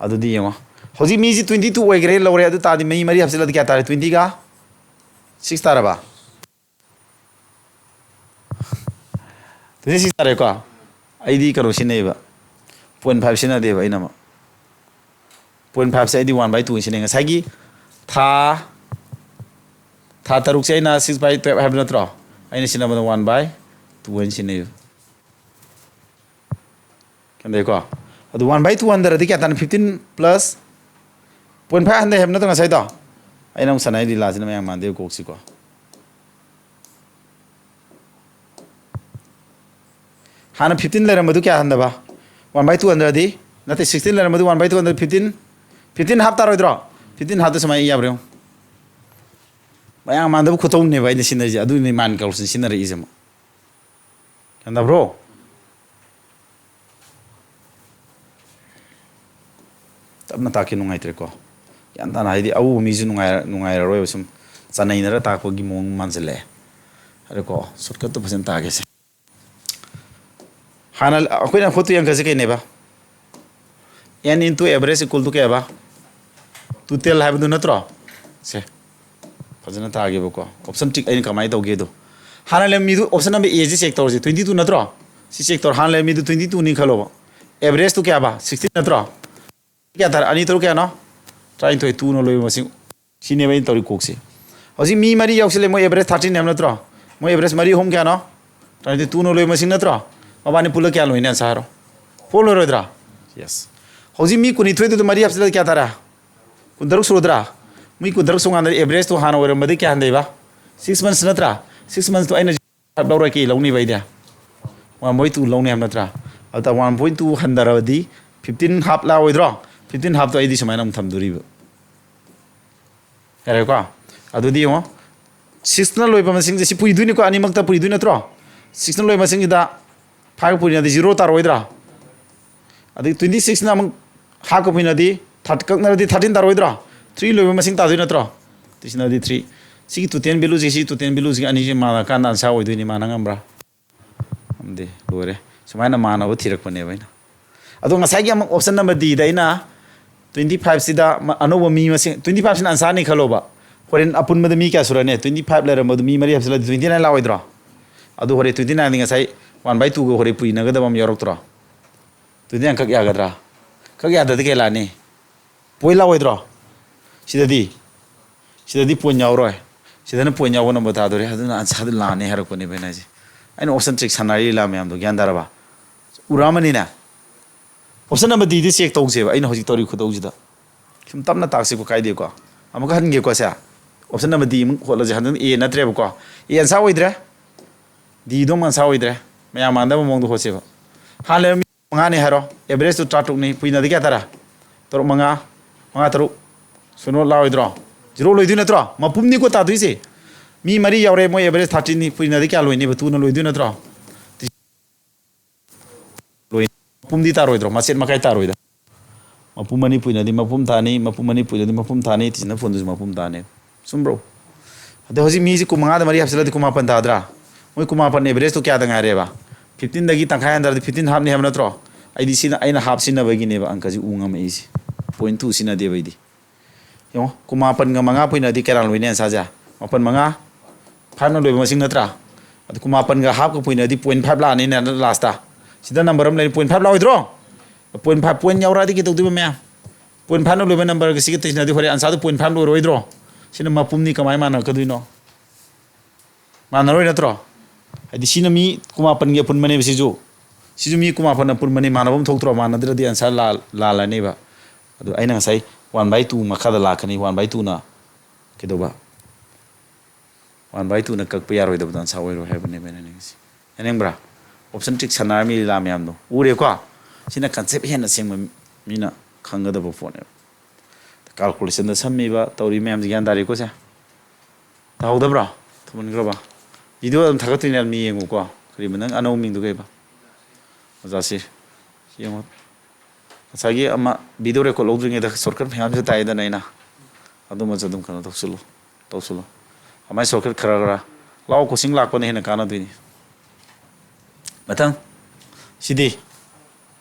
ꯑꯗꯨꯗꯤ ꯌꯦꯡꯉꯣ, ꯍꯧꯖꯤꯛ ꯃꯤꯁꯤ ꯇ꯭ꯋꯦꯟꯇꯤ ꯇꯨ ꯑꯣꯏꯈ꯭ꯔꯦ ꯂꯧꯔꯦ, ꯑꯗꯨ ꯇꯥꯔꯗꯤ ꯃꯤ ꯃꯔꯤ ꯍꯥꯞꯆꯤꯜꯂꯗꯤ ꯀꯌꯥ ꯇꯥꯔꯦ? ꯇ꯭ꯋꯦꯟꯇꯤꯒ ꯁꯤꯛꯁ ꯇꯥꯔꯕ? ꯇ꯭ꯋꯦꯟꯇꯤ ꯁꯤꯛꯁ ꯇꯥꯔꯦꯀꯣ꯫ ꯑꯩꯗꯤ ꯀꯩꯅꯣ ꯁꯤꯖꯤꯟꯅꯩꯌꯦꯕ, ꯄꯣꯏꯟ ꯐꯥꯏꯚ ꯁꯤꯖꯤꯟꯅꯗꯦꯕ ꯑꯩꯅ ꯑꯃꯨꯛ꯫ ꯄꯣꯏꯟ ꯐꯥꯏꯚꯁꯦ ꯑꯩꯗꯤ ꯋꯥꯟ ꯕꯥꯏ ꯇꯨ ꯁꯤꯖꯤꯟꯅꯩ꯫ ꯉꯁꯥꯏꯒꯤ ꯊꯥ, ꯊꯥ ꯇꯔꯨꯛꯁꯦ ꯑꯩꯅ ꯁꯤꯛꯁ ꯕꯥꯏ ꯇꯨꯌꯦꯜꯞ ꯍꯥꯏꯕ ꯅꯠꯇ꯭ꯔꯣ? ꯑꯩꯅ ꯁꯤꯖꯤꯟꯅꯕꯗ ꯋꯥꯟ ꯕꯥꯏ ꯇꯨ ꯍꯥꯏꯅ ꯁꯤꯖꯤꯟꯅꯩꯌꯦꯕ꯫ ꯀꯩꯅꯣ ꯇꯧꯏꯀꯣ꯫ ꯑꯗꯨ ꯋꯥꯟ ꯕꯥꯏ ꯇꯨ ꯍꯟꯊꯔꯗꯤ ꯀꯌꯥ ꯇꯥꯅꯤ? ꯐꯤꯐꯇꯤꯟ ꯄ꯭ꯂꯁ ꯄꯣꯏꯟ ꯐꯥꯏꯚ ꯍꯟꯊꯩ ꯍꯥꯏꯕ ꯅꯠꯇ꯭ꯔꯣ ꯉꯁꯥꯏꯗꯣ? ꯑꯩꯅ ꯑꯃꯨꯛ ꯁꯥꯟꯅꯩ ꯂꯤꯂꯥꯁꯤꯅ ꯃꯌꯥꯝ ꯃꯥꯟꯗꯦ ꯀꯣꯛꯁꯤꯀꯣ꯫ ꯍꯥꯟꯅ ꯐꯤꯐꯇꯤꯟ ꯂꯩꯔꯝꯕꯗꯨ ꯀꯌꯥ ꯍꯟꯊꯕ? ꯋꯥꯟ ꯕꯥꯏ ꯇꯨ ꯍꯟꯊꯔꯗꯤ, ꯅꯠꯇꯦ, ꯁꯤꯛꯁꯇꯤꯟ ꯂꯩꯔꯝꯕꯗꯨ ꯋꯥꯟ ꯕꯥꯏ ꯇꯨ ꯍꯟꯊꯔꯗꯤ ꯐꯤꯐꯇꯤꯟ, ꯐꯤꯐꯇꯤꯟ ꯍꯥꯞ ꯇꯥꯔꯣꯏꯗ꯭ꯔꯣ? ꯐꯤꯐꯇꯤꯟ ꯍꯥꯞꯇ ꯁꯨꯃꯥꯏꯅ ꯌꯥꯕ꯭ꯔꯥ ꯌꯦꯡꯉꯨ꯫ ꯃꯌꯥꯝ ꯃꯥꯟꯗꯕ ꯈꯨꯇꯧꯅꯦꯕ ꯑꯩꯅ ꯁꯤꯟꯅꯔꯤꯁꯦ, ꯑꯗꯨꯅꯤ ꯃꯥꯟ ꯀꯧꯁꯤꯟ ꯁꯤꯟꯅꯔꯛꯏꯁꯦ ꯑꯃꯨꯛ꯫ ꯒ꯭ꯌꯥꯟ ꯇꯥꯕ꯭ꯔꯣ? ꯇꯞꯅ ꯇꯥꯛꯀꯦ ꯅꯨꯡꯉꯥꯏꯇ꯭ꯔꯦꯀꯣ꯫ ꯒ꯭ꯌꯥꯟ ꯇꯥꯅ, ꯍꯥꯏꯗꯤ ꯑꯎꯕ ꯃꯤꯁꯨ ꯅꯨꯡꯉꯥꯏꯔ-, ꯅꯨꯡꯉꯥꯏꯔꯔꯣꯏꯕ, ꯁꯨꯝ ꯆꯥꯟꯅꯩꯅꯔ ꯇꯥꯛꯄꯒꯤ ꯃꯑꯣꯡ ꯃꯥꯟꯁꯤꯜꯂꯛꯑꯦ꯫ ꯑꯗꯨꯀꯣ, ꯁꯣꯔꯠꯀꯠꯇꯣ ꯐꯖꯅ ꯇꯥꯛꯀꯦꯁꯦ꯫ ꯍꯥꯟꯅ ꯑꯩꯈꯣꯏꯅ ꯍꯣꯠꯇꯨ ꯌꯦꯡꯈꯠꯁꯦ ꯀꯩꯅꯦꯕ? N into average equal to ꯀꯌꯥꯕ? Total ꯍꯥꯏꯕꯗꯨ ꯅꯠꯇ꯭ꯔꯣ? ꯁꯦ, ꯐꯖꯅ ꯇꯥꯒꯦꯕꯀꯣ꯫ ꯑꯣꯞꯁꯟ ꯇꯤꯛ ꯑꯩꯅ ꯀꯃꯥꯏꯅ ꯇꯧꯒꯦꯗꯣ꯫ ꯍꯥꯟꯅ ꯂꯩꯔꯝꯃꯤꯗꯨ ꯑꯣꯞꯁꯟ ꯅꯝꯕꯔ Aꯁꯦ ꯆꯦꯛ ꯇꯧꯔꯁꯦ, ꯇ꯭ꯋꯦꯟꯇꯤ ꯇꯨ ꯅꯠꯇ꯭ꯔꯣ? ꯁꯤ ꯆꯦꯛ ꯇꯧꯔ, ꯍꯥꯟꯅ ꯂꯩꯔꯝꯃꯤꯗꯨ ꯇ꯭ꯋꯦꯟꯇꯤ ꯇꯨꯅꯤ ꯈꯜꯂꯣꯕ꯫ ꯑꯦꯚꯔꯦꯖꯇꯨ ꯀꯌꯥꯕ? ꯁꯤꯛꯁꯇꯤꯟ ꯅꯠꯇ꯭ꯔꯣ? ꯀꯌꯥ ꯇꯥꯔꯦ? ꯑꯅꯤ ꯇꯔꯨꯛ ꯀꯌꯥꯅꯣ? ꯇꯔꯥꯅꯤꯊꯣꯏ꯫ ꯇꯨꯅ ꯂꯣꯏꯕ ꯃꯁꯤꯡ꯫ ꯁꯤꯅꯦꯕ ꯑꯩꯅ ꯇꯧꯔꯤ ꯀꯣꯛꯁꯦ꯫ ꯍꯧꯖꯤꯛ ꯃꯤ ꯃꯔꯤ ꯌꯥꯎꯁꯤꯜꯂꯦ, ꯃꯣꯏ ꯑꯦꯚꯔꯦꯖ ꯊꯥꯔꯇꯤꯟ ꯍꯥꯏꯕ ꯅꯠꯇ꯭ꯔꯣ? ꯃꯣꯏ ꯑꯦꯚꯔꯦꯖ ꯃꯔꯤ ꯑꯍꯨꯝ ꯀꯌꯥꯅꯣ? ꯇꯔꯥꯅꯤꯊꯣꯏ꯫ ꯇꯨꯅ ꯂꯣꯏꯕ ꯃꯁꯤꯡ ꯅꯠꯇ꯭ꯔꯣ? ꯃꯕꯥꯅꯤ ꯄꯨꯜꯂ ꯀꯌꯥ ꯂꯣꯏꯅꯤ? ꯑꯟꯁꯥꯔ ꯍꯥꯏꯔꯣ꯫ ꯐꯣꯔ ꯂꯣꯏꯔꯣꯏꯗ꯭ꯔꯥ? ꯌꯦꯁ꯫ ꯍꯧꯖꯤꯛ ꯃꯤ ꯀꯨꯟꯅꯤꯊꯣꯏꯗꯨꯗ ꯃꯔꯤ ꯍꯥꯞꯆꯤꯜꯂꯗꯤ ꯀꯌꯥ ꯇꯥꯔꯦ? ꯀꯨꯟꯇꯔꯨꯛ ꯁꯨꯔꯗ꯭ꯔꯥ? ꯃꯤ ꯀꯨꯟꯇꯔꯨꯛ ꯁꯨꯀꯥꯟꯗꯗꯤ ꯑꯦꯚꯔꯦꯖꯇꯣ ꯍꯥꯟꯅ ꯑꯣꯏꯔꯝꯕꯗꯤ ꯀꯌꯥ ꯍꯟꯊꯩꯕ? ꯁꯤꯛꯁ ꯃꯟꯁ ꯅꯠꯇ꯭ꯔꯥ? ꯁꯤꯛꯁ ꯃꯟꯁꯇꯣ ꯑꯩꯅ ꯐꯥꯏꯚ ꯂꯧꯔꯣꯏ, ꯀꯩ ꯂꯧꯅꯤꯕ ꯑꯩꯗꯤ? ꯋꯥꯟ ꯄꯣꯏꯟ ꯇꯨ ꯂꯧꯅꯤ ꯍꯥꯏꯕ ꯅꯠꯇ꯭ꯔꯥ? ꯑꯗ ꯋꯥꯟ ꯄꯣꯏꯟ ꯇꯨ ꯍꯟꯊꯔꯕꯗꯤ ꯐꯤꯐꯇꯤꯟ ꯍꯥꯞ ꯂꯥꯛꯑꯣꯏꯗ꯭ꯔꯣ? ꯐꯤꯐꯇꯤꯟ ꯍꯥꯞꯇꯣ ꯑꯩꯗꯤ ꯁꯨꯃꯥꯏꯅ ꯑꯃꯨꯛ ꯊꯝꯗꯣꯔꯤꯕ꯫ ꯌꯥꯔꯦꯀꯣ? ꯑꯗꯨꯗꯤ ꯌꯦꯡꯉꯣ, ꯁꯤꯛꯁꯅ ꯂꯣꯏꯕ ꯃꯁꯤꯡꯁꯦ ꯁꯤ ꯄꯨꯏꯗꯣꯏꯅꯤꯀꯣ, ꯑꯅꯤꯃꯛꯇ ꯄꯨꯏꯗꯣꯏ ꯅꯠꯇ꯭ꯔꯣ? ꯁꯤꯛꯁꯅ ꯂꯣꯏꯕ ꯃꯁꯤꯡꯁꯤꯗ ꯐꯥꯏꯚꯀ ꯄꯨꯔꯤꯅꯗꯤ ꯖꯤꯔꯣ ꯇꯥꯔꯣꯏꯗ꯭ꯔꯥ? ꯑꯗꯩ ꯇ꯭ꯋꯦꯟꯇꯤ ꯁꯤꯛꯁꯅ ꯑꯃꯨꯛ ꯍꯥꯞꯀ ꯄꯨꯏꯅꯗꯤ ꯊꯥꯔꯇꯤ, ꯀꯛꯅꯔꯗꯤ ꯊꯥꯔꯇꯤꯟ ꯇꯥꯔꯣꯏꯗ꯭ꯔꯣ? ꯊ꯭ꯔꯤ ꯂꯣꯏꯕ ꯃꯁꯤꯡ ꯇꯥꯗꯣꯏ ꯅꯠꯇ꯭ꯔꯣ? ꯇꯤꯁꯤꯅꯗꯤ ꯊ꯭ꯔꯤ꯫ ꯁꯤꯒꯤ ꯇꯣꯇꯦꯜ ꯚꯦꯂꯨꯁꯦ, ꯁꯤ ꯇꯣꯇꯦꯜ ꯚꯦꯂꯨꯁꯤꯒ ꯑꯅꯤꯁꯦ ꯃꯥꯟꯅꯀꯥꯟꯗ ꯑꯟꯁꯥꯔ ꯑꯣꯏꯗꯣꯏꯅꯤ, ꯃꯥꯟꯅ ꯉꯝꯕ꯭ꯔꯥ? ꯉꯝꯗꯦ, ꯂꯣꯏꯔꯦ꯫ ꯁꯨꯃꯥꯏꯅ ꯃꯥꯟꯅꯕ ꯊꯤꯔꯛꯄꯅꯦꯕ ꯑꯩꯅ꯫ ꯑꯗꯣ ꯉꯁꯥꯏꯒꯤ ꯑꯃꯨꯛ ꯑꯣꯞꯁꯟ ꯅꯝꯕꯔ ꯗꯤꯗ ꯑꯩꯅ ꯇ꯭ꯋꯦꯟꯇꯤ ꯐꯥꯏꯚꯁꯤꯗ ꯃ-, ꯑꯅꯧꯕ ꯃꯤ ꯃꯁꯤꯡ, ꯇ꯭ꯋꯦꯟꯇꯤ ꯐꯥꯏꯚꯁꯤꯅ ꯑꯟꯁꯥꯔꯅꯤ ꯈꯜꯂꯣꯕ꯫ ꯍꯣꯔꯦꯟ ꯑꯄꯨꯟꯕꯗ ꯃꯤ ꯀꯌꯥ ꯁꯨꯔꯅꯤ? ꯇ꯭ꯋꯦꯟꯇꯤ ꯐꯥꯏꯚ ꯂꯩꯔꯝꯕꯗꯨ ꯃꯤ ꯃꯔꯤ ꯍꯥꯞꯆꯤꯜꯂꯗꯤ ꯇ꯭ꯋꯦꯟꯇꯤ ꯅꯥꯏꯟ ꯂꯥꯛꯑꯣꯏꯗ꯭ꯔꯣ? ꯑꯗꯨ ꯍꯣꯔꯦꯟ ꯇ꯭ꯋꯦꯟꯇꯤ ꯅꯥꯏꯟꯗꯤ ꯉꯁꯥꯏ ꯋꯥꯟ ꯕꯥꯏ ꯇꯨꯒ ꯍꯣꯔꯦꯟ ꯄꯨꯔꯤꯅꯒꯗꯕ ꯑꯃ ꯌꯥꯎꯔꯛꯇ꯭ꯔꯣ? ꯇ꯭ꯋꯦꯟꯇꯤ ꯅꯥꯏꯟ ꯀꯛ ꯌꯥꯒꯗ꯭ꯔꯥ? ꯀꯛ ꯌꯥꯗ꯭ꯔꯗꯤ ꯀꯩ ꯂꯥꯛꯑꯅꯤ? ꯄꯣꯏꯟ ꯂꯥꯛꯑꯣꯏꯗ꯭ꯔꯣ? ꯁꯤꯗꯗꯤ, ꯁꯤꯗꯗꯤ ꯄꯣꯏꯟ ꯌꯥꯎꯔꯣꯏ꯫ ꯁꯤꯗꯅ ꯄꯣꯏꯟ ꯌꯥꯎꯕ ꯅꯝꯕꯔ ꯇꯥꯗꯣꯔꯦ꯫ ꯑꯗꯨꯅ ꯑꯟꯁꯥꯔꯗꯨ ꯂꯥꯛꯑꯅꯤ ꯍꯥꯏꯔꯛꯄꯅꯦꯕ ꯑꯩꯅ ꯍꯥꯏꯁꯦ꯫ ꯑꯩꯅ ꯑꯣꯞꯁꯟ ꯇ꯭ꯔꯤꯛ ꯁꯥꯟꯅꯔꯤ ꯂꯤꯂꯥ ꯃꯌꯥꯝꯗꯣ ꯒ꯭ꯌꯥꯟ ꯇꯥꯔꯕ? ꯎꯔꯛꯑꯃꯅꯤꯅ? ꯑꯣꯞꯁꯟ ꯅꯝꯕꯔ ꯗꯤꯗꯤ ꯆꯦꯛ ꯇꯧꯁꯦꯕ, ꯑꯩꯅ ꯍꯧꯖꯤꯛ ꯇꯧꯔꯤ ꯈꯨꯇꯧꯁꯤꯗ꯫ ꯁꯨꯝ ꯇꯞꯅ ꯇꯥꯛꯁꯤꯀꯣ, ꯀꯥꯏꯗꯦꯀꯣ꯫ ꯑꯃꯨꯛꯀ ꯍꯟꯒꯦꯀꯣ꯫ ꯁꯦ, option number D ꯑꯃꯨꯛ ꯍꯣꯠꯂꯁꯦ꯫ ꯍꯟꯗꯛ A ꯅꯠꯇ꯭ꯔꯦꯕꯀꯣ꯫ A answer ꯑꯣꯏꯗ꯭ꯔꯦ꯫ D ꯗꯣ ꯑꯃꯨꯛ answer ꯑꯣꯏꯗ꯭ꯔꯦ꯫ ꯃꯌꯥꯝ ꯃꯥꯟꯅꯗꯕ ꯃꯑꯣꯡꯗ ꯍꯣꯠꯁꯦꯕ꯫ ꯍꯥꯟꯅ ꯂꯩꯔꯝꯃꯤ ꯃꯉꯥꯅꯤ ꯍꯥꯏꯔꯣ, average ꯇꯨ ꯇꯔꯥꯇꯔꯨꯛꯅꯤ, ꯄꯨꯏꯅꯗꯤ ꯀꯌꯥ ꯇꯥꯔꯦ? ꯇꯔꯨꯛ ꯃꯉꯥ, ꯃꯉꯥ ꯇꯔꯨꯛ꯫ Zero ꯂꯥꯛꯑꯣꯏꯗ꯭ꯔꯣ? Zero ꯂꯣꯏꯗꯣꯏ ꯅꯠꯇ꯭ꯔꯣ? ꯃꯄꯨꯝꯅꯤꯀꯣ ꯇꯥꯗꯣꯏꯁꯦ꯫ ꯃꯤ ꯃꯔꯤ ꯌꯥꯎꯔꯦ, ꯃꯣꯏ average thirteen ꯅꯤ, ꯄꯨꯏꯅꯗꯤ ꯀꯌꯥ ꯂꯣꯏꯅꯦꯕ? Two ꯅ ꯂꯣꯏꯗꯣꯏ ꯅꯠꯇ꯭ꯔꯣ? ꯂꯣꯏ-, ꯃꯄꯨꯝꯗꯤ ꯇꯥꯔꯣꯏꯗ꯭ꯔꯣ? ꯃꯆꯦꯠ ꯃꯀꯥꯏ ꯇꯥꯔꯣꯏꯗ꯫ ꯃꯄꯨꯝ ꯑꯅꯤ ꯄꯨꯏꯅꯗꯤ ꯃꯄꯨꯝ ꯇꯥꯅꯤ, ꯃꯄꯨꯝ ꯑꯅꯤ ꯄꯨꯏꯅꯗꯤ ꯃꯄꯨꯝ ꯇꯥꯅꯤ, ꯇꯤꯁꯤꯅ ꯐꯣꯟꯗꯨꯁꯨ ꯃꯄꯨꯝ ꯇꯥꯅꯤ꯫ ꯆꯨꯝꯕ꯭ꯔꯣ? ꯑꯗꯣ ꯍꯧꯖꯤꯛ ꯃꯤꯁꯤ ꯀꯨꯟꯃꯉꯥꯗ ꯃꯔꯤ ꯍꯥꯞꯆꯤꯜꯂꯗꯤ ꯀꯨꯟꯃꯥꯄꯟ ꯇꯥꯗ꯭ꯔꯥ? ꯃꯣꯏ ꯀꯨꯟꯃꯥꯄꯟ average ꯇꯣ ꯀꯌꯥꯗ ꯉꯥꯏꯔꯦꯕ? Fifteen ꯗꯒꯤ ꯇꯪꯈꯥꯏ ꯍꯟꯊꯔꯗꯤ fifteen ꯍꯥꯞꯅꯤ ꯍꯥꯏꯕ ꯅꯠꯇ꯭ꯔꯣ? ꯑꯩꯗꯤ ꯁꯤꯅ, ꯑꯩꯅ half ꯁꯤꯖꯤꯟꯅꯕꯒꯤꯅꯦꯕ ꯑꯪꯀꯁꯤ ꯎ ꯉꯝꯃꯛꯏꯁꯦ꯫ Point two ꯁꯤꯖꯤꯟꯅꯗꯦꯕ ꯑꯩꯗꯤ꯫ ꯌꯦꯡꯉꯣ, ꯀꯨꯟꯃꯥꯄꯟꯒ ꯃꯉꯥ ꯄꯨꯏꯅꯗꯤ ꯀꯌꯥ ꯂꯣꯏꯅꯤ answer ꯁꯦ? ꯃꯥꯄꯟ ꯃꯉꯥ, five ꯅ ꯂꯣꯏꯕ ꯃꯁꯤꯡ ꯅꯠꯇ꯭ꯔꯥ? ꯑꯗꯨ ꯀꯨꯟꯃꯥꯄꯟꯒ half ꯀ ꯄꯨꯏꯅꯗꯤ point five ꯂꯥꯛꯑꯅꯤꯅꯦ last ꯇ꯫ ꯁꯤꯗ number ꯑꯃ ꯂꯩꯔꯤ, point five ꯂꯥꯛꯑꯣꯏꯗ꯭ꯔꯣ? Point five, point ꯌꯥꯎꯔꯛꯑꯗꯤ ꯀꯩꯗꯧꯗꯣꯏꯕ ꯃꯌꯥꯝ? Point five ꯅ ꯂꯣꯏꯕ number ꯒ ꯁꯤꯒ ꯇꯩꯁꯤꯟꯅꯗꯤ ꯍꯣꯔꯦꯟ answer ꯗꯨ point five ꯂꯣꯏꯔꯣꯏꯗ꯭ꯔꯣ? ꯁꯤꯅ ꯃꯄꯨꯝꯅꯤ ꯀꯃꯥꯏꯅ ꯃꯥꯟꯅꯔꯛꯀꯗꯣꯏꯅꯣ? ꯃꯥꯟꯅꯔꯣꯏ ꯅꯠꯇ꯭ꯔꯣ? ꯍꯥꯏꯗꯤ ꯁꯤꯅ ꯃꯤ ꯀꯨꯟꯃꯥꯄꯟꯒꯤ ꯑꯄꯨꯟꯕꯅꯦꯕ ꯁꯤꯁꯨ꯫ ꯁꯤꯁꯨ ꯃꯤ ꯀꯨꯟꯃꯥꯄꯟ ꯑꯄꯨꯟꯕꯅꯤ, ꯃꯥꯟꯅꯕ ꯑꯃ ꯊꯣꯛꯇ꯭ꯔꯣ? ꯃꯥꯟꯅꯗ꯭ꯔꯗꯤ answer ꯂꯥꯜ-, ꯂꯥꯜꯂꯅꯦꯕ꯫ ꯑꯗꯨ ꯑꯩꯅ ꯉꯁꯥꯏ one by two ꯃꯈꯥꯗ ꯂꯥꯛꯀꯅꯤ, one by two ꯅ ꯀꯩꯗꯧꯕ? One by two ꯅ ꯀꯛꯄ ꯌꯥꯔꯣꯏꯗꯕꯗꯣ answer ꯑꯣꯏꯔꯣꯏ ꯍꯥꯏꯕꯅꯦꯕ ꯑꯩꯅ ꯍꯥꯏꯅꯤꯡꯉꯤꯁꯦ꯫ ꯌꯥꯅꯤꯡꯕ꯭ꯔꯥ? Option trick ꯁꯥꯟꯅꯔꯝꯃꯤ ꯂꯤꯂꯥ ꯃꯌꯥꯝꯗꯣ꯫ ꯎꯔꯦꯀꯣ? ꯁꯤꯅ concept ꯍꯦꯟꯅ ꯁꯦꯡꯕ ꯃꯤꯅ ꯈꯪꯒꯗꯕ ꯄꯣꯠꯅꯦꯕ꯫ Calculation ꯗ ꯁꯝꯃꯤꯕ ꯇꯧꯔꯤ ꯃꯌꯥꯝꯁꯦ ꯒ꯭ꯌꯥꯟ ꯇꯥꯔꯦꯀꯣ ꯁꯦ? ꯇꯥꯍꯧꯗꯕ꯭ꯔꯣ? ꯊꯝꯍꯟꯈ꯭ꯔꯕ? Video ꯑꯗꯨꯝ ꯊꯥꯒꯠꯇꯣꯏꯅꯦ, ꯑꯗꯨꯝ ꯌꯦꯡꯉꯨꯀꯣ꯫ ꯀꯔꯤꯕ ꯅꯪ ꯑꯅꯧꯕ ꯃꯤꯡꯗꯣ ꯀꯩꯕ? ꯑꯣꯖꯥꯁꯤ ꯌꯦꯡꯉꯣ꯫ ꯉꯁꯥꯏꯒꯤ ꯑꯃ video record ꯂꯧꯗ꯭ꯔꯤꯉꯩꯗ shortcut ꯃꯌꯥꯝꯁꯨ ꯇꯥꯛꯑꯦꯗꯅ ꯑꯩꯅ꯫ ꯑꯗꯨꯃꯁꯨ ꯑꯗꯨꯝ ꯀꯩꯅꯣ ꯇꯧꯁꯤꯜꯂꯨ, ꯇꯧꯁꯤꯜꯂꯨ꯫ ꯑꯃꯥꯏ shortcut ꯈꯔ ꯈꯔ ꯂꯥꯛꯑꯣ, coaching ꯂꯥꯛꯄꯅ ꯍꯦꯟꯅ ꯀꯥꯟꯅꯗꯣꯏꯅꯤ꯫ ꯃꯊꯪ꯫ ꯁꯤꯗꯤ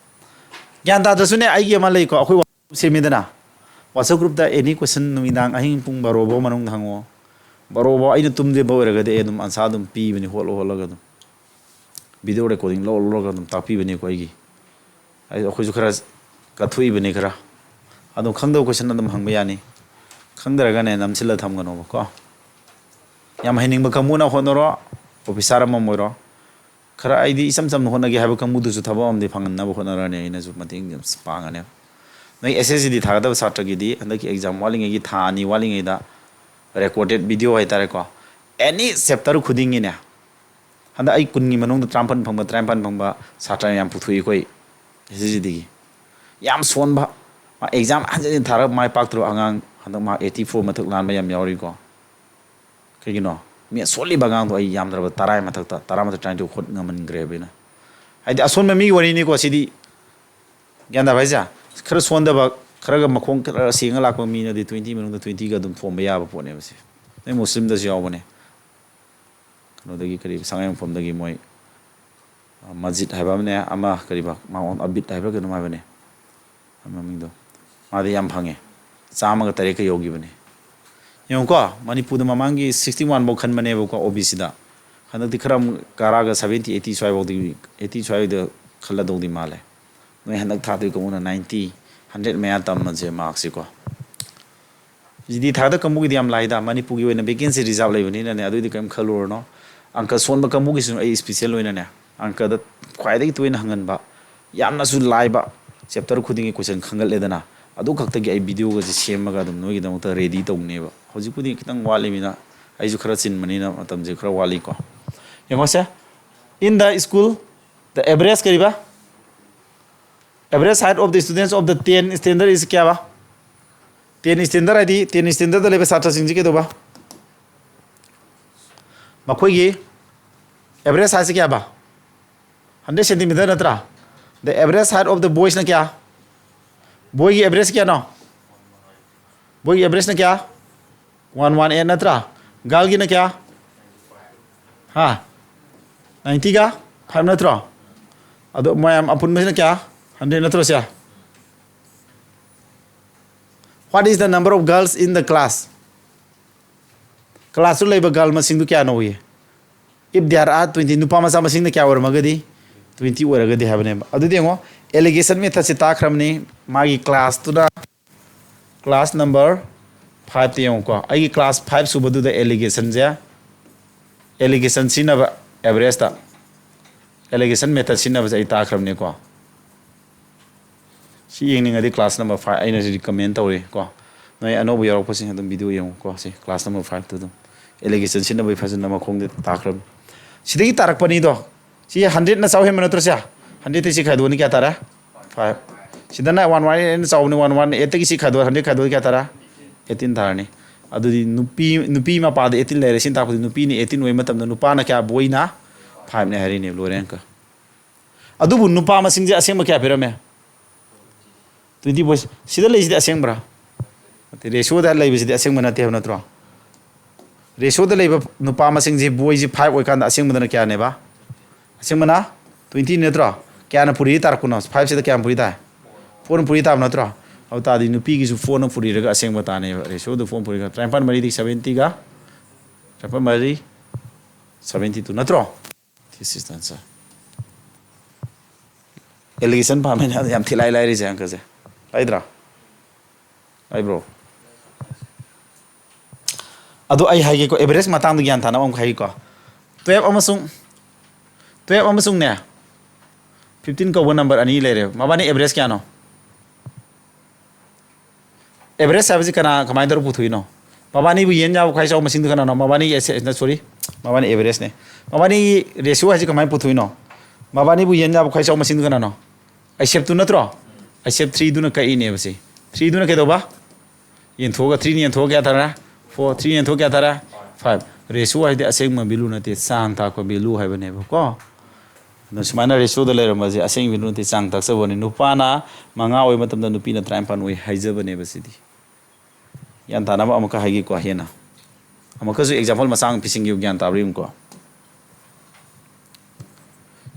ꯒ꯭ꯌꯥꯟ ꯇꯥꯗ꯭ꯔꯁꯨꯅꯦ, ꯑꯩꯒꯤ ꯑꯃ ꯂꯩꯀꯣ, ꯑꯩꯈꯣꯏ WhatsApp group ꯁꯦꯝꯃꯤꯗꯅ, WhatsApp group ꯇ any question ꯅꯨꯃꯤꯗꯥꯡ ꯑꯍꯤꯡ ꯄꯨꯡ ꯕꯥꯔꯣ ꯐꯥꯎ ꯃꯅꯨꯡꯗ ꯍꯪꯉꯛꯑꯣ꯫ ꯕꯥꯔꯣ ꯐꯥꯎ ꯑꯩꯅ ꯇꯨꯝꯗ꯭ꯔꯤꯕ ꯑꯣꯏꯔꯒꯗꯤ ꯑꯩ ꯑꯗꯨꯝ answer ꯑꯗꯨꯝ ꯄꯤꯕꯅꯤ, ꯍꯣꯠꯂ ꯍꯣꯠꯂꯒ ꯑꯗꯨꯝ꯫ Video recording ꯂꯧꯔ ꯂꯧꯔꯒ ꯑꯗꯨꯝ ꯇꯥꯛꯄꯤꯕꯅꯤꯀꯣ ꯑꯩꯒꯤ꯫ ꯑꯩ, ꯑꯩꯈꯣꯏꯁꯨ ꯈꯔ ꯀꯠꯊꯣꯛꯏꯕꯅꯤ ꯈꯔ꯫ ꯑꯗꯣ ꯈꯪꯗꯕ question ꯑꯗꯨꯝ ꯍꯪꯕ ꯌꯥꯅꯤ꯫ ꯈꯪꯗ꯭ꯔꯒꯅꯦ ꯅꯝꯁꯤꯜꯂ ꯊꯝꯒꯅꯣꯕꯀꯣ꯫ ꯌꯥꯝ ꯍꯩꯅꯤꯡꯕ ꯀꯥꯡꯕꯨꯅ ꯍꯣꯠꯅꯔꯣ, officer ꯑꯃꯃꯝ ꯑꯣꯏꯔꯣ꯫ ꯈꯔ ꯑꯩꯗꯤ ꯏꯆꯝ ꯆꯝꯅ ꯍꯣꯠꯅꯒꯦ ꯍꯥꯏꯕ ꯀꯥꯡꯕꯨꯗꯨꯁꯨ ꯊꯕꯛ ꯑꯃꯗꯤ ꯐꯪꯍꯟꯅꯕ ꯍꯣꯠꯅꯔꯅꯤ, ꯑꯩꯅꯁꯨ ꯃꯇꯦꯡ ꯌꯥꯝ ꯄꯥꯡꯒꯅꯦꯕ꯫ ꯅꯣꯏ ꯑꯦꯁ ꯑꯦꯁ ꯖꯤ ꯗꯤ ꯊꯥꯒꯗꯕ ꯁꯥꯇ꯭ꯔꯒꯤꯗꯤ ꯍꯟꯗꯛꯀꯤ ꯑꯦꯛꯖꯥꯝ ꯋꯥꯠꯂꯤꯉꯩꯒꯤ ꯊꯥ ꯑꯅꯤ ꯋꯥꯠꯂꯤꯉꯩꯗ ꯔꯦꯀꯣꯔꯗꯦꯠ ꯚꯤꯗꯤꯑꯣ ꯍꯥꯏꯇꯥꯔꯦꯀꯣ, ꯑꯦꯅꯤ ꯆꯦꯞꯇꯔ ꯈꯨꯗꯤꯡꯒꯤꯅꯦ, ꯍꯟꯗꯛ ꯑꯩ ꯀꯨꯟꯒꯤ ꯃꯅꯨꯡꯗ ꯇꯔꯥꯃꯥꯄꯟ ꯐꯪꯕ, ꯇꯔꯥꯃꯥꯄꯟ ꯐꯪꯕ ꯁꯥꯇ꯭ꯔ ꯌꯥꯝ ꯄꯨꯊꯣꯛꯏ ꯑꯩꯈꯣꯏ ꯑꯦꯁ ꯑꯦꯁ ꯖꯤ ꯗꯤꯒꯤ꯫ ꯌꯥꯝ ꯁꯣꯟꯕ, ꯃꯥ ꯑꯦꯛꯖꯥꯝ ꯍꯟꯖꯤꯟ ꯍꯟꯖꯤꯟ ꯊꯥꯔꯒ ꯃꯥꯏ ꯄꯥꯛꯇ꯭ꯔꯕ ꯑꯉꯥꯡ, ꯍꯟꯗꯛ ꯃꯥ ꯑꯩꯠꯇꯤ ꯐꯣꯔ ꯃꯊꯛ ꯂꯥꯟꯕ ꯌꯥꯝ ꯌꯥꯎꯔꯤꯀꯣ꯫ ꯀꯩꯒꯤꯅꯣ? ꯃꯤ ꯑꯁꯣꯜꯂꯤꯕ ꯑꯉꯥꯡꯗꯣ ꯑꯩ ꯌꯥꯝꯗ꯭ꯔꯕ ꯇꯔꯥ ꯃꯊꯛꯇ, ꯇꯔꯥꯃꯥꯊꯣꯏ, ꯇꯔꯥꯅꯤꯊꯣꯏ ꯍꯣꯠ ꯉꯝꯍꯟꯈ꯭ꯔꯦꯕ ꯑꯩꯅ꯫ ꯍꯥꯏꯗꯤ ꯑꯁꯣꯟꯕ ꯃꯤꯒꯤ ꯋꯥꯔꯤꯅꯤꯀꯣ ꯁꯤꯗꯤ꯫ ꯒ꯭ꯌꯥꯟ ꯇꯥꯕ ꯍꯥꯏꯁꯦ? ꯈꯔ ꯁꯣꯟꯗꯕ, ꯈꯔꯒ ꯃꯈꯣꯡ ꯈꯔ ꯁꯦꯡꯉ ꯂꯥꯛꯄ ꯃꯤꯅꯗꯤ ꯇ꯭ꯋꯦꯟꯇꯤ ꯃꯅꯨꯡꯗ ꯇ꯭ꯋꯦꯟꯇꯤꯒ ꯑꯗꯨꯝ ꯊꯣꯝꯕ ꯌꯥꯕ ꯄꯣꯠꯅꯦꯕ ꯁꯦ꯫ ꯅꯣꯏ ꯃꯨꯁꯂꯤꯝꯗꯁꯨ ꯌꯥꯎꯕꯅꯦ꯫ ꯀꯩꯅꯣꯗꯒꯤ, ꯀꯔꯤ, ꯁꯉꯥꯏꯌꯨꯝꯐꯝꯗꯒꯤ ꯃꯣꯏ, ꯑ, ꯃꯖꯤꯠ ꯍꯥꯏꯕ ꯑꯃꯅꯦ, ꯑꯃ, ꯀꯔꯤꯕ, ꯃꯥꯉꯣꯟ ꯑꯕꯤꯠ ꯍꯥꯏꯕ꯭ꯔꯥ ꯀꯩꯅꯣꯝ ꯍꯥꯏꯕꯅꯦ, ꯃꯃꯤꯡꯗꯣ꯫ ꯃꯥꯗꯤ ꯌꯥꯝ ꯐꯪꯉꯦ, ꯆꯥꯝꯃꯒ ꯇꯔꯦꯠꯀ ꯌꯧꯈꯤꯕꯅꯦ꯫ ꯌꯦꯡꯉꯨꯀꯣ, ꯃꯅꯤꯄꯨꯔꯗ ꯃꯃꯥꯡꯒꯤ ꯁꯤꯛꯁꯇꯤ ꯋꯥꯟ ꯐꯥꯎ ꯈꯟꯕꯅꯦꯕꯀꯣ ꯑꯣ ꯕꯤ ꯁꯤꯗ꯫ ꯍꯟꯗꯛꯇꯤ ꯈꯔ ꯑꯃꯨꯛ ꯀꯥꯔꯛꯑꯒ ꯁꯕꯦꯟꯇꯤ, ꯑꯩꯠꯇꯤ ꯁ꯭ꯋꯥꯏꯐꯥꯎꯗꯤ, ꯑꯩꯠꯇꯤ ꯁ꯭ꯋꯥꯏꯗ ꯈꯜꯂꯗꯧꯗꯤ ꯃꯥꯜꯂꯦ꯫ ꯅꯣꯏ ꯍꯟꯗꯛ ꯊꯥꯗꯣꯏ ꯀꯥꯡꯕꯨꯅ ꯅꯥꯏꯟꯇꯤ, ꯍꯟꯗ꯭ꯔꯦꯠ ꯃꯌꯥ ꯇꯝꯃꯁꯦ ꯃꯥꯔꯛꯁꯤꯀꯣ꯫ ꯖꯤ ꯗꯤ ꯊꯥꯗ ꯀꯥꯡꯕꯨꯒꯤꯗꯤ ꯌꯥꯝ ꯂꯥꯏꯗ, ꯃꯅꯤꯄꯨꯔꯒꯤ ꯑꯣꯏꯅ ꯚꯦꯀꯦꯟꯁꯤ ꯔꯤꯖꯥꯕ ꯂꯩꯕꯅꯤꯅꯅꯦ, ꯑꯗꯨꯏꯗꯤ ꯀꯔꯤꯝ ꯈꯜꯂꯨꯔꯅꯣ꯫ ꯑꯪꯀ ꯁꯣꯟꯕ ꯀꯥꯡꯕꯨꯒꯤꯁꯨ ꯑꯩ ꯏꯁꯄꯤꯁꯦꯜ ꯑꯣꯏꯅꯅꯦ, ꯑꯪꯀꯗ ꯈ꯭ꯋꯥꯏꯗꯒꯤ ꯇꯣꯏꯅ ꯍꯪꯒꯟꯕ, ꯌꯥꯝꯅꯁꯨ ꯂꯥꯏꯕ, ꯆꯦꯞꯇꯔ ꯈꯨꯗꯤꯡꯒꯤ ꯀꯣꯏꯁꯟ ꯈꯟꯒꯠꯂꯦꯗꯅ, ꯑꯗꯨ ꯈꯛꯇꯒꯤ ꯑꯩ ꯚꯤꯗꯤꯑꯣꯒꯁꯦ ꯁꯦꯝꯃꯒ ꯑꯗꯨꯝ ꯅꯣꯏꯒꯤꯗꯃꯛꯇ ꯔꯦꯗꯤ ꯇꯧꯅꯦꯕ꯫ ꯍꯧꯖꯤꯛꯄꯨꯗꯤ ꯈꯤꯇꯪ ꯋꯥꯠꯂꯤꯃꯤꯅ, ꯑꯩꯁꯨ ꯈꯔ ꯆꯤꯟꯕꯅꯤꯅ ꯃꯇꯝꯁꯦ ꯈꯔ ꯋꯥꯠꯂꯤꯀꯣ꯫ ꯌꯦꯡꯉꯣꯁꯦ, in the school, the average ꯀꯔꯤꯕ? Average height of the students of the ten standard is ꯀꯌꯥꯕ? Ten standard ꯍꯥꯏꯗꯤ ten standardꯗ ꯂꯩꯕ ꯁꯥꯇ꯭ꯔꯁꯤꯡꯁꯤ ꯀꯩꯗꯧꯕ? ꯃꯈꯣꯏꯒꯤ average heightꯁꯤ ꯀꯌꯥꯕ? Hundred centimeter ꯅꯠꯇ꯭ꯔꯥ? The average height of the boysꯅ ꯀꯌꯥ? Boyꯒꯤ average ꯀꯌꯥꯅꯣ? Boyꯒꯤ averageꯅ ꯀꯌꯥ? One one eight ꯅꯠꯇ꯭ꯔꯥ? Girlꯒꯤꯅ ꯀꯌꯥ? ꯍꯥ? Ninetyꯒ five ꯅꯠꯇ꯭ꯔꯣ? ꯑꯗꯣ ꯃꯌꯥꯝ ꯑꯄꯨꯟꯕꯁꯤꯅ ꯀꯌꯥ? Hundred ꯅꯠꯇ꯭ꯔꯣ ꯁꯦ? What is the number of girls in the class? Classꯇ ꯂꯩꯕ girl ꯃꯁꯤꯡꯗꯨ ꯀꯌꯥꯅꯣꯌꯦ? If there are twenty, ꯅꯨꯄꯥ ꯃꯆꯥ ꯃꯁꯤꯡꯅ ꯀꯌꯥ ꯑꯣꯏꯔꯝꯃꯒꯗꯤ? Twenty ꯑꯣꯏꯔꯒꯗꯤ ꯍꯥꯏꯕꯅꯦꯕ꯫ ꯑꯗꯨꯗꯤ ꯌꯦꯡꯉꯣ, allegation methodꯁꯦ ꯇꯥꯛꯈ꯭ꯔꯕꯅꯤ꯫ ꯃꯥꯒꯤ classꯇꯨꯅ class number fiveꯇ ꯌꯦꯡꯉꯨꯀꯣ꯫ ꯑꯩꯒꯤ class five ꯁꯨꯕꯗꯨꯗ allegationꯁꯦ, allegation ꯁꯤꯖꯤꯟꯅꯕ averageꯇ, allegation method ꯁꯤꯖꯤꯟꯅꯕꯁꯦ ꯑꯩ ꯇꯥꯛꯈ꯭ꯔꯕꯅꯤꯀꯣ꯫ ꯁꯤ ꯌꯦꯡꯅꯤꯡꯉꯗꯤ class number five ꯑꯩꯅꯁꯨ recommend ꯇꯧꯔꯤ ꯀꯣ꯫ ꯅꯣꯏ ꯑꯅꯧꯕ ꯌꯥꯎꯔꯛꯄꯁꯤꯡ ꯑꯗꯨꯝ video ꯌꯦꯡꯉꯨ ꯀꯣ꯫ ꯁꯤ class number five ꯇꯨ ꯑꯗꯨꯝ allegation ꯁꯤꯖꯤꯟꯅꯕꯒꯤ ꯐꯖꯅ ꯃꯈꯣꯡꯗ ꯇꯥꯛꯈ꯭ꯔꯕꯅꯤ꯫ ꯁꯤꯗꯒꯤ ꯇꯥꯔꯛꯄꯅꯤꯗꯣ꯫ ꯁꯤ hundredꯅ ꯆꯥꯎ ꯍꯦꯟꯕ ꯅꯠꯇ꯭ꯔꯣ ꯁꯦ? Hundredꯇꯒꯤ ꯁꯤ ꯈꯥꯏꯗꯣꯛꯑꯅꯤ, ꯀꯌꯥ ꯇꯥꯔꯦ? Five꯫ ꯁꯤꯗꯅ one one ꯍꯦꯟꯅ ꯆꯥꯎꯕꯅꯤ, one one eightꯇꯒꯤ ꯁꯤ ꯈꯥꯏꯗꯣꯛ, hundred ꯈꯥꯏꯗꯣꯛꯑꯗꯤ ꯀꯌꯥ ꯇꯥꯔꯦ? Eighteen ꯇꯥꯔꯅꯤ꯫ ꯑꯗꯨꯗꯤ ꯅꯨꯄꯤ, ꯅꯨꯄꯤ ꯃꯄꯥꯗ eighteen ꯂꯩꯔꯦ꯫ ꯁꯤꯅ ꯇꯥꯛꯄꯗꯤ ꯅꯨꯄꯤꯅ eighteen ꯑꯣꯏꯕ ꯃꯇꯝꯗ ꯅꯨꯄꯥꯅ ꯀꯌꯥ, boyꯅ fiveꯅꯦ ꯍꯥꯏꯔꯤꯅꯦ꯫ ꯂꯣꯏꯔꯦ ꯑꯪꯀ꯫ ꯑꯗꯨꯕꯨ ꯅꯨꯄꯥ ꯃꯁꯤꯡꯁꯦ ꯑꯁꯦꯡꯕ ꯀꯌꯥ ꯄꯤꯔꯝꯃꯦ? Twenty boys꯫ ꯁꯤꯗ ꯂꯩꯁꯤꯗꯤ ꯑꯁꯦꯡꯕ꯭ꯔꯥ? ꯅꯠꯇꯦ, ratioꯗ ꯂꯩꯕꯁꯤꯗꯤ ꯑꯁꯦꯡꯕ ꯅꯠꯇꯦ ꯍꯥꯏꯕ ꯅꯠꯇ꯭ꯔꯣ? Ratioꯗ ꯂꯩꯕ ꯅꯨꯄꯥ ꯃꯁꯤꯡꯁꯤ, boyꯁꯤ five ꯑꯣꯏꯀꯥꯟꯗ ꯑꯁꯦꯡꯕꯗꯅ ꯀꯌꯥꯅꯦꯕ? ꯑꯁꯦꯡꯕꯅ twenty ꯅꯠꯇ꯭ꯔꯣ? ꯀꯌꯥꯅ ꯄꯨꯔꯤ ꯇꯥꯔꯛꯄꯅꯣ? Fiveꯁꯤꯗ ꯀꯌꯥꯅ ꯄꯨꯔꯤ ꯇꯥꯏ? Fourꯅ ꯄꯨꯔꯤ ꯇꯥꯕ ꯅꯠꯇ꯭ꯔꯣ? ꯑꯗꯨ ꯇꯥꯔꯗꯤ ꯅꯨꯄꯤꯒꯤꯁꯨ fourꯅ ꯄꯨꯔꯤꯔꯒ ꯑꯁꯦꯡꯕ ꯇꯥꯅꯦꯕ꯫ Ratioꯗ fourꯅ ꯄꯨꯔꯤꯔꯒ ꯇꯔꯥꯅꯤꯄꯥꯟ ꯃꯔꯤꯗꯤ seventyꯒ, ꯇꯔꯥꯅꯤꯄꯥꯟ ꯃꯔꯤ seventy two ꯅꯠꯇ꯭ꯔꯣ? This is the answer꯫ Allegation ꯄꯥꯝꯃꯦꯅꯦ, ꯑꯗ ꯌꯥꯝ ꯊꯤ ꯂꯥꯏ ꯂꯥꯏꯔꯤꯁꯦ ꯑꯪꯀꯁꯦ꯫ ꯂꯥꯏꯗ꯭ꯔꯥ? ꯂꯥꯏꯕ꯭ꯔꯣ? ꯑꯗꯣ ꯑꯩ ꯍꯥꯏꯒꯦꯀꯣ, average ꯃꯇꯥꯡꯗ ꯒ꯭ꯌꯥꯟ ꯇꯥꯅꯕ ꯑꯃꯨꯛ ꯍꯥꯏꯒꯦꯀꯣ꯫ Twelve ꯑꯃꯁꯨꯡ, twelve ꯑꯃꯁꯨꯡꯅꯦ, fifteen ꯀꯧꯕ number ꯑꯅꯤ ꯂꯩꯔꯦꯕ꯫ ꯃꯕꯥꯅꯤ average ꯀꯌꯥꯅꯣ? Average ꯍꯥꯏꯕꯁꯤ ꯀꯅꯥ, ꯀꯃꯥꯏꯅ ꯇꯧꯔꯒ ꯄꯨꯊꯣꯛꯏꯅꯣ? ꯃꯕꯥꯅꯤꯕꯨ ꯌꯦꯟ ꯌꯥꯕ ꯈ꯭ꯋꯥꯏ ꯆꯥꯎꯕ ꯃꯁꯤꯡꯗꯨ ꯀꯅꯥꯅꯣ? ꯃꯕꯥꯅꯤ ꯑꯦꯁ-, sorry, ꯃꯕꯥꯅꯤ averageꯅꯦ꯫ ꯃꯕꯥꯅꯤꯒꯤ ratio ꯍꯥꯏꯁꯤ ꯀꯃꯥꯏꯅ ꯄꯨꯊꯣꯛꯏꯅꯣ? ꯃꯕꯥꯅꯤꯕꯨ ꯌꯦꯟ ꯌꯥꯕ ꯈ꯭ꯋꯥꯏ ꯆꯥꯎꯕ ꯃꯁꯤꯡꯗꯨ ꯀꯅꯥꯅꯣ? Isep two ꯅꯠꯇ꯭ꯔꯣ? Isep threeꯗꯨꯅ ꯀꯛꯏꯅꯦꯕ ꯁꯤ꯫ Threeꯗꯨꯅ ꯀꯩꯗꯧꯕ? ꯌꯦꯟꯊꯣꯛꯑꯒ, threeꯅ ꯌꯦꯟꯊꯣꯛꯑꯒ ꯀꯌꯥ ꯇꯥꯔꯦ? Four꯫ Threeꯅ ꯌꯦꯟꯊꯣꯛꯑꯒ ꯀꯌꯥ ꯇꯥꯔꯦ? Five꯫ Ratio ꯍꯥꯏꯗꯤ ꯑꯁꯦꯡꯕ value ꯅꯠꯇꯦ, ꯆꯥꯡ ꯇꯥꯛꯄ value ꯍꯥꯏꯕꯅꯦꯕꯀꯣ꯫ ꯑꯗꯣ ꯁꯨꯃꯥꯏꯅ ratioꯗ ꯂꯩꯔꯝꯕꯁꯦ ꯑꯁꯦꯡꯕ value ꯅꯠꯇꯦ, ꯆꯥꯡ ꯇꯥꯛꯆꯕꯅꯤ꯫ ꯅꯨꯄꯥꯅ ꯃꯉꯥ ꯑꯣꯏꯕ ꯃꯇꯝꯗ ꯅꯨꯄꯤꯅ ꯇꯔꯥꯅꯤꯄꯥꯟ ꯑꯣꯏ ꯍꯥꯏꯖꯕꯅꯦꯕ ꯁꯤꯗꯤ꯫ ꯒ꯭ꯌꯥꯟ ꯇꯥꯅꯕ ꯑꯃꯨꯛꯀ ꯍꯥꯏꯒꯦꯀꯣ ꯍꯦꯟꯅ꯫ ꯑꯃꯨꯛꯀꯁꯨ example ꯃꯆꯥ ꯑꯃ ꯄꯤꯁꯤꯟꯒꯦ, ꯒ꯭ꯌꯥꯟ ꯇꯥꯕ꯭ꯔꯥ ꯌꯦꯡꯉꯨꯀꯣ꯫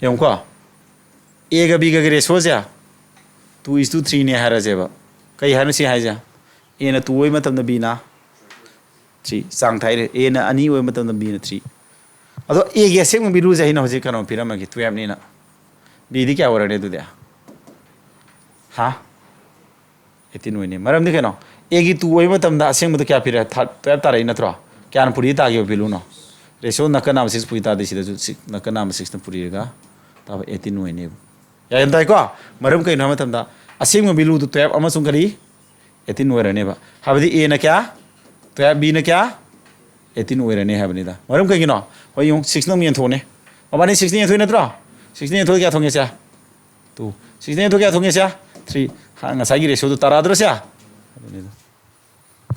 ꯌꯦꯡꯉꯨꯀꯣ꯫ Aꯒ Bꯒꯒꯤ ratioꯁꯦ two is to threeꯅꯦ ꯍꯥꯏꯔꯁꯦꯕ꯫ ꯀꯩ ꯍꯥꯏꯅꯣ ꯁꯤ ꯍꯥꯏꯁꯦ? Aꯅ two ꯑꯣꯏꯕ ꯃꯇꯝꯗ Bꯅ three꯫ ꯆꯥꯡ ꯊꯥꯏꯔꯦ꯫ Aꯅ ꯑꯅꯤ ꯑꯣꯏꯕ ꯃꯇꯝꯗ Bꯅ three꯫ ꯑꯗꯣ Aꯒꯤ ꯑꯁꯦꯡꯕ valueꯁꯦ ꯑꯩꯅ ꯍꯧꯖꯤꯛ ꯀꯩꯅꯣ ꯄꯤꯔꯝꯃꯒꯦ, twelveꯅꯤꯅ꯫ Bꯗꯤ ꯀꯌꯥ ꯑꯣꯏꯔꯅꯤ ꯑꯗꯨꯗꯤ? ꯍꯥ? Eighteen ꯑꯣꯏꯅꯤ꯫ ꯃꯔꯝꯗꯤ ꯀꯩꯅꯣ? Aꯒꯤ two ꯑꯣꯏꯕ ꯃꯇꯝꯗ ꯑꯁꯦꯡꯕꯗ ꯀꯌꯥ ꯄꯤꯔꯦ? Thir-, twelve ꯇꯥꯔꯛꯏ ꯅꯠꯇ꯭ꯔꯣ? ꯀꯌꯥꯅ ꯄꯨꯔꯤ ꯇꯥꯈꯤꯕ valueꯅꯣ? Ratio ꯅꯥꯀꯟ ꯅꯥꯝꯃ six ꯄꯨꯔꯤ ꯇꯥꯔꯗꯤ ꯁꯤꯗꯁꯨ six, ꯅꯥꯀꯟ ꯅꯥꯝꯃ sixꯅ ꯄꯨꯔꯤꯔꯒ ꯇꯥꯕ eighteen ꯑꯣꯏꯅꯦꯕ꯫ ꯒ꯭ꯌꯥꯟ ꯇꯥꯏꯀꯣ? ꯃꯔꯝ ꯀꯩꯅꯣ ꯍꯥꯏꯕ ꯃꯇꯝꯗ ꯑꯁꯦꯡꯕ value ꯗꯨ twelve ꯑꯃꯁꯨꯡ ꯀꯔꯤ? Eighteen ꯑꯣꯏꯔꯅꯦꯕ꯫ ꯍꯥꯏꯕꯗꯤ A ꯅ ꯀꯌꯥ? Twelve, B ꯅ ꯀꯌꯥ? Eighteen ꯑꯣꯏꯔꯅꯤ ꯍꯥꯏꯕꯅꯤꯗ꯫ ꯃꯔꯝ ꯀꯩꯒꯤꯅꯣ? ꯍꯣꯏ, ꯌꯦꯡꯉꯨ, six ꯅ ꯑꯃꯨꯛ ꯌꯦꯟꯊꯣꯛꯑꯅꯤ꯫ ꯃꯕꯥꯅꯤ six ꯅ ꯌꯦꯟꯊꯣꯛꯏ ꯅꯠꯇ꯭ꯔꯣ? Six ꯅ ꯌꯦꯟꯊꯣꯛꯑꯗꯤ ꯀꯌꯥ ꯊꯣꯛꯅꯤ ꯁꯦ? Two꯫ Six ꯅ ꯌꯦꯟꯊꯣꯛꯑꯗꯤ ꯀꯌꯥ ꯊꯣꯛꯅꯤ ꯁꯦ? Three꯫ ꯍꯥ, ꯉꯁꯥꯏꯒꯤ ratio ꯗꯨ ꯇꯔꯥꯗ꯭ꯔꯣ ꯁꯦ? ꯑꯗꯨꯅꯤꯗ꯫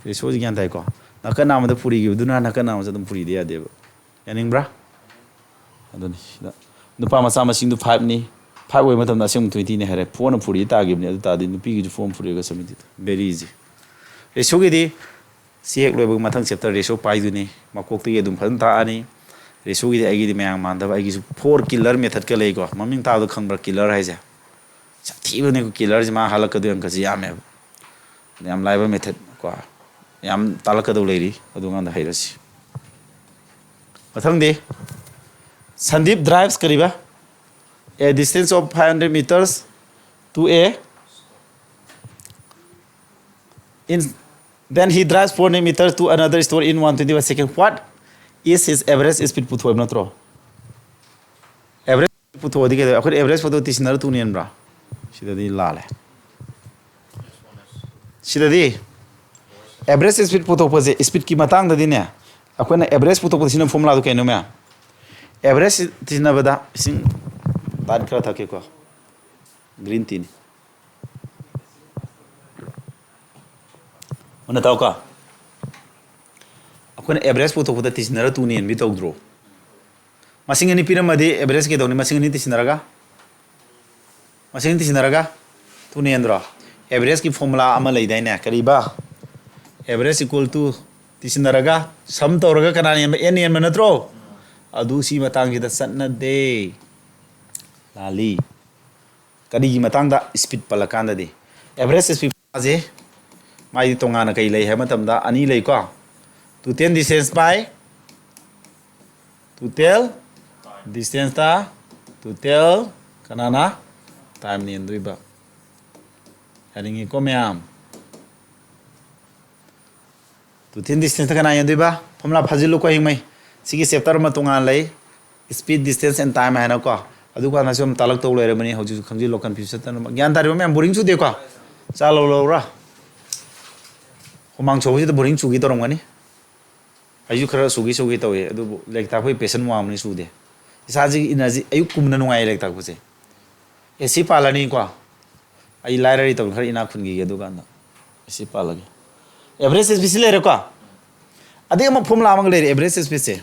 Ratio ꯁꯤ ꯒ꯭ꯌꯥꯟ ꯇꯥꯏꯀꯣ? ꯅꯥꯀꯟ ꯅꯥꯝꯃꯗ ꯄꯨꯔꯤꯈꯤꯕꯗꯨꯅ ꯅꯥꯀꯟ ꯅꯥꯝꯃꯁꯦ ꯑꯗꯨꯝ ꯄꯨꯔꯤꯗ ꯌꯥꯗꯦꯕ꯫ ꯌꯥꯅꯤꯡꯕ꯭ꯔꯥ? ꯑꯗꯨꯅꯤ ꯁꯤꯗ ꯅꯨꯄꯥ ꯃꯆꯥ ꯃꯁꯤꯡꯗꯨ five ꯅꯤ꯫ Five ꯑꯣꯏꯕ ꯃꯇꯝꯗ ꯑꯁꯦꯡꯕ twenty ꯅꯤ ꯍꯥꯏꯔꯦ꯫ Four ꯅ ꯄꯨꯔꯤ ꯇꯥꯈꯤꯕꯅꯤ꯫ ꯑꯗꯨ ꯇꯥꯔꯗꯤ ꯅꯨꯄꯤꯒꯤꯁꯨ four ꯑꯃ ꯄꯨꯔꯤꯒ seventy꯫ Very easy꯫ Ratio ꯒꯤꯗꯤ ꯁꯤ ꯍꯦꯛ ꯂꯣꯏꯕꯒ ꯃꯊꯪ chapter ratio ꯄꯥꯏꯗꯨꯅꯤ꯫ ꯃꯀꯣꯛꯇꯒꯤ ꯑꯗꯨꯝ ꯐꯖꯅ ꯇꯥꯛꯑꯅꯤ꯫ Ratio ꯒꯤꯗꯤ ꯑꯩꯒꯤꯗꯤ ꯃꯌꯥꯝ ꯃꯥꯟꯗꯕ, ꯑꯩꯒꯤꯁꯨ four killer method ꯀ ꯂꯩꯀꯣ꯫ ꯃꯃꯤꯡ ꯇꯥꯕꯗ ꯈꯪꯕ꯭ꯔꯥ, killer ꯍꯥꯏꯁꯦ? ꯁꯥꯊꯤꯕꯅꯦ killer ꯁꯤ, ꯃꯥ ꯍꯜꯂꯛꯀꯗꯣꯏ ꯑꯪꯀꯁꯤ ꯌꯥꯝꯃꯦꯕ꯫ ꯌꯥꯝ ꯂꯥꯏꯕ method ꯀꯣ꯫ ꯌꯥꯝ ꯇꯥꯛꯂꯛꯀꯗꯧ ꯂꯩꯔꯤ, ꯑꯗꯨꯀꯥꯟꯗ ꯍꯩꯔꯁꯤ꯫ ꯃꯊꯪꯗꯤ, Sandeep drives ꯀꯔꯤꯕ? A distance of five hundred meters to a in, then he drives four hundred meters to another store in one twenty-five second. What is his average speed? ꯄꯨꯊꯣꯛꯑꯕ ꯅꯠꯇ꯭ꯔꯣ? Average ꯄꯨꯊꯣꯛꯑꯗꯤ ꯀꯩꯗꯧꯋꯦ? ꯑꯩꯈꯣꯏ average ꯄꯨꯊꯣꯛ ꯇꯤꯁꯤꯟꯅꯔ ꯇꯨꯅꯦꯟꯕ꯭ꯔꯥ? ꯁꯤꯗꯗꯤ ꯂꯥꯜꯂꯦ꯫ ꯁꯤꯗꯗꯤ average speed ꯄꯨꯊꯣꯛꯄꯁꯦ, speed ꯀꯤ ꯃꯇꯥꯡꯗꯗꯤꯅꯦ, ꯑꯩꯈꯣꯏꯅ average ꯄꯨꯊꯣꯛꯄꯗ ꯁꯤꯖꯤꯟꯅꯕ formula ꯗꯨ ꯀꯩꯅꯣ ꯃꯌꯥꯝ? Average ꯁꯤꯖꯤꯟꯅꯕꯗ ꯏꯁꯤꯡ ꯇꯥꯠ ꯈꯔ ꯊꯛꯀꯦꯀꯣ꯫ Green tea ꯅꯤ꯫ ꯃꯨꯟꯅ ꯇꯥꯎꯀꯣ꯫ ꯑꯩꯈꯣꯏꯅ average ꯄꯨꯊꯣꯛꯄꯗ ꯇꯤꯁꯤꯟꯅꯔ ꯇꯨꯅꯦꯟꯕꯤ ꯇꯧꯗ꯭ꯔꯣ? ꯃꯁꯤꯡ ꯑꯅꯤ ꯄꯤꯔꯝꯃꯗꯤ average ꯀꯩꯗꯧꯅꯤ? ꯃꯁꯤꯡ ꯑꯅꯤ ꯇꯤꯁꯤꯟꯅꯔꯒ? ꯃꯁꯤꯡ ꯑꯅꯤ ꯇꯤꯁꯤꯟꯅꯔꯒ ꯇꯨꯅꯦꯟꯗ꯭ꯔꯣ? Average ꯀꯤ formula ꯑꯃ ꯂꯩꯗꯥꯏꯅꯦ? ꯀꯔꯤꯕ? Average equal to ꯇꯤꯁꯤꯟꯅꯔꯒ sum ꯇꯧꯔꯒ ꯀꯅꯥꯅ ꯍꯦꯟꯕ? N ꯍꯦꯟꯕ ꯅꯠꯇ꯭ꯔꯣ? ꯑꯗꯨ ꯁꯤ ꯃꯇꯥꯡꯁꯤꯗ ꯆꯠꯅꯗꯦ꯫ ꯂꯥꯜꯂꯤ꯫ ꯀꯔꯤꯒꯤ ꯃꯇꯥꯡꯗ? Speed ꯄꯜꯂꯀꯥꯟꯗꯗꯤ꯫ Average speed ꯁꯦ ꯃꯥꯒꯤ ꯇꯣꯉꯥꯟꯅ ꯀꯩ ꯂꯩ ꯍꯥꯏꯕ ꯃꯇꯝꯗ ꯑꯅꯤ ꯂꯩꯀꯣ꯫ Total distance by total distance ꯇ total ꯀꯅꯥꯅ? Time ꯅ ꯍꯦꯟꯗꯣꯏꯕ꯫ ꯌꯥꯅꯤꯡꯉꯤꯀꯣ ꯃꯌꯥꯝ? Total distance ꯇ ꯀꯅꯥ ꯍꯦꯟꯗꯣꯏꯕ? Formula ꯐꯥꯖꯤꯜꯂꯨꯀꯣ ꯍꯤꯡꯃꯩ꯫ ꯁꯤꯒꯤ chapter ꯑꯃ ꯇꯣꯉꯥꯟ ꯂꯩ, speed, distance and time ꯍꯥꯏꯅꯀꯣ꯫ ꯑꯗꯨꯀꯥꯟꯗꯁꯨ ꯌꯥꯝ ꯇꯥꯂꯛꯇꯧ ꯂꯩꯔꯕꯅꯤ꯫ ꯍꯧꯖꯤꯛꯁꯨ ꯈꯪꯖꯤꯜꯂꯣ, ꯀꯟꯐ꯭ꯌꯨꯁ ꯆꯠꯇꯅꯕ꯫ ꯒ꯭ꯌꯥꯟ ꯇꯥꯔꯤꯕ ꯃꯌꯥꯝ? ꯕꯣꯔꯤꯡ ꯆꯨꯗꯦꯀꯣ? ꯆꯥ ꯂꯧ ꯂꯧꯔꯥ? ꯍꯨꯃꯥꯡ ꯁꯧꯕꯁꯤꯗ ꯕꯣꯔꯤꯡ ꯆꯨꯒꯦ ꯇꯧꯔꯝꯒꯅꯤ꯫ ꯑꯩꯁꯨ ꯈꯔ ꯁꯨꯒꯦ ꯁꯨꯒꯦ ꯇꯧꯏ, ꯑꯗꯨꯕꯨ ꯂꯥꯏꯔꯤꯛ ꯇꯥꯛꯄꯒꯤ ꯄꯦꯁꯟ ꯋꯥꯡꯕꯅꯤ ꯁꯨꯗꯦ꯫ ꯏꯁꯥꯁꯤꯒꯤ ꯏꯅꯔꯖꯤ ꯑꯌꯨꯛ ꯀꯨꯝꯅ ꯅꯨꯡꯉꯥꯏꯌꯦ ꯂꯥꯏꯔꯤꯛ ꯇꯥꯛꯄꯁꯦ꯫ ꯑꯦ ꯁꯤ ꯄꯥꯜꯂꯅꯤꯀꯣ, ꯑꯩ ꯂꯥꯏꯔꯔꯤ ꯇꯧꯅꯤ, ꯈꯔ ꯏꯅꯥꯛ ꯈꯨꯟꯈꯤꯒꯦ ꯑꯗꯨꯀꯥꯟꯗ꯫ ꯑꯦ ꯁꯤ ꯄꯥꯜꯂꯒꯦ꯫ ꯑꯦꯚꯔꯦꯖ ꯁ꯭ꯄꯤꯠꯁꯤ ꯂꯩꯔꯦꯀꯣ꯫ ꯑꯗꯩ ꯑꯃ ꯐꯣꯔꯃꯨꯂꯥ ꯑꯃꯒ ꯂꯩꯔꯦ ꯑꯦꯚꯔꯦꯖ ꯁ꯭ꯄꯤꯠꯁꯦ꯫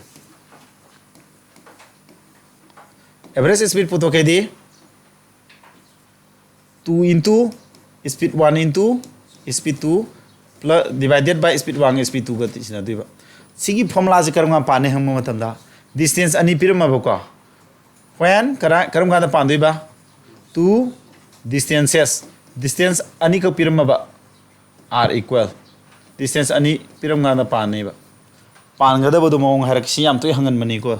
ꯑꯦꯚꯔꯦꯖ ꯁ꯭ꯄꯤꯠ ꯄꯨꯊꯣꯛꯀꯦꯗꯤ, two into speed one into speed two plus divided by speed one, speed two ꯒ ꯁꯤꯟꯅꯗꯣꯏꯕ꯫ ꯁꯤꯒꯤ ꯐꯣꯔꯃꯨꯂꯥꯁꯤ ꯀꯔꯝ ꯀꯥꯟꯗ ꯄꯥꯟꯅꯤ ꯍꯪꯕ ꯃꯇꯝꯗ, ꯗꯤꯁꯇꯦꯟꯁ ꯑꯅꯤ ꯄꯤꯔꯝꯃꯕꯀꯣ꯫ When, ꯀꯔꯥ-, ꯀꯔꯝ ꯀꯥꯟꯗ ꯄꯥꯟꯗꯣꯏꯕ? Two distances, ꯗꯤꯁꯇꯦꯟꯁ ꯑꯅꯤꯈꯛ ꯄꯤꯔꯝꯃꯕ, are equal, ꯗꯤꯁꯇꯦꯟꯁ ꯑꯅꯤ ꯄꯤꯔꯝ ꯀꯥꯟꯗ ꯄꯥꯟꯅꯦꯕ꯫ ꯄꯥꯟꯒꯗꯕꯗꯣ ꯃꯑꯣꯡ ꯍꯥꯏꯔꯛꯀꯦ꯫ ꯁꯤ ꯌꯥꯝ ꯇꯣꯏ ꯍꯪꯒꯟꯕꯅꯤꯀꯣ꯫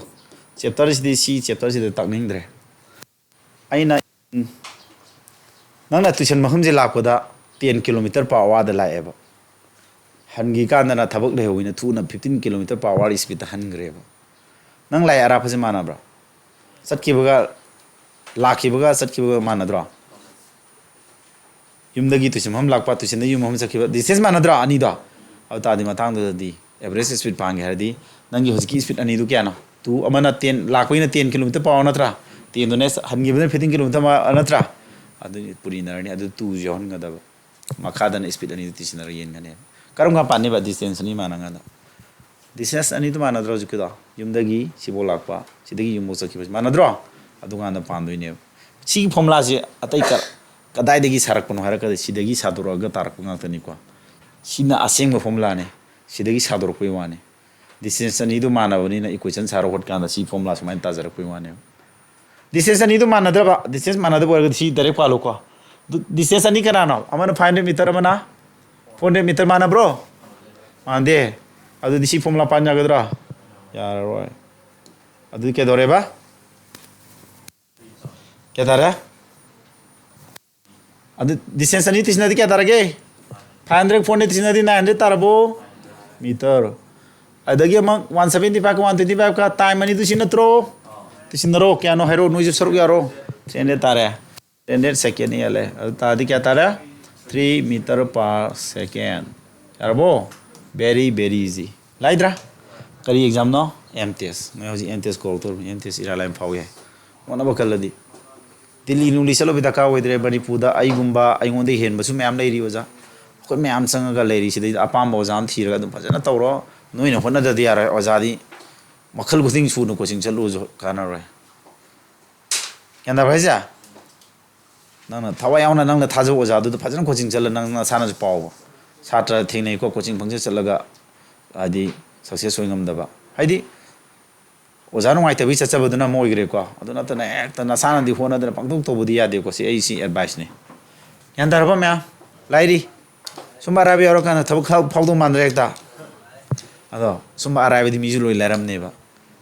ꯆꯦꯞꯇꯔꯁꯤꯗꯤ, ꯁꯤ ꯆꯦꯞꯇꯔꯁꯤꯗ ꯇꯥꯛꯅꯤꯡꯗ꯭ꯔꯦ꯫ ꯑꯩꯅ, ꯎꯝ, ꯅꯪꯅ ꯇꯨꯏꯁꯟ ꯃꯐꯝꯁꯦ ꯂꯥꯛꯄꯗ ten kilometer per hour ꯗ ꯂꯥꯛꯑꯦꯕ꯫ ꯍꯟꯈꯤ ꯀꯥꯟꯗꯅ ꯊꯕꯛ ꯂꯩꯍꯧꯋꯤꯅ ꯊꯨꯅ fifteen kilometer per hour speed ꯇ ꯍꯟꯈ꯭ꯔꯦꯕ꯫ ꯅꯪ ꯂꯥꯛꯏ ꯑꯔꯥꯞꯄꯁꯦ ꯃꯥꯟꯅꯕ꯭ꯔꯥ? ꯆꯠꯈꯤꯕꯒ, ꯂꯥꯛꯈꯤꯕꯒ ꯆꯠꯈꯤꯕꯒ ꯃꯥꯟꯅꯗ꯭ꯔꯣ? ꯌꯨꯝꯗꯒꯤ ꯇꯨꯏꯁꯟ ꯃꯐꯝ ꯂꯥꯛꯄ, ꯇꯨꯏꯁꯟꯗꯒꯤ ꯌꯨꯝ ꯃꯐꯝ ꯆꯠꯈꯤꯕ, ꯗꯤꯁꯇꯦꯟꯁ ꯃꯥꯟꯅꯗ꯭ꯔꯣ ꯑꯅꯤꯗꯣ? ꯑꯗꯨ ꯇꯥꯔꯗꯤ ꯃꯇꯥꯡꯗꯨꯗꯗꯤ ꯑꯦꯚꯔꯦꯖ ꯁ꯭ꯄꯤꯠ ꯄꯥꯟꯒꯦ ꯍꯥꯏꯔꯗꯤ, ꯅꯪꯒꯤ ꯍꯧꯖꯤꯛꯀꯤ ꯁ꯭ꯄꯤꯠ ꯑꯅꯤꯗꯨ ꯀꯌꯥꯅꯣ? Two, ꯑꯃꯅ ten, ꯂꯥꯛꯄꯒꯤꯅ ten kilometer per hour ꯅꯠꯇ꯭ꯔꯥ? Ten ꯗꯨꯅ ꯍꯟꯈꯤꯕꯗꯨꯅ fifteen kilometer ꯅꯠꯇ꯭ꯔꯥ? ꯑꯗꯨ ꯄꯨꯔꯤꯅꯔꯅꯤ, ꯑꯗꯨ two ꯁꯨ ꯌꯥꯎꯍꯟꯒꯗꯕ꯫ ꯃꯈꯥꯗꯅ ꯁ꯭ꯄꯤꯠ ꯑꯅꯤꯗꯨ ꯇꯤꯁꯤꯟꯅꯔꯒ ꯌꯦꯟꯒꯅꯦꯕ꯫ ꯀꯔꯝ ꯀꯥꯟ ꯄꯥꯟꯅꯤꯕ ꯗꯤꯁꯇꯦꯟꯁ ꯑꯅꯤ ꯃꯥꯟꯅ ꯀꯥꯟꯗ? ꯗꯤꯁꯇꯦꯟꯁ ꯑꯅꯤꯗꯨ ꯃꯥꯟꯅꯗ꯭ꯔꯣ ꯍꯧꯖꯤꯛꯀꯤꯗꯣ? ꯌꯨꯝꯗꯒꯤ ꯁꯤꯐꯥꯎ ꯂꯥꯛꯄ, ꯁꯤꯗꯒꯤ ꯌꯨꯝꯐꯥꯎ ꯆꯠꯈꯤꯕꯁꯤ ꯃꯥꯟꯅꯗ꯭ꯔꯣ? ꯑꯗꯨꯀꯥꯟꯗ ꯄꯥꯟꯗꯣꯏꯅꯦꯕ꯫ ꯁꯤꯒꯤ ꯐꯣꯔꯃꯨꯂꯥꯁꯤ ꯑꯇꯩ ꯀ-, ꯀꯗꯥꯏꯗꯒꯤ ꯁꯥꯔꯛꯄꯅꯣ ꯍꯥꯏꯔꯀꯥꯟꯗ ꯁꯤꯗꯒꯤ ꯁꯥꯗꯣꯔꯛꯑꯒ ꯇꯥꯔꯛꯄ ꯉꯥꯛꯇꯅꯤꯀꯣ꯫ ꯁꯤꯅ ꯑꯁꯦꯡꯕ ꯐꯣꯔꯃꯨꯂꯥꯅꯦ꯫ ꯁꯤꯗꯒꯤ ꯁꯥꯗꯣꯔꯛꯄꯒꯤ ꯋꯥꯅꯤ꯫ ꯗꯤꯁꯇꯦꯟꯁ ꯑꯅꯤꯗꯨ ꯃꯥꯟꯅꯕꯅꯤꯅ ꯏꯀ꯭ꯋꯦꯁꯟ ꯁꯥꯔ ꯍꯣꯠꯀꯥꯟꯗ ꯁꯤ ꯐꯣꯔꯃꯨꯂꯥ ꯁꯨꯃꯥꯏꯅ ꯇꯥꯖꯔꯛꯄꯒꯤ ꯋꯥꯅꯦꯕ꯫ ꯗꯤꯁꯇꯦꯟꯁ ꯑꯅꯤꯗꯨ ꯃꯥꯟꯅꯗ꯭ꯔꯕ, ꯗꯤꯁꯇꯦꯟꯁ ꯃꯥꯟꯅꯗꯕ ꯑꯣꯏꯔꯒꯗꯤ ꯁꯤ ꯗꯥꯏꯔꯦꯛ ꯄꯥꯜꯂꯨꯀꯣ꯫ ꯗꯨ-, ꯗꯤꯁꯇꯦꯟꯁ ꯑꯅꯤ ꯀꯅꯥꯅꯣ? ꯑꯃꯅ five hundred meter, ꯑꯃꯅ four hundred meter, ꯃꯥꯟꯅꯕ꯭ꯔꯣ? ꯃꯥꯟꯗꯦ꯫ ꯑꯗꯨꯗꯤ ꯁꯤ ꯐꯣꯔꯃꯨꯂꯥ ꯄꯥꯟ ꯌꯥꯒꯗ꯭ꯔꯥ? ꯌꯥꯔꯔꯣꯏ꯫ ꯑꯗꯨꯗꯤ ꯀꯩꯗꯧꯔꯦꯕ? ꯀꯌꯥ ꯇꯥꯔꯦ? ꯑꯗꯨ ꯗꯤꯁꯇꯦꯟꯁ ꯑꯅꯤ ꯇꯤꯁꯤꯟꯅꯗꯤ ꯀꯌꯥ ꯇꯥꯔꯒꯦ? Five hundred, four hundred ꯇꯤꯁꯤꯟꯅꯗꯤ nine hundred ꯇꯥꯔꯕꯣ? ꯃꯤꯇꯔ꯫ ꯑꯗꯒꯤ ꯑꯃꯨꯛ one seventy five ꯀ one twenty five ꯀ ꯇꯥꯏꯝ ꯑꯅꯤꯗꯨ ꯁꯤ ꯅꯠꯇ꯭ꯔꯣ? ꯇꯤꯁꯤꯟꯅꯔꯣ, ꯀꯌꯥꯅꯣ ꯍꯥꯏꯔꯣ, ꯅꯣꯏꯁꯨ ꯁꯔꯨꯛ ꯌꯥꯔꯣ꯫ Three hundred ꯇꯥꯔꯦ꯫ Three hundred second ꯍꯦꯜꯂꯦ꯫ ꯑꯗꯨ ꯇꯥꯔꯗꯤ ꯀꯌꯥ ꯇꯥꯔꯦ? Three meter per second꯫ ꯌꯥꯔꯕꯣ? Very, very easy꯫ ꯂꯥꯏꯗ꯭ꯔꯥ? ꯀꯔꯤ examꯅꯣ? M test꯫ ꯅꯣꯏ ꯍꯧꯖꯤꯛ M test ꯀꯧꯔꯛꯇꯧꯔꯕꯅꯤ꯫ M test ꯏꯔꯥꯏ ꯂꯥꯏꯅ ꯐꯥꯎ ꯌꯥꯏ, ꯍꯣꯠꯅꯕ ꯀꯜꯂꯗꯤ꯫ ꯗꯤꯜꯂꯤ ꯅꯨꯡꯂꯤ ꯆꯠꯂꯨꯕꯒꯤ ꯗꯔꯀꯥꯔ ꯑꯣꯏꯗ꯭ꯔꯦ꯫ ꯃꯅꯤꯄꯨꯔꯗ ꯑꯩꯒꯨꯝꯕ, ꯑꯩꯉꯣꯟꯗꯒꯤ ꯍꯦꯟꯕꯁꯨ ꯃꯌꯥꯝ ꯂꯩꯔꯤ ꯑꯣꯖꯥ꯫ ꯑꯩꯈꯣꯏ ꯃꯌꯥꯝ ꯆꯪꯉꯒ ꯂꯩꯔꯤ꯫ ꯁꯤꯗꯩꯗ ꯑꯄꯥꯝꯕ ꯑꯣꯖꯥ ꯑꯃ ꯊꯤꯔꯒ ꯑꯗꯨꯝ ꯐꯖꯅ ꯇꯧꯔꯣ꯫ ꯅꯣꯏꯅ ꯍꯣꯠꯅꯗ꯭ꯔꯗꯤ ꯌꯥꯔꯣꯏ꯫ ꯑꯣꯖꯥꯗꯤ ꯃꯈꯜ ꯈꯨꯗꯤꯡ ꯁꯨꯅ coaching ꯆꯠꯂꯨꯁꯨ ꯀꯥꯟꯅꯔꯣꯏ꯫ ꯒ꯭ꯌꯥꯟ ꯇꯥꯕ꯭ꯔꯥ ꯍꯥꯏꯁꯦ? ꯅꯪꯅ ꯊꯋꯥꯏ ꯌꯥꯎꯅ ꯅꯪꯅ ꯊꯥꯖꯕ ꯑꯣꯖꯥꯗꯨꯗ ꯐꯖꯅ coaching ꯆꯠꯂ ꯅꯪ ꯅꯁꯥꯅꯁꯨ ꯄꯥꯎꯕ꯫ ꯁꯥꯇ꯭ꯔ ꯊꯦꯡꯅꯩꯀꯣ, coaching ꯐꯪꯆꯠ ꯆꯠꯂꯒ ꯍꯥꯏꯗꯤ success ꯑꯣꯏ ꯉꯝꯗꯕ꯫ ꯍꯥꯏꯗꯤ ꯑꯣꯖꯥ ꯅꯨꯡꯉꯥꯏꯇꯕꯒꯤ ꯆꯠꯆꯕꯗꯨꯅ ꯑꯃ ꯑꯣꯏꯈ꯭ꯔꯦꯀꯣ꯫ ꯑꯗꯨ ꯅꯠꯇꯅ ꯍꯦꯛꯇ ꯅꯁꯥꯅꯗꯤ ꯍꯣꯠꯅꯗꯅ ꯄꯪꯇꯧ ꯇꯧꯕꯗꯤ ꯌꯥꯗꯦꯀꯣ꯫ ꯁꯤ ꯑꯩ ꯁꯤ adviceꯅꯤ꯫ ꯒ꯭ꯌꯥꯟ ꯇꯥꯔꯕ ꯃꯌꯥꯝ? ꯂꯥꯏꯔꯤ꯫ ꯁꯨꯝꯕ ꯑꯔꯥꯏꯕ ꯌꯥꯎꯔꯀꯥꯟꯗ ꯊꯕꯛ ꯈꯔ ꯐꯥꯎꯗꯧ ꯃꯥꯟꯗ꯭ꯔꯦ ꯍꯦꯛꯇ꯫ ꯑꯗꯣ ꯁꯨꯝꯕ ꯑꯔꯥꯏꯕꯗꯤ ꯃꯤꯁꯨ ꯂꯣꯏ ꯂꯩꯔꯝꯅꯦꯕ꯫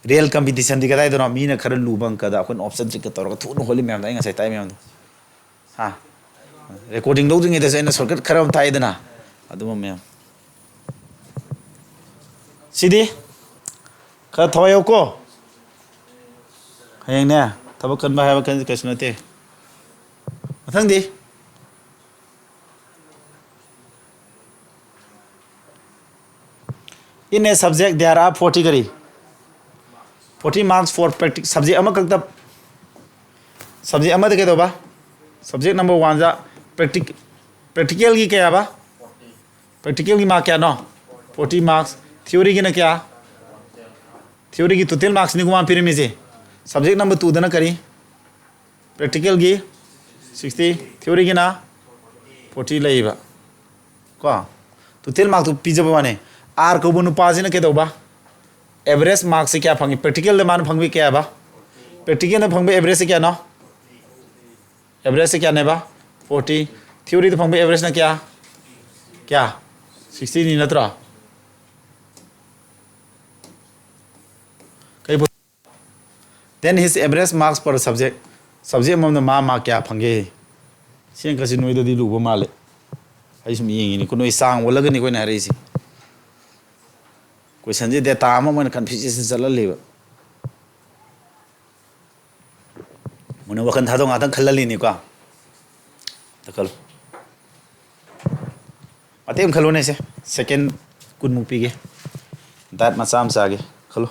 Real competitionꯗꯤ ꯀꯗꯥꯏꯗꯅꯣ? ꯃꯤꯅ ꯈꯔ ꯂꯨꯕ ꯑꯪꯀꯗ ꯑꯩꯈꯣꯏꯅ obstacle ꯇꯧꯔꯒ ꯊꯨꯅ ꯍꯣꯠꯂꯤ ꯃꯌꯥꯝꯗꯣ ꯑꯩ ꯉꯁꯥꯏ ꯇꯥꯏ ꯃꯌꯥꯝꯗꯣ꯫ ꯍꯥ? Recording ꯂꯧꯗ꯭ꯔꯤꯉꯩꯗꯁꯨ ꯑꯩꯅ shortcut ꯈꯔ ꯑꯃ ꯇꯥꯛꯏꯗꯅ, ꯑꯗꯨꯝꯕ ꯃꯌꯥꯝ꯫ ꯁꯤꯗꯤ ꯈꯔ ꯊꯋꯥꯏ ꯌꯥꯎꯀꯣ꯫ ꯍꯌꯦꯡꯅꯦ, ꯊꯕꯛ ꯀꯟꯕ ꯍꯥꯏꯕ ꯀꯩ-, ꯀꯩꯁꯨ ꯅꯠꯇꯦ꯫ ꯃꯊꯪꯗꯤ, in a subject there are forty ꯀꯔꯤ? Forty marks for practice꯫ Subject ꯑꯃꯈꯛꯇ, subject ꯑꯃꯗ ꯀꯩꯗꯧꯕ? Subject number oneꯗ practic-, practicalꯒꯤ ꯀꯌꯥꯕ? Practicalꯒꯤ mark ꯀꯌꯥꯅꯣ? Forty marks꯫ Theoryꯒꯤꯅ ꯀꯌꯥ? Theoryꯒꯤ total marksꯅꯤꯀꯣ ꯃꯥ ꯄꯤꯔꯝꯃꯤꯁꯦ꯫ Subject number twoꯗꯅ ꯀꯔꯤ? Practicalꯒꯤ sixty, theoryꯒꯤꯅ forty ꯂꯩꯌꯦꯕ꯫ ꯀꯣ? Total markꯇꯨ ꯄꯤꯖꯕ ꯋꯥꯅꯤ꯫ R ꯀꯧꯕ ꯅꯨꯄꯥꯁꯤꯅ ꯀꯩꯗꯧꯕ? Average markꯁꯦ ꯀꯌꯥ ꯐꯪꯉꯤ? Practicalꯗ ꯃꯥꯅ ꯐꯪꯕꯤ ꯀꯌꯥꯕ? Practicalꯗ ꯐꯪꯕ averageꯁꯦ ꯀꯌꯥꯅꯣ? Averageꯁꯦ ꯀꯌꯥꯅꯦꯕ? Forty꯫ Theoryꯗ ꯐꯪꯕ averageꯅ ꯀꯌꯥ? ꯀꯌꯥ? Sixtyꯅꯤ ꯅꯠꯇ꯭ꯔꯣ? ꯀꯩ ꯄꯣ-, then his average marks per subject꯫ Subject ꯑꯃꯃꯝꯗ ꯃꯥ mark ꯀꯌꯥ ꯐꯪꯒꯦ? ꯁꯤ ꯑꯪꯀꯁꯤ ꯅꯣꯏꯗꯗꯤ ꯂꯨꯕ ꯃꯥꯜꯂꯦ꯫ ꯑꯩ ꯁꯨꯝ ꯌꯦꯡꯉꯤꯅꯤꯀꯣ, ꯅꯣꯏ ꯆꯥꯡ ꯑꯣꯜꯂꯒꯅꯤꯀꯣ ꯑꯩꯅ ꯍꯥꯏꯔꯛꯏꯁꯦ꯫ Questionꯁꯦ data ꯑꯃ ꯑꯣꯏꯅ confusion ꯆꯠꯍꯜꯂꯦꯕ꯫ ꯃꯨꯟꯅ ꯋꯥꯈꯜ ꯊꯥꯗꯣꯛ ꯉꯥꯛꯇꯪ ꯈꯜꯍꯜꯂꯤꯅꯤꯀꯣ꯫ ꯑꯝꯇ ꯈꯜꯂꯨ꯫ ꯃꯇꯦꯛ ꯑꯃ ꯈꯜꯂꯨꯅꯦ ꯁꯦ꯫ ꯁꯦꯀꯦꯟ ꯀꯨꯟꯃꯨꯛ ꯄꯤꯒꯦ꯫ ꯗꯥꯏꯠ ꯃꯆꯥ ꯑꯃ ꯆꯥꯒꯦ꯫ ꯈꯜꯂꯨ꯫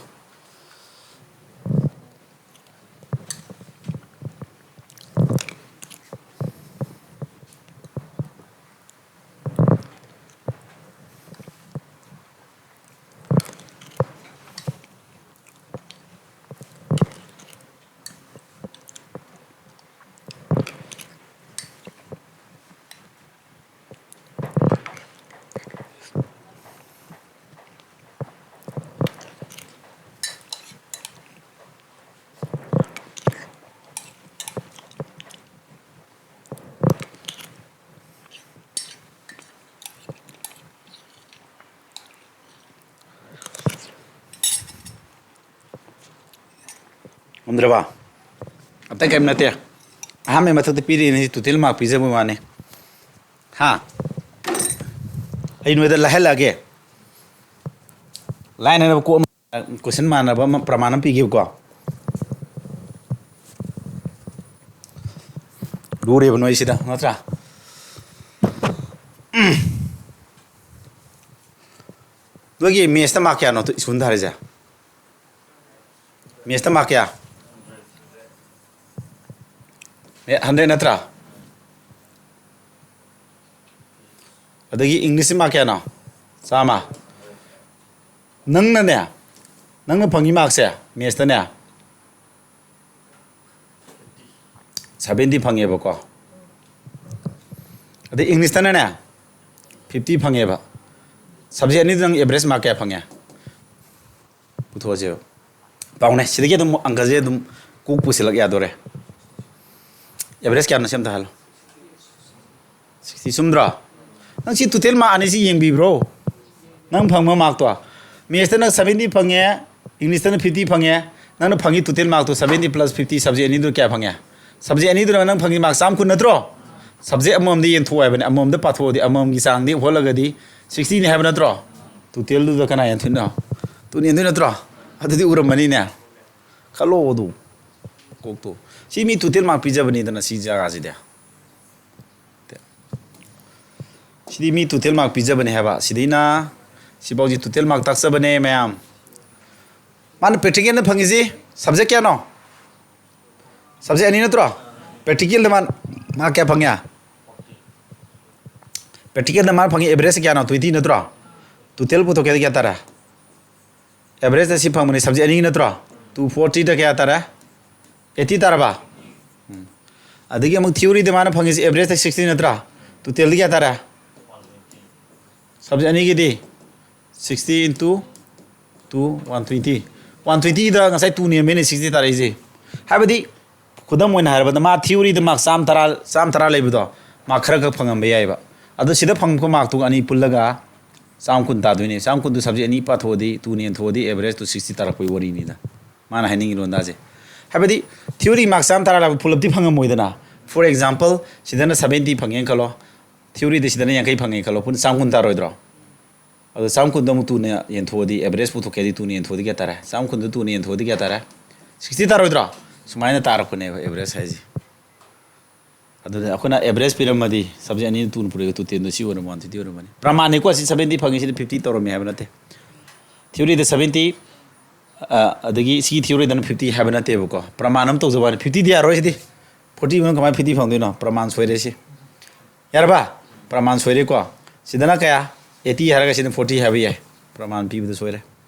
ꯉꯝꯗ꯭ꯔꯕ? ꯑꯇꯩ ꯀꯔꯤꯝ ꯅꯠꯇꯦ꯫ ꯑꯍꯥꯟꯕꯒꯤ ꯃꯊꯛꯇ ꯄꯤꯔꯤꯅꯤ, ꯇꯣꯇꯦꯜ ꯃꯥꯔꯛ ꯄꯤꯖꯕꯒꯤ ꯋꯥꯅꯤ꯫ ꯍꯥ? ꯑꯩ ꯅꯣꯏꯗ ꯂꯥꯏꯍꯜꯂꯛꯑꯒꯦ꯫ ꯂꯥꯏꯅꯅꯕ ꯀꯣꯛ ꯑꯃ, ꯀꯣꯏꯁꯟ ꯃꯥꯟꯅꯕ ꯑꯃ, ꯄ꯭ꯔꯃꯥꯟ ꯑꯃ ꯄꯤꯒꯦꯕꯀꯣ꯫ ꯂꯨꯔꯦꯕ ꯅꯣꯏꯁꯤꯗ, ꯅꯠꯇ꯭ꯔꯥ? ꯅꯣꯏꯒꯤ ꯃꯦꯠꯁꯇ ꯃꯥꯔꯛ ꯀꯌꯥꯅꯣ ꯁ꯭ꯀꯨꯜ ꯊꯥꯔꯤꯁꯦ? ꯃꯦꯠꯁꯇ ꯃꯥꯔꯛ ꯀꯌꯥ? ꯍꯟꯗ꯭ꯔꯦꯠ ꯅꯠꯇ꯭ꯔꯥ? ꯑꯗꯒꯤ ꯏꯪꯂꯤꯁꯁꯤ ꯃꯥꯔꯛ ꯀꯌꯥꯅꯣ? ꯆꯥꯝꯃ꯫ ꯅꯪꯅꯅꯦ, ꯅꯪꯅ ꯐꯪꯉꯤ ꯃꯥꯔꯛꯁꯦ ꯃꯦꯠꯁꯇꯅꯦ, ꯁꯚꯦꯟꯇꯤ ꯐꯪꯉꯦꯕꯀꯣ꯫ ꯑꯗꯩ ꯏꯪꯂꯤꯁꯇꯅꯅꯦ, ꯐꯤꯐꯇꯤ ꯐꯪꯉꯦꯕ꯫ ꯁꯕꯖꯦꯛ ꯑꯅꯤꯗꯨ ꯅꯪ ꯑꯦꯚꯔꯦꯖ ꯃꯥꯔꯛ ꯀꯌꯥ ꯐꯪꯉꯦ? ꯄꯨꯊꯣꯛꯑꯁꯦꯕ꯫ ꯄꯥꯎꯅꯦ, ꯁꯤꯗꯒꯤ ꯑꯗꯨꯝ ꯑꯪꯀꯁꯦ ꯑꯗꯨꯝ ꯀꯣꯛ ꯄꯨꯁꯤꯜꯂꯛ ꯌꯥꯗꯣꯔꯦ꯫ ꯑꯦꯚꯔꯦꯖ ꯀꯌꯥꯅꯣ ꯁꯤ ꯑꯝꯇ ꯍꯥꯏꯔꯣ꯫ ꯁꯤꯛꯁꯇꯤ ꯆꯨꯝꯗ꯭ꯔꯣ? ꯅꯪ ꯁꯤ ꯇꯣꯇꯦꯜ ꯃꯥꯔꯛ ꯑꯅꯤꯁꯤ ꯌꯦꯡꯕꯤꯕ꯭ꯔꯣ? ꯅꯪ ꯐꯪꯕ ꯃꯥꯔꯛꯇꯣ꯫ ꯃꯦꯠꯁꯇ ꯅꯪ ꯁꯚꯦꯟꯇꯤ ꯐꯪꯉꯦ, ꯏꯪꯂꯤꯁꯇꯅ ꯐꯤꯐꯇꯤ ꯐꯪꯉꯦ, ꯅꯪꯅ ꯐꯪꯉꯤ ꯇꯣꯇꯦꯜ ꯃꯥꯔꯛꯇꯣ ꯁꯚꯦꯟꯇꯤ ꯄ꯭ꯂꯁ ꯐꯤꯐꯇꯤ, ꯁꯕꯖꯦꯛ ꯑꯅꯤꯗꯨꯅ ꯀꯌꯥ ꯐꯪꯉꯦ? ꯁꯕꯖꯦꯛ ꯑꯅꯤꯗꯨꯅ ꯅꯪ ꯐꯪꯉꯤ ꯃꯥꯔꯛ ꯆꯥꯝꯃ ꯀꯨꯟ ꯅꯠꯇ꯭ꯔꯣ? ꯁꯕꯖꯦꯛ ꯑꯃꯃꯝꯗ ꯌꯦꯟꯊꯣꯛꯑꯣ ꯍꯥꯏꯕꯅꯦ, ꯑꯃꯃꯝꯗ ꯄꯥꯊꯣꯛꯑꯗꯤ, ꯑꯃꯃꯝꯒꯤ ꯆꯥꯡꯗꯤ ꯍꯣꯠꯂꯒꯗꯤ ꯁꯤꯛꯁꯇꯤꯅꯤ ꯍꯥꯏꯕ ꯅꯠꯇ꯭ꯔꯣ? ꯇꯣꯇꯦꯜꯗꯨꯗ ꯀꯅꯥ ꯌꯦꯟꯊꯣꯛꯏꯅꯣ? ꯇꯨꯅ ꯌꯦꯟꯊꯣꯛꯏ ꯅꯠꯇ꯭ꯔꯣ? ꯑꯗꯨꯗꯤ ꯎꯔꯝꯃꯅꯤꯅꯦ꯫ ꯈꯜꯂꯣ ꯑꯗꯨ꯫ ꯀꯣꯛꯇꯨ꯫ ꯁꯤ ꯃꯤ total mark ꯄꯤꯖꯕꯅꯤꯗꯅ ꯁꯤ ꯖꯒꯥꯁꯤꯗꯤ꯫ ꯁꯤꯗꯤ ꯃꯤ total mark ꯄꯤꯖꯕꯅꯦ ꯍꯥꯏꯕ꯫ ꯁꯤꯗꯩꯅ ꯁꯤꯐꯥꯎꯁꯤ total mark ꯇꯥꯛꯆꯕꯅꯦ ꯃꯌꯥꯝ꯫ ꯃꯥꯅ practicalꯗ ꯐꯪꯉꯤꯁꯤ subject ꯀꯌꯥꯅꯣ? Subject ꯑꯅꯤ ꯅꯠꯇ꯭ꯔꯣ? Practicalꯗ ꯃꯥ, ꯃꯥ ꯀꯌꯥ ꯐꯪꯉꯦ? Practicalꯗ ꯃꯥꯅ ꯐꯪꯉꯤ average ꯀꯌꯥꯅꯣ? Twenty ꯅꯠꯇ꯭ꯔꯣ? Total ꯄꯨꯊꯣꯛꯀꯦꯗꯤ ꯀꯌꯥ ꯇꯥꯔꯦ? Averageꯇ ꯁꯤ ꯐꯪꯕꯅꯤ, subject ꯑꯅꯤꯒꯤ ꯅꯠꯇ꯭ꯔꯣ? Two fortyꯗ ꯀꯌꯥ ꯇꯥꯔꯦ? Eighty ꯇꯥꯔꯕ? ꯎꯝ꯫ ꯑꯗꯒꯤ ꯑꯃꯨꯛ theoryꯗ ꯃꯥꯅ ꯐꯪꯉꯤꯁꯤ averageꯇ sixty ꯅꯠꯇ꯭ꯔꯥ? Totalꯗꯤ ꯀꯌꯥ ꯇꯥꯔꯦ? Subject ꯑꯅꯤꯒꯤꯗꯤ sixty into two, one twenty꯫ One twentyꯗ ꯉꯁꯥꯏ two ꯅꯦꯝꯃꯦꯅꯦ sixty ꯇꯥꯔꯛꯏꯁꯦ꯫ ꯍꯥꯏꯕꯗꯤ ꯈꯨꯗꯝ ꯑꯣꯏꯅ ꯍꯥꯏꯔꯕꯗ ꯃꯥ theoryꯗ mark ꯆꯥꯝꯃ ꯇꯔꯥ, ꯆꯥꯝꯃ ꯇꯔꯥ ꯂꯩꯕꯗꯣ ꯃꯥ ꯈꯔ ꯈꯛ ꯐꯪꯉꯝꯕ ꯌꯥꯏꯑꯕ꯫ ꯑꯗꯣ ꯁꯤꯗ ꯐꯪꯉꯛꯄ markꯇꯨꯒ ꯑꯅꯤ ꯄꯨꯜꯂꯒ ꯆꯥꯝꯃ ꯀꯨꯟ ꯇꯥꯗꯣꯏꯅꯦ꯫ ꯆꯥꯝꯃ ꯀꯨꯟꯗꯨ subject ꯑꯅꯤ ꯄꯥꯊꯣꯛꯑꯗꯤ two ꯅ ꯌꯦꯟꯊꯣꯛꯑꯗꯤ averageꯇꯨ sixty ꯇꯥꯔꯛꯄꯒꯤ ꯋꯥꯔꯤꯅꯤꯗ꯫ ꯃꯥꯅ ꯍꯥꯏꯅꯤꯡꯉꯤ ꯂꯣꯟꯗꯥꯁꯦ꯫ ꯍꯥꯏꯕꯗꯤ theory mark ꯆꯥꯝꯃ ꯇꯔꯥ ꯂꯥꯛꯄ ꯄꯨꯂꯞꯇꯤ ꯐꯪꯉꯝꯃꯣꯏꯗꯅ꯫ For example, ꯁꯤꯗꯅ seventy ꯐꯪꯉꯦꯅ ꯈꯜꯂꯣ, theoryꯗ ꯁꯤꯗꯅ ꯌꯥꯡꯈꯩ ꯐꯪꯉꯦ ꯈꯜꯂꯣ, ꯄꯨꯟꯅ ꯆꯥꯝꯃ ꯀꯨꯟ ꯇꯥꯔꯣꯏꯗ꯭ꯔꯣ? ꯑꯗꯣ ꯆꯥꯝꯃ ꯀꯨꯟꯗꯣ ꯑꯃꯨꯛ two ꯅ ꯌꯦꯟꯊꯣꯛꯑꯗꯤ, average ꯄꯨꯊꯣꯛꯀꯦꯗꯤ two ꯅ ꯌꯦꯟꯊꯣꯛꯑꯗꯤ ꯀꯌꯥ ꯇꯥꯔꯦ? ꯆꯥꯝꯃ ꯀꯨꯟꯗꯣ two ꯅ ꯌꯦꯟꯊꯣꯛꯑꯗꯤ ꯀꯌꯥ ꯇꯥꯔꯦ? Sixty ꯇꯥꯔꯣꯏꯗ꯭ꯔꯣ? ꯁꯨꯃꯥꯏꯅ ꯇꯥꯔꯛꯄꯅꯦꯕ average ꯍꯥꯏꯁꯦ꯫ ꯑꯗꯨꯅ ꯑꯩꯈꯣꯏꯅ average ꯄꯤꯔꯝꯃꯗꯤ subject ꯑꯅꯤꯅ two ꯅ ꯄꯨꯔꯛꯑꯒ totalꯗꯣ ꯁꯤ ꯑꯣꯏꯔꯝꯃꯣ, one twenty ꯑꯣꯏꯔꯝꯃꯅꯤ꯫ ꯄ꯭ꯔꯃꯥꯟꯅꯤꯀꯣ, ꯑꯁꯤ seventy ꯐꯪꯉꯤꯁꯤꯗ fifty ꯇꯧꯔꯝꯃꯦ ꯍꯥꯏꯕ ꯅꯠꯇꯦ꯫ Theoryꯗ seventy, ꯑ, ꯑꯗꯒꯤ ꯁꯤ theoryꯗꯅ fifty ꯍꯥꯏꯕ ꯅꯠꯇꯦꯕꯀꯣ꯫ ꯄ꯭ꯔꯃꯥꯟ ꯑꯃ ꯇꯧꯖꯕ ꯋꯥꯅꯤ꯫ Fiftyꯗꯤ ꯌꯥꯔꯣꯏ ꯁꯤꯗꯤ꯫ Forty ꯃꯅꯨꯡ ꯀꯃꯥꯏꯅ fifty ꯐꯪꯗꯣꯏꯅꯣ? ꯄ꯭ꯔꯃꯥꯟ ꯁꯣꯏꯔꯦ ꯁꯤ꯫ ꯌꯥꯔꯕ? ꯄ꯭ꯔꯃꯥꯟ ꯁꯣꯏꯔꯦꯀꯣ꯫ ꯁꯤꯗꯅ ꯀꯌꯥ? Eighty ꯍꯥꯏꯔꯒ ꯁꯤꯗ forty ꯍꯥꯏꯕ ꯌꯥꯏ꯫ ꯄ꯭ꯔꯃꯥꯟ ꯄꯤꯕꯗ ꯁꯣꯏꯔꯦ꯫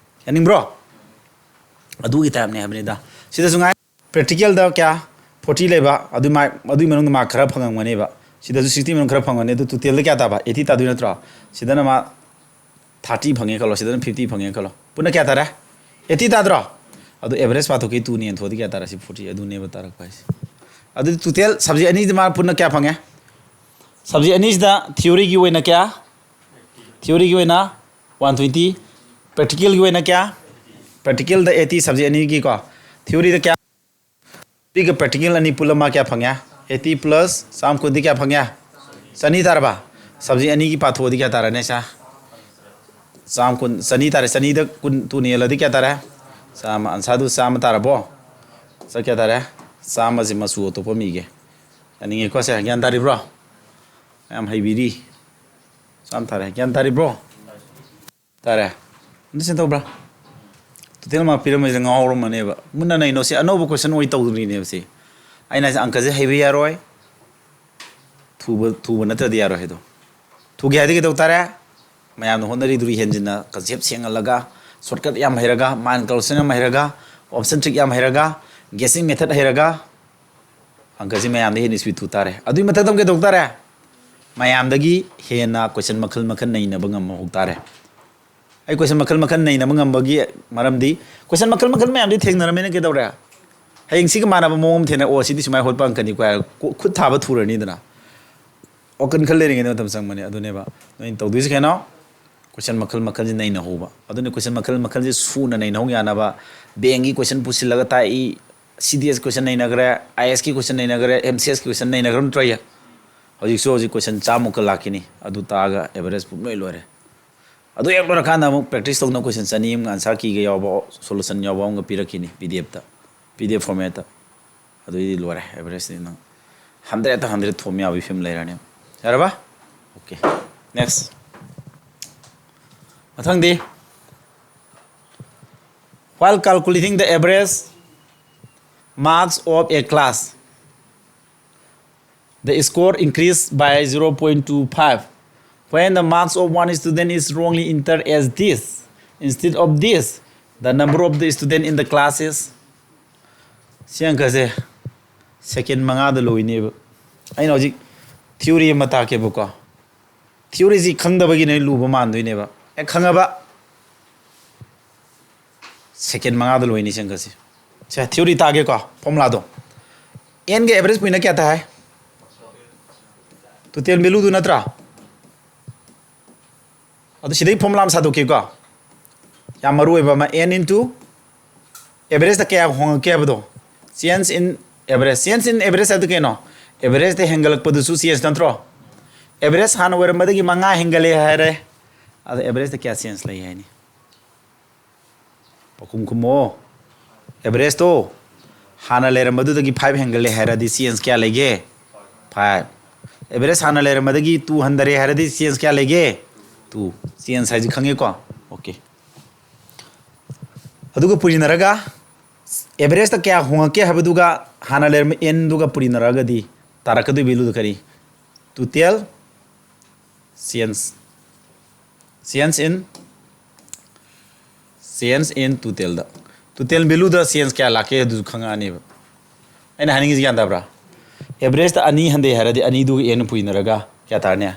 ꯌꯥꯅꯤꯡꯕ꯭ꯔꯣ? ꯑꯗꯨꯒꯤ typeꯅꯦ ꯍꯥꯏꯕꯅꯤꯗ꯫ ꯁꯤꯗꯁꯨ ꯉꯥꯏ꯫ Practicalꯗ ꯀꯌꯥ? Forty ꯂꯩꯕ, ꯑꯗꯨ ꯃꯥ-, ꯑꯗꯨꯒꯤ ꯃꯅꯨꯡꯗ mark ꯈꯔ ꯐꯪꯉꯝꯒꯅꯦꯕ꯫ ꯁꯤꯗꯁꯨ sixty ꯃꯅꯨꯡ ꯈꯔ ꯐꯪꯒꯅꯤ, ꯑꯗꯨ totalꯗ ꯀꯌꯥ ꯇꯥꯕ? Eighty ꯇꯥꯗꯣꯏ ꯅꯠꯇ꯭ꯔꯣ? ꯁꯤꯗꯅ ꯃꯥ thirty ꯐꯪꯉꯦ ꯈꯜꯂꯣ, ꯁꯤꯗꯅ fifty ꯐꯪꯉꯦ ꯈꯜꯂꯣ, ꯄꯨꯟꯅ ꯀꯌꯥ ꯇꯥꯔꯦ? Eighty ꯇꯥꯗ꯭ꯔꯣ? ꯑꯗꯨ average ꯄꯥꯊꯣꯛꯀꯤ two ꯅ ꯌꯦꯟꯊꯣꯛꯑꯗꯤ ꯀꯌꯥ ꯇꯥꯔꯦ? ꯁꯤ forty ꯑꯗꯨꯅꯦꯕ ꯇꯥꯔꯛꯄ ꯍꯥꯏꯁꯦ꯫ ꯑꯗꯨꯗꯤ total subject ꯑꯅꯤꯁꯤꯗ ꯃꯥ ꯄꯨꯟꯅ ꯀꯌꯥ ꯐꯪꯉꯦ? Subject ꯑꯅꯤꯁꯤꯗ theoryꯒꯤ ꯑꯣꯏꯅ ꯀꯌꯥ? Theoryꯒꯤ ꯑꯣꯏꯅ one twenty, practicalꯒꯤ ꯑꯣꯏꯅ ꯀꯌꯥ? Practicalꯗ eighty, subject ꯑꯅꯤꯒꯤꯀꯣ꯫ Theoryꯗ ꯀꯌꯥ? Theoryꯒ practical ꯑꯅꯤ ꯄꯨꯜꯂ ꯃꯥ ꯀꯌꯥ ꯐꯪꯉꯦ? Eighty plus ꯆꯥꯝꯃ ꯀꯨꯟꯗꯤ ꯀꯌꯥ ꯐꯪꯉꯦ? ꯆꯅꯤ ꯇꯥꯔꯕ? Subject ꯑꯅꯤꯒꯤ ꯄꯥꯊꯣꯛꯑꯗꯤ ꯀꯌꯥ ꯇꯥꯔꯅꯤ ꯁꯥ? ꯆꯥꯝꯃ ꯀꯨꯟ, ꯆꯅꯤ ꯇꯥꯔꯦ꯫ ꯆꯅꯤꯗ ꯀꯨꯟ, two ꯅ ꯌꯦꯜꯂꯗꯤ ꯀꯌꯥ ꯇꯥꯔꯦ? ꯆꯥꯝꯃ꯫ Answerꯗꯨ ꯆꯥꯝꯃ ꯇꯥꯔꯕꯣ? ꯁꯥ ꯀꯌꯥ ꯇꯥꯔꯦ? ꯆꯥꯝꯃꯁꯦ ꯃꯆꯨ ꯑꯇꯣꯞꯄ ꯑꯃ ꯏꯒꯦ꯫ ꯌꯥꯅꯤꯡꯉꯦꯀꯣ? ꯁꯦ, ꯒ꯭ꯌꯥꯟ ꯇꯥꯔꯤꯕ꯭ꯔꯣ? ꯃꯌꯥꯝ ꯍꯩꯕꯤꯔꯤ꯫ ꯆꯥꯝꯃ ꯊꯥꯔꯦ꯫ ꯒ꯭ꯌꯥꯟ ꯇꯥꯔꯤꯕ꯭ꯔꯣ? ꯇꯥꯔꯦ꯫ ꯑꯗꯨ ꯁꯤ ꯇꯧꯕ꯭ꯔꯥ? Total mark ꯄꯤꯔꯝꯕꯁꯤꯗ ꯉꯥꯎꯔꯝꯃꯅꯦꯕ꯫ ꯃꯨꯟꯅ ꯅꯩꯅꯣ꯫ ꯁꯤ ꯑꯅꯧꯕ question ꯑꯣꯏ ꯇꯧꯗ꯭ꯔꯤꯅꯦꯕ ꯁꯤ꯫ ꯑꯩꯅ ꯍꯥꯏꯁꯦ ꯑꯪꯀꯁꯦ ꯍꯩꯕ ꯌꯥꯔꯣꯏ꯫ ꯊꯨꯕ, ꯊꯨꯕ ꯅꯠꯇ꯭ꯔꯗꯤ ꯌꯥꯔꯣꯏ ꯍꯥꯏꯗꯣ꯫ ꯊꯨꯒꯦ ꯍꯥꯏꯗꯤ ꯀꯩꯗꯧ ꯇꯥꯔꯦ? ꯃꯌꯥꯝꯅ ꯍꯣꯠꯅꯔꯤꯗꯨꯔꯤ ꯍꯦꯟꯖꯤꯟꯅ concept ꯁꯦꯡꯍꯜꯂꯒ, shortcut ꯌꯥꯝ ꯍꯩꯔꯒ, mind corruption ꯌꯥꯝ ꯍꯩꯔꯒ, option trick ꯌꯥꯝ ꯍꯩꯔꯒ, guessing method ꯍꯩꯔꯒ, ꯑꯪꯀꯁꯤ ꯃꯌꯥꯝꯗ ꯍꯦꯟꯅ speed ꯊꯨ ꯇꯥꯔꯦ꯫ ꯑꯗꯨꯒꯤ ꯃꯊꯛꯇ ꯑꯃꯨꯛ ꯀꯩꯗꯧ ꯇꯥꯔꯦ? ꯃꯌꯥꯝꯗꯒꯤ ꯍꯦꯟꯅ question ꯃꯈꯜ ꯃꯈꯜ ꯅꯩꯅꯕ ꯉꯝꯕ ꯍꯧ ꯇꯥꯔꯦ꯫ ꯑꯩ question ꯃꯈꯜ ꯃꯈꯜ ꯅꯩꯅꯕ ꯉꯝꯕꯒꯤ ꯃꯔꯝꯗꯤ, question ꯃꯈꯜ ꯃꯈꯜ ꯃꯌꯥꯝꯗꯤ ꯊꯦꯡꯅꯔꯝꯃꯦꯅ ꯀꯩꯗꯧꯔꯦ? ꯍꯌꯦꯡ ꯁꯤꯒ ꯃꯥꯟꯅꯕ ꯃꯑꯣꯡ ꯑꯃ ꯊꯦꯡꯅ, "ꯑꯣ, ꯁꯤꯗꯤ ꯁꯨꯃꯥꯏꯅ ꯍꯣꯠꯄ ꯑꯪꯀꯅꯤꯀꯣ" ꯍꯥꯏꯔ ꯈꯨ-, ꯈꯨꯠ ꯊꯥꯕ ꯊꯨꯔꯅꯤꯗꯅ꯫ ꯋꯥꯈꯜ ꯈꯜ ꯂꯩꯔꯤꯉꯩꯗ ꯃꯇꯝ ꯆꯪꯕꯅꯦ꯫ ꯑꯗꯨꯅꯦꯕ ꯅꯣꯏꯅ ꯇꯧꯗꯣꯏꯁꯦ ꯀꯩꯅꯣ? Question ꯃꯈꯜ ꯃꯈꯜꯁꯤ ꯅꯩꯅꯍꯧꯕ꯫ ꯑꯗꯨꯅ question ꯃꯈꯜ ꯃꯈꯜꯁꯤ ꯁꯨꯅ ꯅꯩꯅꯍꯧ ꯌꯥꯅꯕ, bankꯀꯤ question ꯄꯨꯁꯤꯜꯂꯒ ꯇꯥꯛꯏ, C D S question ꯅꯩꯅꯈ꯭ꯔꯦ, I A S ꯀꯤ question ꯅꯩꯅꯈ꯭ꯔꯦ, M C S ꯀꯤ question ꯅꯩꯅꯈ꯭ꯔꯕ ꯅꯠꯇ꯭ꯔꯣ ꯑꯩ? ꯍꯧꯖꯤꯛꯁꯨ ꯍꯧꯖꯤꯛ question ꯆꯥꯝꯃꯨꯛꯀ ꯂꯥꯛꯈꯤꯅꯤ꯫ ꯑꯗꯨ ꯇꯥꯛꯑꯒ average ꯄꯨꯝꯂꯣꯏ ꯂꯣꯏꯔꯦ꯫ ꯑꯗꯨ ꯍꯦꯛ ꯂꯣꯏꯔꯀꯥꯟꯗ ꯑꯃꯨꯛ practice ꯇꯧꯗꯅ question ꯆꯅꯤ ꯑꯃꯒ answer keyꯒ ꯌꯥꯎꯕ, solution ꯌꯥꯎꯕ ꯑꯃꯒ ꯄꯤꯔꯛꯈꯤꯅꯤ P D F ꯇ, P D F formatꯇ꯫ ꯑꯗꯨꯏꯗꯤ ꯂꯣꯏꯔꯦ, average ꯅꯪ hundredꯇ hundred ꯊꯣꯝ ꯌꯥꯕꯒꯤ ꯐꯤꯕꯝ ꯂꯩꯔꯅꯤ꯫ ꯌꯥꯔꯕ? Okay, next꯫ ꯃꯊꯪꯗꯤ, while calculating the average marks of a class, the score increased by zero point two five. When the marks of one student is wrongly entered as this, instead of this, the number of the student in the class is, ꯁꯤ ꯑꯪꯀꯁꯦ second ꯃꯉꯥꯗ ꯂꯣꯏꯅꯦꯕ꯫ ꯑꯩꯅ ꯍꯧꯖꯤꯛ theory ꯑꯃ ꯇꯥꯛꯀꯦꯕꯀꯣ꯫ Theoryꯁꯤ ꯈꯪꯗꯕꯒꯤꯅꯦ ꯂꯨꯕ ꯃꯥꯟꯗꯣꯏꯅꯦꯕ꯫ ꯍꯦꯛ ꯈꯪꯉꯕ, second ꯃꯉꯥꯗ ꯂꯣꯏꯅꯤ ꯁꯤ ꯑꯪꯀꯁꯦ꯫ ꯁꯦ, theory ꯇꯥꯛꯑꯒꯦꯀꯣ, formulaꯗꯣ꯫ Nꯒ average ꯄꯨꯏꯅ ꯀꯌꯥ ꯇꯥꯏ ꯍꯥꯏ? Total valueꯗꯨ ꯅꯠꯇ꯭ꯔꯥ? ꯑꯗꯨ ꯁꯤꯗꯩ formula ꯑꯃ ꯁꯥꯗꯣꯛꯀꯦꯀꯣ꯫ ꯌꯥꯝ ꯃꯔꯨ ꯑꯣꯏꯕ ꯑꯃ, N into averageꯇ ꯀꯌꯥ ꯍꯣꯡꯉꯛꯀꯦ ꯍꯥꯏꯕꯗꯣ꯫ Change in average꯫ Change in average ꯍꯥꯏꯕꯗꯤ ꯀꯩꯅꯣ? Averageꯇ ꯍꯦꯟꯒꯠꯂꯛꯄꯗꯨꯁꯨ change ꯅꯠꯇ꯭ꯔꯣ? Average ꯍꯥꯟꯅ ꯑꯣꯏꯔꯝꯕꯗꯒꯤ ꯃꯉꯥ ꯍꯦꯟꯒꯠꯂꯦ ꯍꯥꯏꯔꯦ꯫ ꯑꯗ averageꯇ ꯀꯌꯥ change ꯂꯩ ꯍꯥꯏꯅꯤ? ꯄꯥꯎꯈꯨꯝ ꯈꯨꯝꯃꯣ꯫ Averageꯇꯣ ꯍꯥꯟꯅ ꯂꯩꯔꯝꯕꯗꯨꯗꯒꯤ ꯐꯥꯏꯚ ꯍꯦꯟꯒꯠꯂꯦ ꯍꯥꯏꯔꯗꯤ ꯆꯦꯟꯖ ꯀꯌꯥ ꯂꯩꯒꯦ? ꯐꯥꯏꯚ꯫ ꯑꯦꯚꯔꯦꯖ ꯍꯥꯟꯅ ꯂꯩꯔꯝꯕꯗꯒꯤ ꯇꯨ ꯍꯟꯊꯔꯦ ꯍꯥꯏꯔꯗꯤ ꯆꯦꯟꯖ ꯀꯌꯥ ꯂꯩꯒꯦ? ꯇꯨ꯫ ꯆꯦꯟꯖ ꯍꯥꯏꯁꯦ ꯈꯪꯉꯦꯀꯣ? ꯑꯣꯀꯦ꯫ ꯑꯗꯨꯒ ꯄꯨꯔꯤꯅꯔꯒ ꯑꯦꯚꯔꯦꯖꯇ ꯀꯌꯥ ꯍꯣꯡꯉꯛꯀꯦ ꯍꯥꯏꯕꯗꯨꯒ ꯍꯥꯟꯅ ꯂꯩꯔꯝꯕ ꯑꯦꯟꯗꯨꯒ ꯄꯨꯔꯤꯅꯔꯒꯗꯤ ꯇꯥꯔꯛꯀꯗꯣꯏ ꯚꯦꯂꯨꯗꯨ ꯀꯔꯤ? Total change, change in, change in totalꯗ, total ꯚꯦꯂꯨꯗ ꯆꯦꯟꯖ ꯀꯌꯥ ꯂꯥꯛꯀꯦ ꯑꯗꯨꯁꯨ ꯈꯪꯉꯛꯑꯅꯦꯕ꯫ ꯑꯩꯅ ꯍꯥꯏꯅꯤꯡꯉꯤꯁꯤ ꯒ꯭ꯌꯥꯟ ꯇꯥꯕ꯭ꯔꯥ? ꯑꯦꯚꯔꯦꯖꯇ ꯑꯅꯤ ꯍꯟꯊꯩ ꯍꯥꯏꯔꯗꯤ ꯑꯅꯤꯗꯨꯒ ꯑꯦꯟ ꯄꯨꯏꯅꯔꯒ ꯀꯌꯥ ꯇꯥꯔꯅꯤ?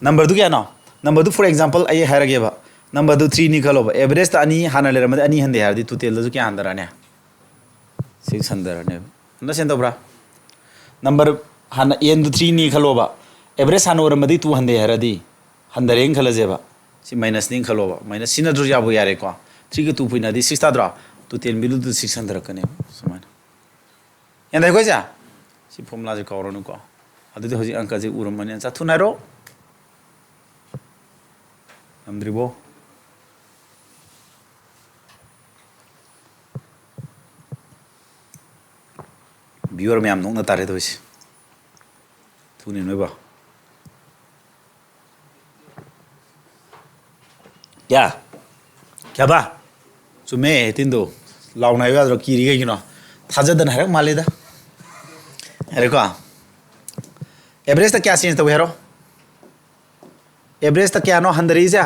ꯅꯝꯕꯔꯗꯨ ꯀꯌꯥꯅꯣ? ꯅꯝꯕꯔꯗꯨ, for example, ꯑꯩ ꯍꯥꯏꯔꯒꯦꯕ, ꯅꯝꯕꯔꯗꯨ ꯊ꯭ꯔꯤꯅꯤ ꯈꯜꯂꯣꯕ, ꯑꯦꯚꯔꯦꯖꯇ ꯑꯅꯤ ꯍꯥꯟꯅ ꯂꯩꯔꯝꯃꯗꯤ ꯑꯅꯤ ꯍꯟꯊꯩ ꯍꯥꯏꯔꯗꯤ ꯇꯣꯇꯦꯜꯗꯁꯨ ꯀꯌꯥ ꯍꯟꯊꯔꯛꯑꯅꯤ? ꯁꯤꯛꯁ ꯍꯟꯊꯔꯛꯑꯅꯦꯕ꯫ ꯑꯟꯗꯔꯁꯇꯦꯟ ꯇꯧꯕ꯭ꯔꯥ? ꯅꯝꯕꯔ ꯍꯥꯟꯅ ꯑꯦꯟꯗꯨ ꯊ꯭ꯔꯤꯅꯤ ꯈꯜꯂꯣꯕ, ꯑꯦꯚꯔꯦꯖ ꯍꯥꯟꯅ ꯑꯣꯏꯔꯝꯃꯗꯤ ꯇꯨ ꯍꯟꯊꯩ ꯍꯥꯏꯔꯗꯤ ꯍꯟꯊꯔꯦꯅ ꯈꯜꯂꯁꯦꯕ, ꯁꯤ ꯃꯥꯏꯅꯁꯅꯤ ꯈꯜꯂꯣꯕ, ꯃꯥꯏꯅꯁ ꯁꯤꯅꯗ꯭ꯔꯁꯨ ꯌꯥꯕꯨ ꯌꯥꯔꯦꯀꯣ꯫ ꯊ꯭ꯔꯤꯒ ꯇꯨ ꯄꯨꯏꯅꯗꯤ ꯁꯤꯛꯁ ꯇꯥꯗ꯭ꯔꯣ? ꯇꯣꯇꯦꯜ ꯚꯦꯂꯨꯗꯨ ꯁꯤꯛꯁ ꯍꯟꯊꯔꯛꯀꯅꯦꯕ꯫ ꯁꯨꯃꯥꯏꯅ꯫ ꯒ꯭ꯌꯥꯟ ꯇꯥꯏꯀꯣ ꯍꯥꯏꯁꯦ? ꯁꯤ ꯐꯣꯔꯃꯨꯂꯥꯁꯦ ꯀꯥꯎꯔꯅꯨꯀꯣ꯫ ꯑꯗꯨꯗꯤ ꯍꯧꯖꯤꯛ ꯑꯪꯀꯁꯦ ꯎꯔꯝꯃꯅꯤ꯫ ꯆꯥꯊꯨꯅ ꯍꯥꯏꯔꯣ꯫ ꯉꯝꯗ꯭ꯔꯤꯕꯣ? ꯚ꯭ꯌꯨꯋꯔ ꯃꯌꯥꯝ ꯅꯣꯛꯅ ꯇꯥꯔꯦ ꯇꯧꯔꯤꯁꯦ꯫ ꯊꯨꯅꯤ ꯅꯣꯏꯕꯣ꯫ ꯀꯌꯥ? ꯀꯌꯥꯕ? ꯆꯨꯝꯃꯦ, ꯑꯩꯠꯇꯤꯟꯗꯣ꯫ ꯂꯥꯎꯅ ꯍꯥꯏꯌꯨ ꯌꯥꯗ꯭ꯔꯣ? ꯀꯤꯔꯤ ꯀꯩꯒꯤꯅꯣ? ꯊꯥꯖꯗꯅ ꯍꯥꯏꯔꯛ ꯃꯥꯜꯂꯦꯗ꯫ ꯍꯥꯏꯔꯦꯀꯣ? ꯑꯦꯚꯔꯦꯖꯇ ꯀꯌꯥ ꯆꯦꯟꯖ ꯇꯧꯏ ꯍꯥꯏꯔꯣ? ꯑꯦꯚꯔꯦꯖꯇ ꯀꯌꯥꯅꯣ ꯍꯟꯊꯔꯛꯏꯁꯦ?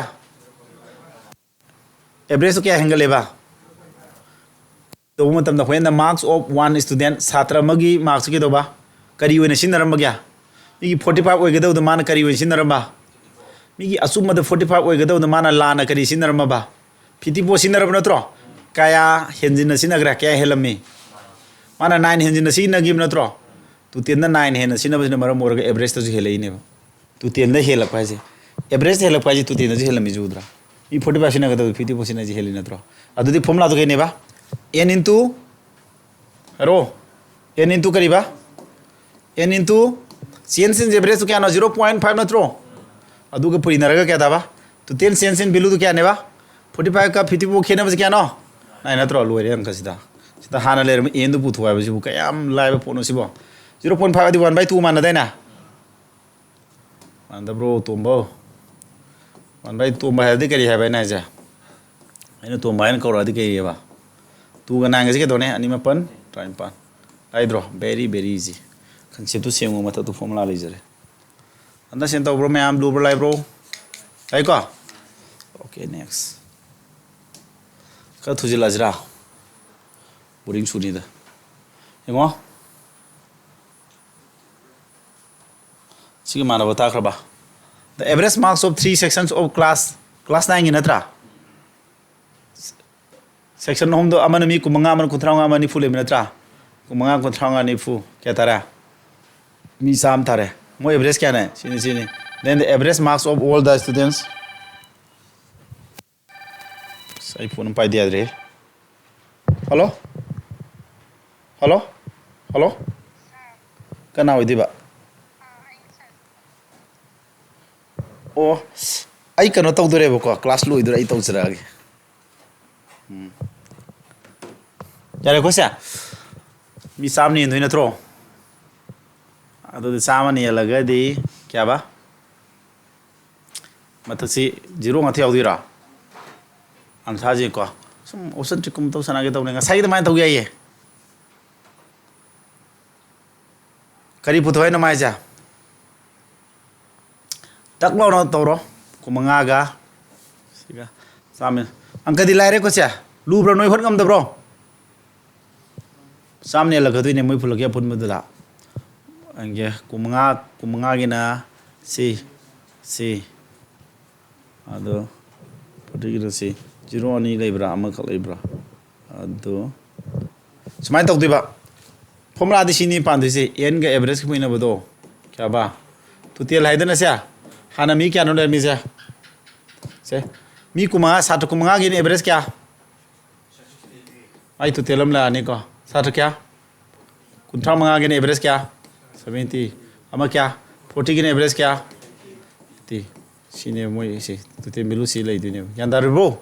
ꯑꯦꯚꯔꯦꯖꯇꯣ ꯀꯌꯥ ꯍꯦꯟꯒꯠꯂꯦꯕ? ꯇꯧꯕ ꯃꯇꯝꯗ, when the marks of one student, ꯁꯥꯇ꯭ꯔ ꯑꯃꯒꯤ ꯃꯥꯔꯛꯁ ꯀꯩꯗꯧꯕ? ꯀꯔꯤ ꯑꯣꯏꯅ ꯁꯤꯖꯤꯟꯅꯔꯝꯕꯒꯦ? ꯃꯤꯒꯤ ꯐꯣꯔꯇꯤ ꯐꯥꯏꯚ ꯑꯣꯏꯒꯗꯕꯗꯣ ꯃꯥꯅ ꯀꯔꯤ ꯑꯣꯏꯅ ꯁꯤꯖꯤꯟꯅꯔꯝꯕ? ꯃꯤꯒꯤ ꯑꯆꯨꯝꯕꯗ ꯐꯣꯔꯇꯤ ꯐꯥꯏꯚ ꯑꯣꯏꯒꯗꯕꯗꯣ ꯃꯥꯅ ꯂꯥꯟꯅ ꯀꯔꯤ ꯁꯤꯖꯤꯟꯅꯔꯝꯃꯕ? ꯐꯤꯐꯇꯤ ꯐꯣꯔ ꯁꯤꯖꯤꯟꯅꯔꯕ ꯅꯠꯇ꯭ꯔꯣ? ꯀꯌꯥ ꯍꯦꯟꯖꯤꯟꯅ ꯁꯤꯖꯤꯟꯅꯈ꯭ꯔꯦ? ꯀꯌꯥ ꯍꯦꯜꯂꯝꯃꯤ? ꯃꯥꯅ ꯅꯥꯏꯟ ꯍꯦꯟꯖꯤꯟꯅ ꯁꯤꯖꯤꯟꯅꯈꯤꯕ ꯅꯠꯇ꯭ꯔꯣ? ꯇꯣꯇꯦꯜꯗ ꯅꯥꯏꯟ ꯍꯦꯟꯅ ꯁꯤꯖꯤꯟꯅꯕꯁꯤꯅ ꯃꯔꯝ ꯑꯣꯏꯔꯒ ꯑꯦꯚꯔꯦꯖꯇꯁꯨ ꯍꯦꯜꯂꯛꯏꯅꯦꯕ꯫ ꯇꯣꯇꯦꯜꯗ ꯍꯦꯜꯂꯛꯄ ꯍꯥꯏꯁꯦ, ꯑꯦꯚꯔꯦꯖꯇ ꯍꯦꯜꯂꯛꯄ ꯍꯥꯏꯁꯦ ꯇꯣꯇꯦꯜꯗꯁꯨ ꯍꯦꯜꯂꯝꯃꯤꯁꯦ ꯎꯗ꯭ꯔꯥ? ꯃꯤ ꯐꯣꯔꯇꯤ ꯐꯥꯏꯚ ꯁꯤꯖꯤꯟꯅꯒꯗꯕꯗꯣ ꯐꯤꯐꯇꯤ ꯐꯣꯔ ꯁꯤꯖꯤꯟꯅꯩꯁꯦ ꯍꯦꯜꯂꯤ ꯅꯠꯇ꯭ꯔꯣ? ꯑꯗꯨꯗꯤ ꯐꯣꯔꯃꯨꯂꯥꯗꯣ ꯀꯩꯅꯦꯕ? N into, ꯍꯥꯏꯔꯣ, N into ꯀꯔꯤꯕ? N into change in average ꯀꯌꯥꯅꯣ? ꯖꯤꯔꯣ ꯄꯣꯏꯟ ꯐꯥꯏꯚ ꯅꯠꯇ꯭ꯔꯣ? ꯑꯗꯨꯒ ꯄꯨꯔꯤꯅꯔꯒ ꯀꯌꯥ ꯇꯥꯕ? Total change in valueꯗꯨ ꯀꯌꯥꯅꯦꯕ? ꯐꯣꯔꯇꯤ ꯐꯥꯏꯚꯀ ꯐꯤꯐꯇꯤ ꯐꯣꯔ ꯈꯦꯠꯅꯕꯁꯦ ꯀꯌꯥꯅꯣ? ꯅꯥꯏꯟ ꯅꯠꯇ꯭ꯔꯣ? ꯂꯣꯏꯔꯦ ꯑꯪꯀꯁꯤꯗ꯫ ꯁꯤꯗ ꯍꯥꯟꯅ ꯂꯩꯔꯝꯕ ꯑꯦꯟꯗꯨ ꯄꯨꯊꯣꯛ ꯍꯥꯏꯕꯁꯤꯕꯨ ꯀꯌꯥꯝ ꯂꯥꯏꯕ ꯄꯣꯠꯅꯣ ꯁꯤꯕꯣ? ꯖꯤꯔꯣ ꯄꯣꯏꯟ ꯐꯥꯏꯚ ꯑꯗꯤ ꯋꯥꯟ ꯕꯥꯏ ꯇꯨ ꯃꯥꯟꯅꯗꯥꯏꯅꯦ? ꯃꯥꯟꯅꯗꯕ꯭ꯔꯣ, ꯇꯣꯝꯕꯧ? ꯋꯥꯟ ꯕꯥꯏ ꯇꯣꯝꯕ ꯍꯥꯏꯔꯗꯤ ꯀꯔꯤ ꯍꯥꯏꯕ ꯑꯩꯅ ꯍꯥꯏꯁꯦ? ꯑꯩꯅ ꯇꯣꯝꯕ ꯍꯥꯏꯅ ꯀꯧꯔꯛꯑꯗꯤ ꯀꯩ ꯍꯥꯏꯕ? ꯇꯨꯒ ꯅꯥꯏꯟꯒꯁꯦ ꯀꯩꯗꯧꯅꯦ? ꯑꯅꯤ ꯃꯥꯄꯟ, ꯇꯔꯥꯅꯤꯄꯥꯟ꯫ ꯂꯥꯏꯗ꯭ꯔꯣ? Very, very easy. ꯀꯟꯁꯦꯞꯇꯨ ꯁꯦꯝꯃꯨ, ꯃꯊꯛꯇꯨ ꯐꯣꯔꯃꯨꯂꯥ ꯂꯩꯖꯔꯦ꯫ ꯑꯟꯗꯔꯁꯇꯦꯟ ꯇꯧꯕ꯭ꯔꯣ ꯃꯌꯥꯝ? ꯂꯨꯕ꯭ꯔꯣ, ꯂꯥꯏꯕ꯭ꯔꯣ? ꯂꯥꯏꯀꯣ? Okay, next. ꯈꯔ ꯊꯨꯖꯤꯜꯂꯁꯤꯔꯥ? ꯕꯣꯔꯤꯡ ꯁꯨꯅꯤꯗ꯫ ꯌꯦꯡꯉꯣ꯫ ꯁꯤꯒ ꯃꯥꯟꯅꯕ ꯇꯥꯈ꯭ꯔꯕ? The average marks of three sections of class, class nineꯒꯤ ꯅꯠꯇ꯭ꯔꯥ? Section ꯑꯍꯨꯝꯗꯣ, ꯑꯃꯅ ꯃꯤ ꯀꯨꯟꯃꯉꯥ, ꯑꯃꯅ ꯀꯨꯟꯊ꯭ꯔꯥ ꯃꯉꯥ, ꯑꯃꯅ ꯅꯤꯐꯨ ꯂꯩꯕ ꯅꯠꯇ꯭ꯔꯥ? ꯀꯨꯟꯃꯉꯥ, ꯀꯨꯟꯊ꯭ꯔꯥ ꯃꯉꯥ, ꯅꯤꯐꯨ, ꯀꯌꯥ ꯇꯥꯔꯦ? ꯃꯤ ꯆꯥꯝꯃ ꯇꯥꯔꯦ꯫ ꯃꯣꯏ average ꯀꯌꯥꯅꯦ? ꯁꯤꯅꯤ, ꯁꯤꯅꯤ꯫ Then the average marks of all the students. ꯑꯁ, ꯑꯩ ꯐꯣꯟ ꯑꯃ ꯄꯥꯏꯗ ꯌꯥꯗ꯭ꯔꯦ꯫ ꯍꯜꯂꯣ? ꯍꯜꯂꯣ? ꯍꯜꯂꯣ? ꯀꯅꯥ ꯑꯣꯏꯗꯣꯏꯕ? ꯑꯣ, ꯑꯩ ꯀꯩꯅꯣ ꯇꯧꯗꯣꯔꯦꯕꯀꯣ, class ꯂꯣꯏꯗꯣꯔꯦ, ꯑꯩ ꯇꯧꯖꯔꯛꯑꯒꯦ꯫ ꯎꯝ꯫ ꯌꯥꯔꯦꯀꯣ ꯁꯦ? ꯃꯤ ꯆꯥꯝꯃꯅ ꯍꯦꯟꯗꯣꯏ ꯅꯠꯇ꯭ꯔꯣ? ꯑꯗꯨꯗꯤ ꯆꯥꯝꯃꯅ ꯍꯦꯜꯂꯒꯗꯤ ꯀꯌꯥꯕ? ꯃꯊꯛꯁꯤ ꯖꯤꯔꯣ ꯉꯥꯛꯇ ꯌꯥꯎꯗꯣꯏꯔꯣ? ꯑꯟꯁꯥꯔꯁꯦꯀꯣ꯫ ꯁꯨꯝ option trick ꯀꯨꯝꯕ ꯇꯧ ꯁꯥꯟꯅꯒꯦ ꯇꯧꯕꯅꯦ꯫ ꯉꯁꯥꯏꯒꯤ ꯑꯗꯨꯃꯥꯏꯅ ꯇꯧ ꯌꯥꯏꯌꯦ꯫ ꯀꯔꯤ ꯄꯨꯊꯣꯛ ꯍꯥꯏꯅꯣ ꯃꯥꯏꯁꯦ? ꯇꯛ ꯂꯥꯎꯅ ꯇꯧꯔꯣ꯫ ꯀꯨꯟꯃꯉꯥꯒ ꯁꯤꯒ ꯆꯥꯝꯃ꯫ ꯑꯪꯀꯗꯤ ꯂꯥꯏꯔꯦꯀꯣ ꯁꯦ? ꯂꯨꯕ꯭ꯔꯣ? ꯅꯣꯏ ꯍꯣꯠ ꯉꯝꯗꯕ꯭ꯔꯣ? ꯆꯥꯝꯃꯅ ꯍꯦꯜꯂꯛꯀꯗꯣꯏꯅꯦ ꯃꯣꯏ ꯄꯨꯂꯞꯀꯤ ꯑꯄꯨꯟꯕꯗꯨꯗ꯫ ꯑꯪꯒꯦ, ꯀꯨꯟꯃꯉꯥ, ꯀꯨꯟꯃꯉꯥꯒꯤꯅ ꯁꯤ, ꯁꯤ꯫ ꯑꯗꯣ ꯐꯣꯔꯇꯤꯒꯤꯅ ꯁꯤ꯫ ꯖꯤꯔꯣ ꯑꯅꯤ ꯂꯩꯕ꯭ꯔꯥ? ꯑꯃꯈꯛ ꯂꯩꯕ꯭ꯔꯥ? ꯑꯗꯣ ꯁꯨꯃꯥꯏꯅ ꯇꯧꯗꯣꯏꯕ꯫ ꯐꯣꯔꯃꯨꯂꯥꯗꯤ ꯁꯤꯅꯤ ꯄꯥꯟꯗꯣꯏꯁꯦ, ꯑꯦꯟꯒ average ꯀ ꯄꯨꯏꯅꯕꯗꯣ꯫ ꯀꯌꯥꯕ? Total ꯍꯥꯏꯗꯅ ꯁꯦ, ꯍꯥꯟꯅ ꯃꯤ ꯀꯌꯥꯅꯣ ꯂꯩꯔꯝꯃꯤꯁꯦ? ꯁꯦ, ꯃꯤ ꯀꯨꯟꯃꯉꯥ, ꯁꯥꯇ꯭ꯔ ꯀꯨꯟꯃꯉꯥꯒꯤꯅ average ꯀꯌꯥ? ꯑꯩ total ꯑꯃ ꯂꯥꯛꯑꯅꯤꯀꯣ꯫ ꯁꯥꯇ꯭ꯔ ꯀꯌꯥ? ꯀꯨꯟꯊ꯭ꯔꯥ ꯃꯉꯥꯒꯤꯅ average ꯀꯌꯥ? Seventy꯫ ꯑꯃ ꯀꯌꯥ? Fortyꯒꯤꯅ average ꯀꯌꯥ? Eighty꯫ ꯁꯤꯅꯦꯕ ꯃꯣꯏ ꯁꯤ total value ꯁꯤ ꯂꯩꯗꯣꯏꯅꯦꯕ꯫ ꯒ꯭ꯌꯥꯟ ꯇꯥꯔꯤꯕ꯭ꯔꯣ?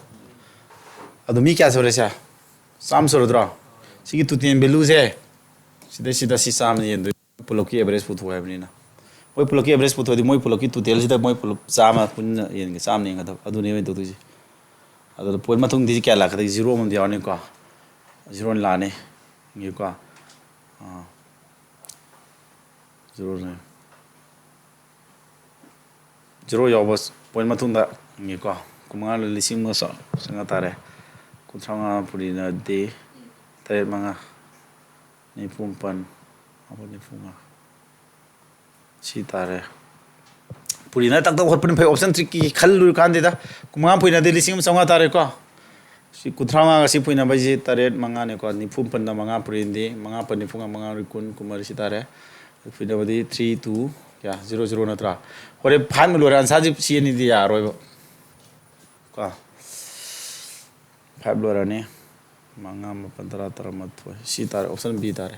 ꯑꯗꯨ ꯃꯤ ꯀꯌꯥ ꯁꯨꯔꯦ ꯁꯦ? ꯆꯥꯝꯃ ꯁꯨꯔꯗ꯭ꯔꯣ? ꯁꯤꯒꯤ total value ꯁꯦ ꯁꯤꯗꯩꯁꯤꯗ ꯁꯤ ꯆꯥꯝꯃ ꯌꯦꯟꯗꯣꯏ꯫ ꯄꯨꯂꯞꯀꯤ average ꯄꯨꯊꯣꯛ ꯍꯥꯏꯕꯅꯤꯅ꯫ ꯃꯣꯏ ꯄꯨꯂꯞꯀꯤ average ꯄꯨꯊꯣꯛꯑꯗꯤ ꯃꯣꯏ ꯄꯨꯂꯞꯀꯤ total ꯁꯤꯗ ꯃꯣꯏ ꯄꯨꯂꯞ ꯆꯥꯝꯃ ꯄꯨꯟꯅ ꯌꯦꯟꯒꯦ, ꯆꯥꯝꯃ ꯌꯦꯟꯒꯗꯕ꯫ ꯑꯗꯨꯅꯦ ꯑꯩꯅ ꯇꯧꯗꯣꯏꯁꯦ꯫ ꯑꯗꯨꯗ point ꯃꯇꯨꯡꯗꯤ ꯀꯌꯥ ꯂꯥꯛꯀꯗꯒꯦ? Zero ꯑꯃꯗꯤ ꯌꯥꯎꯔꯅꯤꯀꯣ꯫ Zero ꯂꯥꯛꯑꯅꯤ꯫ ꯌꯦꯡꯉꯨꯀꯣ꯫ ꯑꯥ꯫ Zero ꯅꯦ꯫ Zero ꯌꯥꯎꯕ point ꯃꯇꯨꯡꯗ ꯌꯦꯡꯉꯦꯀꯣ꯫ ꯀꯨꯟꯃꯉꯥ ꯂꯤꯁꯤꯡ ꯑꯃ ꯆꯥ-, ꯆꯪꯉ ꯇꯥꯔꯦ꯫ ꯀꯨꯟꯊ꯭ꯔꯥ ꯃꯉꯥ ꯄꯨꯔꯤꯅꯗꯤ ꯇꯔꯦꯠ ꯃꯉꯥ, ꯅꯤꯐꯨ ꯃꯥꯄꯟ, ꯃꯥꯄꯟ ꯅꯤꯐꯨ ꯃꯉꯥ꯫ ꯁꯤ ꯇꯥꯔꯦ꯫ ꯄꯨꯔꯤꯅ ꯇꯛ ꯇꯛ ꯍꯣꯠꯄꯅ ꯐꯩ, option trick ꯀꯤ ꯈꯜꯂꯨꯔꯀꯥꯟꯗꯦꯗ꯫ ꯀꯨꯟꯃꯉꯥ ꯄꯨꯔꯤꯅꯗꯤ ꯂꯤꯁꯤꯡ ꯑꯃ ꯆꯥꯝꯃꯉꯥ ꯇꯥꯔꯦꯀꯣ꯫ ꯁꯤ ꯀꯨꯟꯊ꯭ꯔꯥ ꯃꯉꯥꯒ ꯁꯤ ꯄꯨꯏꯅꯕ ꯍꯥꯏꯁꯦ ꯇꯔꯦꯠ ꯃꯉꯥꯅꯦꯀꯣ, ꯅꯤꯐꯨ ꯃꯥꯄꯟꯗ ꯃꯉꯥ ꯄꯨꯔꯤꯅꯗꯤ ꯃꯉꯥ ꯄꯟ ꯅꯤꯐꯨ ꯃꯉꯥ, ꯃꯉꯥ ꯀꯨꯟ, ꯀꯨꯟꯃꯔꯤ ꯁꯤ ꯇꯥꯔꯦ꯫ ꯄꯨꯏꯅꯕꯗꯤ three two ꯀꯌꯥ? Zero zero ꯅꯠꯇ꯭ꯔꯥ? ꯍꯣꯔꯦꯟ five ꯅ ꯂꯣꯏꯔꯦ, answer ꯁꯤ ꯁꯤ ꯑꯅꯤꯗꯤ ꯌꯥꯔꯣꯏꯕ꯫ ꯀꯣ꯫ Five ꯂꯣꯏꯔꯅꯤ꯫ ꯃꯉꯥ, ꯃꯥꯄꯟ, ꯇꯔꯥ, ꯇꯔꯥꯃꯥꯊꯣꯏ꯫ ꯁꯤ ꯇꯥꯔꯦ, option B ꯇꯥꯔꯦ꯫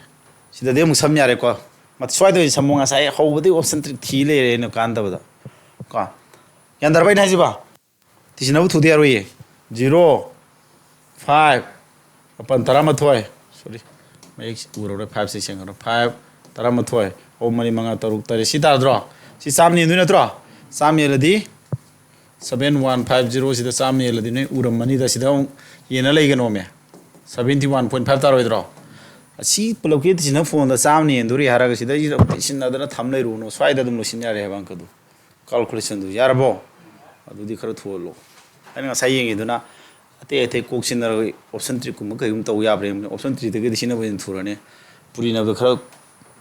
ꯁꯤꯗꯗꯤ ꯑꯃꯨꯛ ꯁꯝ ꯌꯥꯔꯦꯀꯣ꯫ ꯃꯠ-, ꯁ꯭ꯋꯥꯏꯗ ꯑꯣꯏꯅ ꯁꯝꯃꯣ, ꯉꯁꯥꯏ ꯍꯧꯕꯗꯒꯤ option trick ꯊꯤ ꯂꯩꯔꯦ ꯑꯩꯅ ꯀꯥꯟꯗꯕꯗ꯫ ꯀꯣ꯫ ꯒ꯭ꯌꯥꯟ ꯇꯥꯔꯕ ꯑꯩꯅ ꯍꯥꯏꯁꯤꯕꯣ? ꯇꯤꯁꯤꯟꯅꯕ ꯊꯨꯗ ꯌꯥꯔꯣꯏꯌꯦ꯫ Zero, five, ꯃꯥꯄꯟ, ꯇꯔꯥꯃꯥꯊꯣꯏ, sorry, ꯃꯌꯦꯛ ꯎꯔꯔꯣꯏ, five ꯁꯤ ꯁꯦꯡꯉꯔꯣꯏ, five, ꯇꯔꯥꯃꯥꯊꯣꯏ, ꯑꯍꯨꯝ, ꯃꯔꯤ, ꯃꯉꯥ, ꯇꯔꯨꯛ, ꯇꯔꯦꯠ, ꯁꯤ ꯇꯥꯔꯗ꯭ꯔꯣ? ꯁꯤ ꯆꯥꯝꯃ ꯌꯦꯟꯗꯣꯏ ꯅꯠꯇ꯭ꯔꯣ? ꯆꯥꯝꯃ ꯌꯦꯜꯂꯗꯤ seven one five zero ꯁꯤꯗ ꯆꯥꯝꯃ ꯌꯦꯜꯂꯗꯤ ꯅꯣꯏ ꯎꯔꯝꯃꯅꯤꯗ, ꯁꯤꯗ ꯑꯃꯨꯛ ꯌꯦꯟꯅ ꯂꯩꯒꯅꯣꯃꯦ꯫ Seventy one point five ꯇꯥꯔꯣꯏꯗ꯭ꯔꯣ? ꯑꯁꯤ ꯄꯨꯂꯞꯀꯤ ꯇꯤꯁꯤꯟꯅ phone ꯗ ꯆꯥꯝꯃ ꯌꯦꯟꯗꯣꯔꯤ ꯍꯥꯏꯔꯒ ꯁꯤꯗꯩꯁꯤꯗ ꯇꯤꯁꯤꯟꯅꯗꯅ ꯊꯝ ꯂꯩꯔꯨꯅꯨ, ꯁ꯭ꯋꯥꯏꯗ ꯑꯗꯨꯝ ꯂꯣꯏꯁꯤꯟ ꯌꯥꯔꯦ ꯍꯥꯏꯕ ꯑꯪꯀꯗꯨ꯫ Calculation ꯗꯨ ꯌꯥꯔꯕꯣ? ꯑꯗꯨꯗꯤ ꯈꯔ ꯊꯨꯍꯜꯂꯣ꯫ ꯑꯩꯅ ꯉꯁꯥꯏ ꯌꯦꯡꯉꯤꯗꯨꯅ ꯑꯇꯩ ꯑꯇꯩ ꯀꯣꯛ ꯁꯤꯟꯅꯔꯒ option trick ꯀꯨꯝꯕ ꯀꯩꯒꯨꯝꯕ ꯇꯧ ꯌꯥꯕ꯭ꯔꯥ ꯌꯦꯡꯕꯅꯤ꯫ Option trick ꯇꯒꯤꯗꯤ ꯁꯤꯅꯕꯨ ꯍꯦꯟꯅ ꯊꯨꯔꯅꯤ꯫ ꯄꯨꯔꯤꯅꯕꯗꯣ ꯈꯔ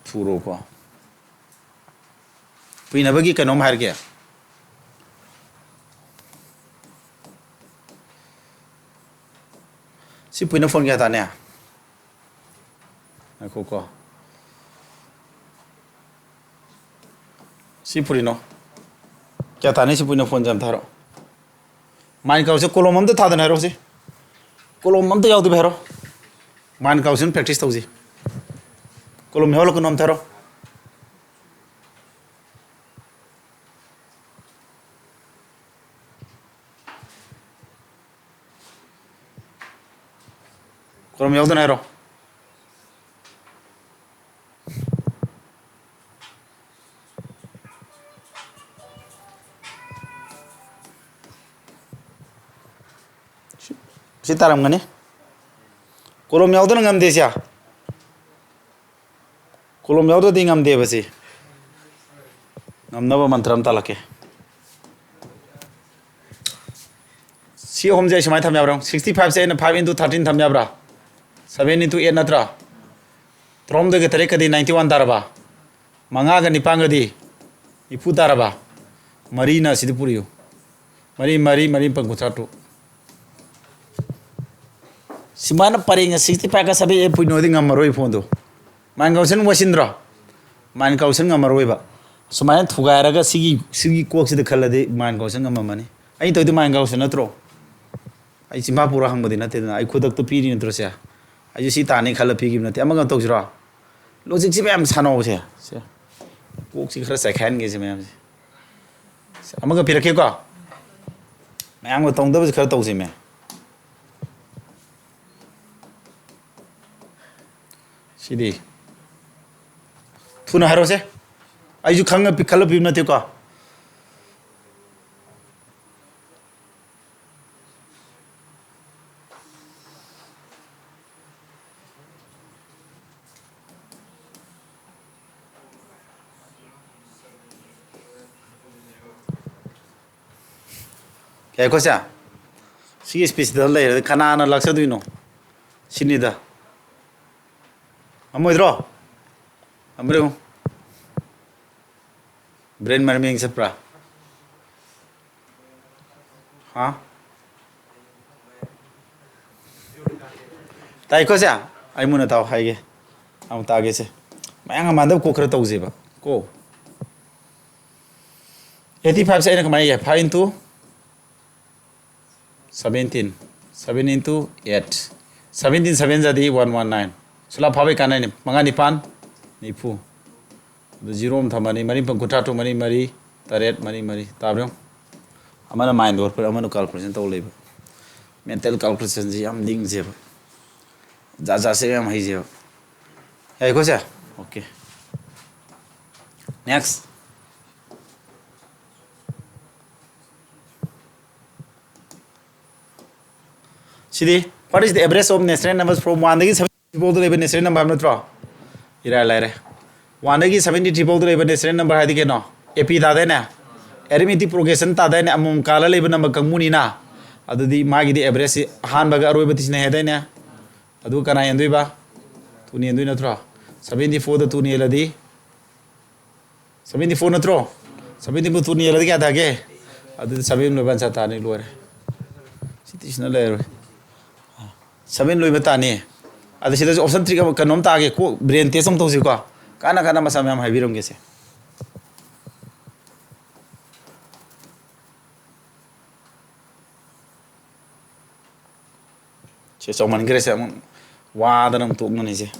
ꯊꯨꯔꯣꯀꯣ꯫ ꯄꯨꯏꯅꯕꯒꯤ ꯀꯩꯅꯣꯝ ꯍꯥꯏꯔꯒꯦ꯫ ꯁꯤ ꯄꯨꯏꯅ phone ꯀꯌꯥ ꯇꯥꯅꯤ? ꯉꯥꯏꯈꯣꯀꯣ꯫ ꯁꯤ ꯄꯨꯔꯤꯅꯣ꯫ ꯀꯌꯥ ꯇꯥꯅꯤ ꯁꯤ ꯄꯨꯏꯅ phone ꯁꯦ ꯑꯝꯇ ꯍꯥꯏꯔꯛꯑꯣ꯫ Mind ꯀꯥꯎꯁꯦ ꯀꯣꯂꯣꯝ ꯑꯝꯇ ꯊꯥꯗꯅ ꯍꯥꯏꯔꯛꯑꯣ ꯁꯤ꯫ ꯀꯣꯂꯣꯝ ꯑꯝꯇ ꯌꯥꯎꯗꯕ ꯍꯥꯏꯔꯛꯑꯣ꯫ Mind ꯀꯥꯎꯁꯦ practice ꯇꯧꯁꯤ꯫ ꯀꯣꯂꯣꯝ ꯌꯥꯎꯍꯜꯂꯛꯀꯅꯨ ꯑꯝꯇ ꯍꯥꯏꯔꯛꯑꯣ꯫ ꯀꯣꯂꯣꯝ ꯌꯥꯎꯗꯅ ꯍꯥꯏꯔꯣ꯫ ꯇꯥꯔꯝꯒꯅꯤ꯫ ꯀꯣꯂꯣꯝ ꯌꯥꯎꯗꯅ ꯉꯝꯗꯦ ꯁꯦ꯫ ꯀꯣꯂꯣꯝ ꯌꯥꯎꯗ꯭ꯔꯗꯤ ꯉꯝꯗꯦꯕ ꯁꯤ꯫ ꯉꯝꯅꯕ ꯃꯟꯇ꯭ꯔ ꯑꯃ ꯇꯥꯜꯂꯛꯀꯦ꯫ ꯁꯤ ꯑꯍꯨꯝꯁꯦ ꯑꯩ ꯁꯨꯃꯥꯏꯅ ꯊꯝ ꯌꯥꯕ꯭ꯔꯥ? Sixty five ꯁꯦ ꯑꯩꯅ five into thirteen ꯊꯝ ꯌꯥꯕ꯭ꯔꯥ? Seven into eight ꯅꯠꯇ꯭ꯔꯥ? ꯇꯔꯥꯍꯨꯝꯗꯣꯏꯒ ꯇꯔꯦꯠꯀꯗꯤ ninety one ꯇꯥꯔꯕ? ꯃꯉꯥꯒ ꯅꯤꯄꯥꯟꯒꯗꯤ ꯅꯤꯐꯨ ꯇꯥꯔꯕ? ꯃꯔꯤꯅ ꯑꯁꯤꯗ ꯄꯨꯔꯤꯌꯨ꯫ ꯃꯔꯤ, ꯃꯔꯤ, ꯃꯔꯤ, ꯃꯥꯄꯟ, ꯀꯨꯟꯊ꯭ꯔꯥ ꯇꯔꯨꯛ꯫ ꯁꯨꯃꯥꯏꯅ ꯄꯔꯦꯡꯅ sixty five ꯀ seven eight ꯄꯨꯏꯅꯣꯗꯤ ꯉꯝꯃꯔꯣꯏ ꯐꯣꯟꯗꯣ꯫ Mind condition ꯋꯥꯁꯤꯟꯗ꯭ꯔꯣ? Mind condition ꯉꯝꯃꯔꯣꯏꯕ꯫ ꯁꯨꯃꯥꯏꯅ ꯊꯨꯒꯥꯏꯔꯒ ꯁꯤꯒꯤ, ꯁꯤꯒꯤ ꯀꯣꯛꯁꯤꯗ ꯈꯜꯂꯗꯤ mind condition ꯉꯝꯃꯝꯃꯅꯤ꯫ ꯑꯩꯅ ꯇꯧꯔꯤꯗꯣ mind condition ꯅꯠꯇ꯭ꯔꯣ? ꯑꯩ ꯆꯤꯝꯐꯥ ꯄꯨꯔ ꯍꯪꯕꯗꯤ ꯅꯠꯇꯦꯗꯅ, ꯑꯩ ꯈꯨꯗꯛꯇ ꯄꯤꯔꯤ ꯅꯠꯇ꯭ꯔꯣ ꯁꯦ? ꯑꯩꯁꯨ ꯁꯤ ꯇꯥꯅꯤ ꯈꯜꯂ ꯄꯤꯈꯤꯕ ꯅꯠꯇꯦ꯫ ꯑꯃꯒ ꯇꯧꯁꯤꯔꯣ? Logicꯁꯤ ꯃꯌꯥꯝ ꯁꯥꯟꯅꯧꯁꯦ꯫ ꯁꯦ꯫ ꯀꯣꯛꯁꯤ ꯈꯔ ꯆꯥꯏꯈꯥꯏꯍꯟꯒꯦꯁꯦ ꯃꯌꯥꯝꯁꯦ꯫ ꯁꯦ, ꯑꯃꯒ ꯄꯤꯔꯛꯀꯦꯀꯣ꯫ ꯃꯌꯥꯝꯒ ꯇꯧꯅꯗꯕꯁꯦ ꯈꯔ ꯇꯧꯁꯦ ꯃꯌꯥꯝ꯫ ꯁꯤꯗꯤ꯫ ꯊꯨꯅ ꯍꯥꯏꯔꯣꯁꯦ꯫ ꯑꯩꯁꯨ ꯈꯪꯉ ꯄꯤ-, ꯈꯜꯂ ꯄꯤꯕ ꯅꯠꯇꯦꯀꯣ꯫ ꯌꯥꯏꯀꯣ ꯁꯦ? ꯁꯤꯒꯤ spaceꯁꯤꯗ ꯂꯩꯔꯗꯤ ꯀꯅꯥꯅ ꯂꯥꯛꯆꯗꯣꯏꯅꯣ? ꯁꯤꯅꯤꯗ꯫ ꯉꯝꯃꯣꯏꯗ꯭ꯔꯣ? ꯉꯝꯕ꯭ꯔꯥ ꯌꯦꯡꯉꯨ꯫ Brain ꯃꯔꯝ ꯌꯦꯡ ꯆꯠꯄ꯭ꯔꯥ? ꯍꯥ? ꯇꯥꯏꯀꯣ ꯁꯦ? ꯑꯩ ꯃꯨꯟꯅ ꯇꯥꯎ ꯍꯥꯏꯒꯦ꯫ ꯑꯃꯨꯛ ꯇꯥꯒꯦꯁꯦ꯫ ꯃꯌꯥꯝꯒ ꯃꯥꯟꯅꯗꯕ ꯀꯣꯛ ꯈꯔ ꯇꯧꯁꯦꯕ꯫ ꯀꯣ꯫ Eighty five ꯁꯦ ꯑꯩꯅ ꯀꯃꯥꯏꯅ ꯏꯒꯦ? Five into seventeen, seven into eight, seventeen seven ꯖꯥꯗꯤ one one nine꯫ ꯁꯨꯂꯥ ꯐꯥꯕꯩ ꯀꯥꯟꯅꯩꯅꯤ꯫ ꯃꯉꯥ ꯅꯤꯄꯥꯟ ꯅꯤꯐꯨ꯫ ꯑꯗꯨ zero ꯑꯃ ꯊꯝꯃꯅꯤ꯫ ꯃꯔꯤ ꯃꯥꯄꯟ ꯀꯨꯟꯊ꯭ꯔꯥ ꯇꯔꯨꯛ, ꯃꯔꯤ ꯃꯔꯤ ꯇꯔꯦꯠ, ꯃꯔꯤ ꯃꯔꯤ꯫ ꯇꯥꯕ꯭ꯔꯥ ꯌꯦꯡꯉꯨ? ꯑꯃꯅ mind ꯍꯣꯠꯄ, ꯑꯃꯅ calculation ꯇꯧ ꯂꯩꯕ꯫ Mental calculationꯁꯤ ꯌꯥꯝ ꯂꯤꯡꯁꯦꯕ꯫ ꯖꯥꯠ ꯖꯥꯠꯁꯦ ꯌꯥꯝ ꯍꯩꯁꯦꯕ꯫ ꯌꯥꯏꯀꯣ ꯁꯦ? Okay꯫ Next꯫ CD, what is the average of natural numbers from one ꯗꯒꯤ seventy three ꯐꯥꯎꯗ ꯂꯩꯕ natural number ꯍꯥꯏꯕ ꯅꯠꯇ꯭ꯔꯣ? ꯏꯔꯥꯏ ꯂꯥꯏꯔꯦ꯫ One ꯗꯒꯤ seventy three ꯐꯥꯎꯗ ꯂꯩꯕ natural number ꯍꯥꯏꯗꯤ ꯀꯩꯅꯣ? A P ꯇꯥꯗꯣꯏꯅꯦ? Arithmetic progression ꯇꯥꯗꯣꯏꯅꯦ? ꯑꯃꯃꯝ ꯀꯥꯜꯂ ꯂꯩꯕ number ꯀꯥꯡꯕꯨꯅꯤꯅ꯫ ꯑꯗꯨꯗꯤ ꯃꯥꯒꯤꯗꯤ average ꯁꯤ ꯑꯍꯥꯟꯕꯒ ꯑꯔꯣꯏꯕ ꯇꯤꯁꯤꯟꯅꯩ ꯍꯥꯏꯗꯥꯏꯅꯦ? ꯑꯗꯨ ꯀꯅꯥ ꯍꯦꯟꯗꯣꯏꯕ? Two ꯅ ꯍꯦꯟꯗꯣꯏ ꯅꯠꯇ꯭ꯔꯣ? Seventy four ꯗ two ꯅ ꯍꯦꯜꯂꯗꯤ, seventy four ꯅꯠꯇ꯭ꯔꯣ? Seventy four two ꯅ ꯍꯦꯜꯂꯗꯤ ꯀꯌꯥ ꯇꯥꯒꯦ? ꯑꯗꯨꯗꯤ seven ꯂꯣꯏꯕ answer ꯇꯥꯅꯤ, ꯂꯣꯏꯔꯦ꯫ ꯁꯤ ꯇꯤꯁꯤꯟꯅ ꯂꯩꯔꯣꯏ꯫ Seven ꯂꯣꯏꯕ ꯇꯥꯅꯤ꯫ ꯑꯗ ꯁꯤꯗꯁꯨ option trick ꯑꯃ, ꯀꯩꯅꯣꯝ ꯇꯥꯒꯦ, ꯀꯣꯛ brain test ꯑꯃ ꯇꯧꯁꯤꯀꯣ꯫ ꯀꯥꯟꯅ ꯀꯥꯟꯅ ꯃꯆꯥ ꯃꯌꯥꯝ ꯍꯥꯏꯕꯤꯔꯝꯒꯦꯁꯦ꯫ ꯁꯦ, ꯆꯥꯎꯃꯟꯈ꯭ꯔꯦꯁꯦ, ꯑꯃꯨꯛ ꯋꯥꯗꯅ ꯑꯃꯨꯛ ꯇꯣꯛꯅꯅꯤꯁꯦ꯫